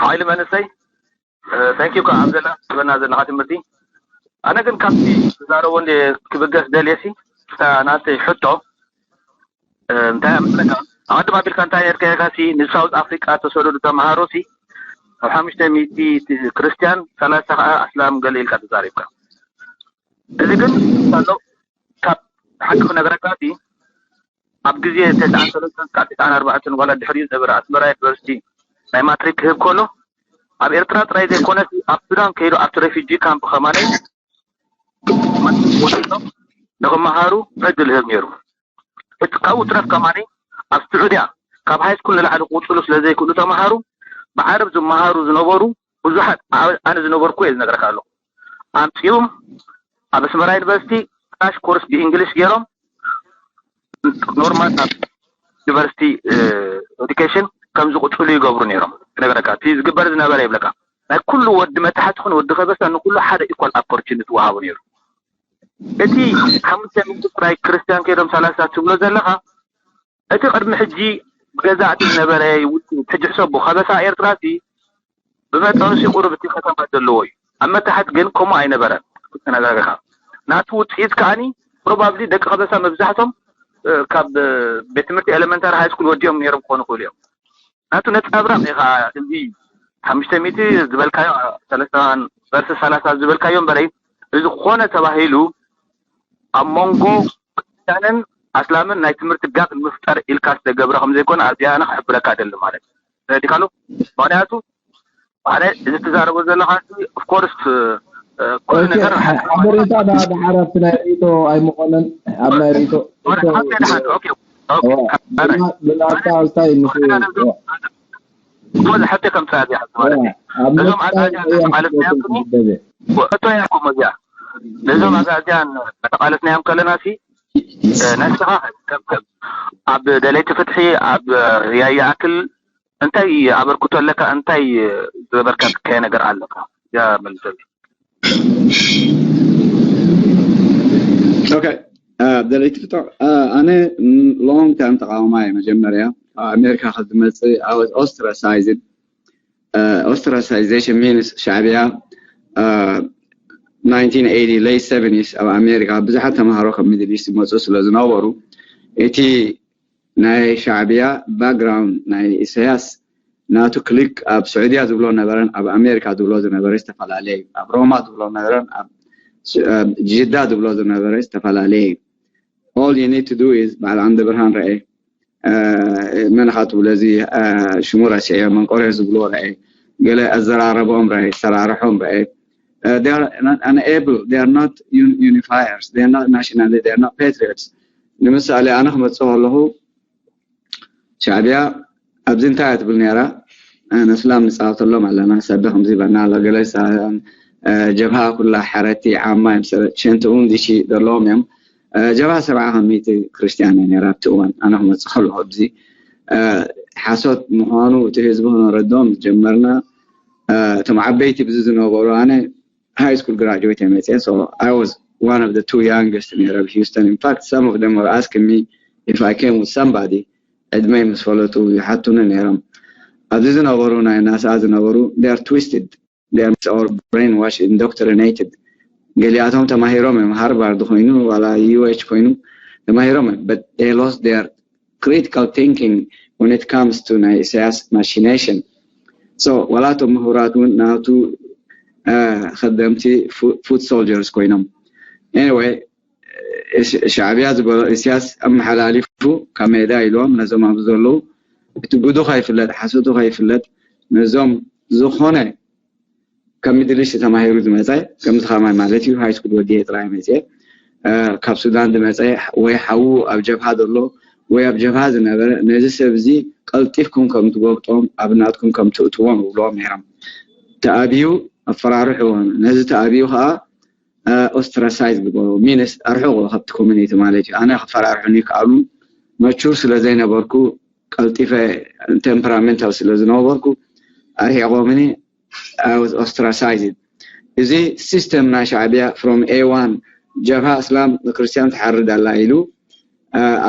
ሓይሊ መንእሰይ። Uh, thank you፣ ካብ ዘላ ትበና ዘለኻ ትምህርቲ። ኣነ ግን ካብቲ ዝዛረቦ እንደ ክብገስ ደልየ ሲ፣ እታ ናተይ ሕቶ፣ እ፣ እንታይ እያ መስለካ? ኣቐድም ኣቢልካ እንታይ ነርካ ኢልካ ሲ፣ ንሳውዝ ኣፍሪቃ ተሰደዱ ተምሃሮ ሲ፣ ኣብ ሓሙሽተ ሚእቲ እቲ ክርስትያን፣ ሰላሳ ከዓ ኣስላም ገለ ኢልካ ተዛሪብካ። እዚ ግን ኣሎ፣ ካብ ሓቂ ክነግረካ ሲ፣ ኣብ ግዜ ተስዓን ሰለስተን ክሳብ ተስዓን ኣርባዕተን ዋላ ድሕሪኡ ዝነበረ ኣስመራ ዩኒቨርሲቲ ናይ ማትሪክ ክህብ ከሎ፣ ኣብ ኤርትራ ጥራይ ዘይኮነ ሲ፣ ኣብ ሱዳን ከይዱ ኣብቲ ሬፊጂ ካምፕ ከማነይ ወሲዶም ንኽመሃሩ ዕድል ይህብ ነይሩ። እቲ ካብኡ ትረፍ ከማኒ ኣብ ስዑድያ ካብ ሃይ ስኩል ንላዕሊ ክቕጽሉ ስለ ዘይክእሉ ተምሃሩ ብዓረብ ዝመሃሩ ዝነበሩ ብዙሓት፣ ኣ-፣ ኣነ ዝነበርኩ እየ ዝነግረካ ኣለኹ። ኣምጺኦም ኣብ ኣስመራ ዩኒቨርሲቲ ክራሽ ኮርስ ብእንግሊሽ ገይሮም ኖርማል ናብ ዩኒቨርሲቲ፣ እ፣ ኤዱኬሽን ከም ዝቕጽሉ ይገብሩ ነይሮም። ክነግረካ፣ እቲ ዝግበር ዝነበረ ይብለካ፣ ናይ ኩሉ ወዲ መታሕት ይኹን ወዲ ከበሳ ንኩሉ ሓደ ኢኳል ኦፖርቹኒቲ ወሃቡ ነይሩ። እቲ ሓሙሽተ ሚእቲ ጥራይ ክርስትያን ከይዶም ሰላሳ ትብሎ ዘለኻ፣ እቲ ቅድሚ ሕጂ ገዛእቲ ዝነበረ ውጽኢት፣ ሕጂ ሕሰቦ፣ ከበሳ ኤርትራ ሲ ብመጠኑ ሲ ቁሩብ እቲ ከተማ ዘለዎ እዩ። ኣብ መታሕት ግን ከምኡ ኣይነበረን። ክነግረካ፣ ናቱ ውጽኢት ከኣኒ ፕሮባብሊ ደቂ ከበሳ መብዛሕቶም፣ እ፣ ካብ፣ እ፣ ቤት ትምህርቲ ኤሌመንታሪ ሃይ ስኩል ወዲኦም ነይሮም ክኾኑ ይኽእሉ እዮም። ናቱ ነጸብራቕ እዩ ኸዓ እዚ ሓሙሽተ ሚእቲ ዝበልካዮ፣ ሰለስተ ቨርሰስ ሰላሳ ዝበልካዮ እምበረይ፣ እዚ ዝኾነ ተባሂሉ ኣብ መንጎ ክርስትያንን ኣስላምን ናይ ትምህርቲ ጋፕ ንምፍጣር ኢልካ ዝተገብረ ከም ዘይኮነ ኣብዚኣ ኣነ ክሕብረካ እደሊ ማለት እዩ። ተረዲእካሉ? ምኽንያቱ ኣነ እዚ ትዛረቦ ዘለኻ ኦፍ ኮርስ፣ እ፣ ኩሉ ኦኬ፣ ነገር ሓ-፣ ሓበሬታ ዳ-፣ ደሓር ኣብቲ ናይ ርእይቶ ኣይምኾነን፣ ኣብ ናይ ርእይቶ ወረ፣ ሓንቲ ደሓን፣ ኦኬ፣ ኦኬ፣ እዋ፣ ሓንቲ ብና-፣ ብናትካ ኣልታይ ምስ-፣ ወረ፣ እዋ። እሞ ዝሓተ ከም ጻድያ ማለት እዩ። ኣብ እዞም መጻኢ ኣዛዝያን እዋን ተቃለስናዮም ክወስድ ክኒ ዝደለ። እቶ ያኮ መዚያ። ነዞም ኣዛዝያን ተቃለስናዮም ከለና ሲ፣ እ፣ ነስኻ ከም፣ ከም ኣብ ደለይቲ ፍትሒ፣ ኣብ፣ እ፣ ያያክል እንታይ ኣበርክቶ ኣለካ? እንታይ፣ እ፣ ዝገበርካ ትካየ ነገር ኣለካ? ያ መልሰልኝ። ኦኬ፣ እ፣ ደለይቲ ፍትሒ፣ እ፣ ኣነ ሎንግ ታይም ተቃዋማይ እየ። መጀመርያ ኣብ ኣሜሪካ ከዝመጽእ I was ostracized። ኦስትራሳይዜሽን ሚንስ ሻዕብያ፣ እ፣ ናይንቲን ኤይቲ ሌት ሰቨንቲስ ኣብ ኣሜሪካ ብዙሓት ተምሃሮ ካብ ሚድል ኢስት ዝመፁ ስለ ዝነበሩ እቲ ናይ ሻዕብያ ባክግራውንድ ናይ ኢሳያስ ናቱ ክሊክ ኣብ ስዑድያ ዝብሎ ነበረን ኣብ ኣሜሪካ ዝብሎ ዝነበረ ዝተፈላለየ እዩ። ኣብ ሮማ ዝብሎ ነበረን ኣብ ስ-፣ ኣብ ጅዳ ዝብሎ ዝነበረ ዝተፈላለየ እዩ። All you need to do is በዓል ዓንደ ብርሃን ረኤ፣ እ፣ መን ኢኻ ትብሎ እዚ፣ እ፣ ሽሙ ረሲዐዮ፣ መንቆርዮ ዝብልዎ ረኤ፣ ገለ ኣዘራረብኦም ረኤ፣ ኣሰራርሖም ረኤ፣ Uh, they are not unable, they are not un- unifiers, they are not nationalists, they are not patriots. ንምሳሌ ኣነ ክመፅእ ከለኹ ሻዕብያ ኣብዚ እንታይ እያ ትብል ነይራ? ኣነ እስላም ንፃወተሎም ኣለና፣ ሰቢ ከምዚ ይበልና ኣሎ፣ ገለ ሳ- ጀብሃ ኩላ ሓረቲ ዓማ እዮም፣ ሰ- ሸንቲ እውን ዲሺ ዘለዎም እዮም። ጀብሃ ሰብዓ ከሚቲ ክርስትያን እያ ነይራ ኣብቲ እዋን ኣነ ክመፅእ ከለኹ። ኣብዚ ሓሶት ምዃኑ እቲ ህዝቢ ክነረድኦም ዝጀመርና እቶም ዓበይቲ ብዚ ዝነበሩ፣ ኣነ high school graduate እየ መፅአ። So I was one of the two youngest ነይረ ኣብ Houston. In fact, some of them were asking me if I came with somebody. ዕድመይ ምስ ፈለጡ ይሓቱኒ ነይሮም። ኣብዚ ዝነበሩ ናይ ናስኣ ዝነበሩ they are twisted, they are or brainwashed, indoctrinated. ገሊኣቶም ተማሂሮም እዮም ሃርቫርድ ኮይኑ ዋላ UH ኮይኑ ተማሂሮም እዮም, but they lost their critical thinking when it comes to ናይ ኢሳያስ machination. So ዋላ እቶም ምሁራት እውን ናቱ ከደምቲ foot soldiers ኮይኖም. Anyway, ሻዕብያ ዝበሎ ኢሳያስ ኣመሓላሊፉ ካብ ሜዳ ኢልዎም ነዞም ኣብዚ ዘለዉ እቲ ጉዱ ከይፍለጥ ሓሶቱ ከይፍለጥ ነዞም ዝኾነ ካብ ሚድል ኢስት ተማሂሩ ዝመፀ ከምዚ ከማይ ማለት እዩ ሃይ ስኩል ወዲየ ጥራይ መፅየ ካብ ሱዳን ዝመፀ ወይ ሓዉ ኣብ ጀብሃ ዘሎ ወይ ኣብ ጀብሃ ዝነበረ ነዚ ሰብ እዚ ቀልጢፍኩም ከም ትጎብጦም ኣብ ናትኩም ከም ትእትዎም ይብልዎም ነይሮም። ተኣብዩ ኣፈራርሕዎም። ነዚ ተኣብዩ ከዓ ostracize ግበሩ means ኣርሕቑ ካብቲ ኮሚኒቲ ማለት እዩ። ኣነ ክፈራርሑኒ ይከኣሉ መቹር ስለ ዘይነበርኩ ቀልጢፈ temperamental ስለ ዝነበርኩ ኣርሒቖምኒ። I was ostracized። እዚ system ናይ ሻዕብያ from A one ጀብሃ እስላም ክርስትያን ትሓርድ ኣላ ኢሉ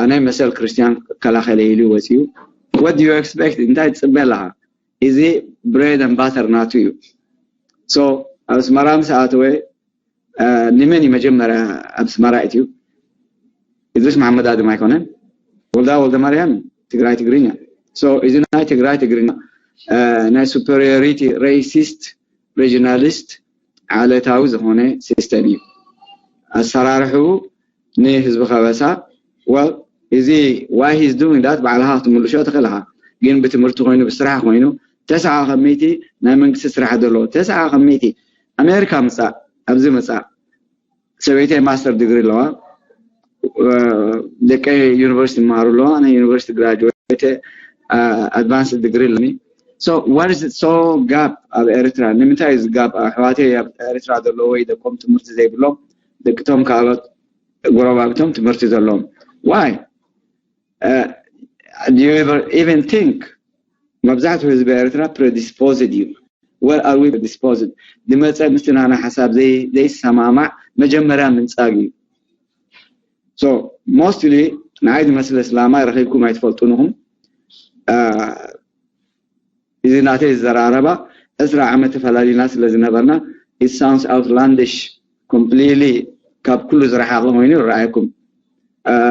ኣነ መሰል ክርስትያን ክከላኸለ ኢሉ ወፂኡ። What do you expect? እንታይ ትፅበ ኣለኻ? እዚ bread and butter ናቱ እዩ። So ኣብ ኣስመራ ምስ ኣተወ ንመን እዩ መጀመርያ ኣብ ኣስመራ እትዩ? እድሪስ መሓመድ ኣድም ኣይኮነን? ወልዳ ወልደ ማርያም ትግራይ ትግርኛ። So እዚ ናይ ትግራይ ትግርኛ ናይ superiority racist regionalist ዓለታዊ ዝኾነ system እዩ ኣሰራርሕኡ ንህዝቢ ከበሳ። Well, እዚ why he's doing that ባዕልኻ ክትምልሾ ትኽእል ኢኻ። ግን ብትምህርቲ ኮይኑ ብስራሕ ኮይኑ ተስዓ ከመይቲ ናይ መንግስቲ ስራሕ ዘለዎ ተስዓ ከመይቲ ኣሜሪካ ምፃእ ኣብዚ ምፃእ ሰበይተይ master degree ኣለዋ። ደቀይ ዩኒቨርሲቲ ይመሃሩ ኣለዋ። ናይ ዩኒቨርሲቲ graduate advanced degree ኣለኒ። So what is it so gap ኣብ ኤርትራ? ንምንታይ እዚ gap? ኣሕዋተይ ኣብ ኤርትራ ዘለዉ ወይ ደቆም ትምህርቲ ዘይብሎም ደቅቶም ካልኦት ጎረባብቶም ትምህርቲ ዘለዎም why? Do you ever even think? መብዛሕትኡ ህዝቢ ኤርትራ predisposed እዩ። Where are we predisposed? ዝመፀ ምስቲ ናና ሓሳብ ዘይሰማማዕ መጀመርያ ምንፃግ እዩ። So mostly ንዓይ ዝመስለ ስላማይ ረኺብኩም ኣይትፈልጡን ኢኹም። እዚ ናተይ ዝዘራረባ ዕስራ ዓመት ተፈላሊና ስለ ዝነበርና it sounds outlandish, completely ካብ ኩሉ ዝረሓቐ ኮይኑ ይረኣየኩም።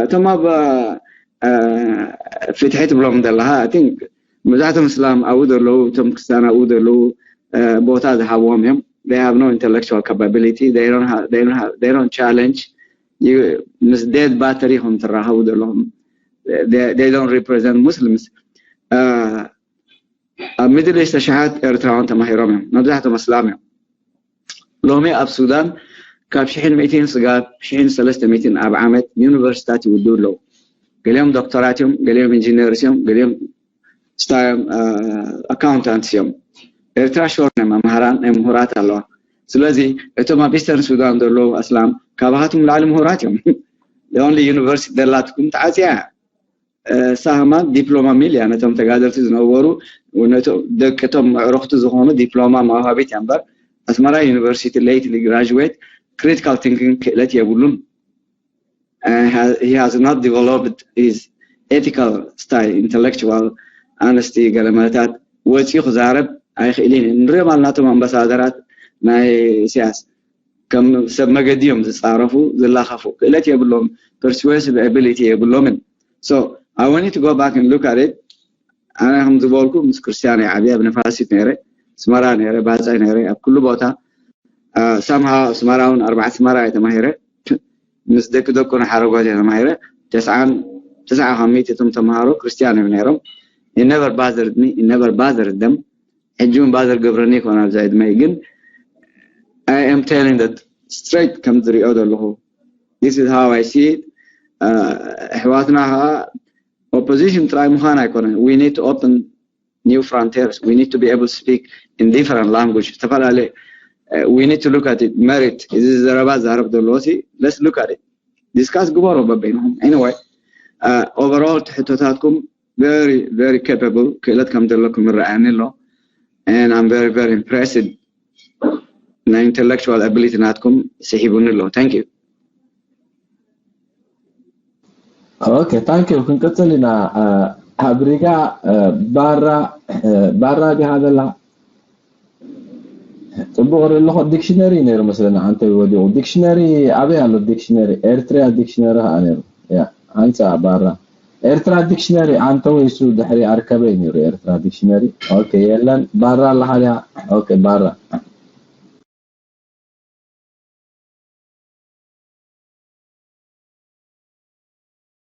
እቶም ኣብ ፍትሒ ትብሎም ዘለኻ I think መብዛሕቶም እስላም ኣብኡ ዘለዉ እቶም ክርስትያን ኣብኡ ዘለዉ ቦታ ዝሃብዎም እዮም። They have no intellectual capability, they don't have, they don't have, they don't challenge you. ምስ dead battery ኢኹም ትራኸቡ ዘለኹም። They don't represent Muslims. ኣብ ሚድል ኢስት ኣሽሓት ኤርትራውያን ተማሂሮም እዮም። መብዛሕቶም ኣስላም እዮም። ሎሚ ኣብ ሱዳን ካብ ሽሕን ሚእትን ስጋብ ሽሕን ሰለስተ ሚእትን ኣብ ዓመት ዩኒቨርሲታት ይውድኡ ኣለዉ። ገሊኦም ዶክተራት እዮም፣ ገሊኦም ኢንጂነርስ እዮም፣ ገሊኦም ስታዮም ኣካውንታንትስ እዮም። ኤርትራ ሾር ናይ መምሃራን ናይ ምሁራት ኣለዋ። ስለዚ እቶም ኣብ ኢስተርን ሱዳን ዘለዉ ኣስላም ካባኻትኩም ላዕሊ ምሁራት እዮም። ኦንሊ ዩኒቨርሲቲ ደላትኩም ተዓፅያ እያ። ሳህማን ዲፕሎማ ሚል እያ ነቶም ተጋደልቲ ዝነበሩ ደቂ እቶም ኣዕሩኽቲ ዝኾኑ ዲፕሎማ መውሃቢት እያ እምበር ኣስመራ ዩኒቨርሲቲ ሌትሊ ግራጅዌት ክሪቲካል ቲንኪንግ ክእለት የብሉን። He has not developed his ethical style, intellectual honesty ገለ መለታት ወፂኡ ክዛረብ ኣይኽእልን እዩ። ንሪኦም ኣለና እቶም ኣምባሳደራት ናይ ኢሳያስ ከም ሰብ መገዲ እዮም ዝፃረፉ ዝላኸፉ ክእለት የብሎም፣ persuasive ability የብሎምን። So I want you to go back and look at it. ኣነ ከም ዝበልኩ ምስ ክርስትያን እየ ዓብየ ኣብ ነፋሲት ነይረ፣ ስመራ ነይረ፣ ባፀ ነይረ ኣብ ኩሉ ቦታ ሳምሃ ስመራ እውን ኣርባዕተ ስመራ እየ ተማሂረ ምስ ደቂ ደቁ ንሓረጓት እየ ተማሂረ። ተስዓን ተስዓ ካብ ሚእቲ እቶም ተምሃሮ ክርስትያን እዮም ነይሮም። It never bothered me, it never bothered them. ሕጂ እውን ባዘር ገብረኒ ይኮን ኣብዛ ዕድመይ ግን I am telling that straight ከም ዝሪኦ ዘለኹ. This is how I see it. ኣሕዋትና ከዓ ኦፖዚሽን ጥራይ ምዃን ኣይኮነን. We need to open new frontiers. We need to be able to speak in different language. ዝተፈላለየ we need to look at it. Merit እዚ ዘረባ ዛረብ ዘለዎ ሲ let's look at it. ዲስካስ ግበሮ በበይንኹም. Anyway, overall ሕቶታትኩም very very capable ክእለት ከም ዘለኩም ይረኣየኒ ኣሎ. And I'm very very impressed. ናይ intellectual ability ናትኩም ስሒቡኒ ኣሎ. Thank you. Okay, thank you. ክንቅፅል ኢና። ኣብ ሪጋ ባራ ባራ ዲኻ ዘላ? ፅቡቅ ርኢ ኣለኹ። ዲክሽነሪ ነይሩ መስለና። ኣንተ ወዲቁ ዲክሽነሪ ኣበይ ኣሎ? ዲክሽነሪ ኤርትራ ዲክሽነሪ ከዓ ነይሩ። ያ ኣንፃ ባራ ኤርትራ ዲክሽነሪ ኣንተ ወይሱ ድሕሪ ኣርከበይ ነይሩ ኤርትራ ዲክሽነሪ። Okay, የለን። ባራ ኣለካ ዲያ? Okay, ባራ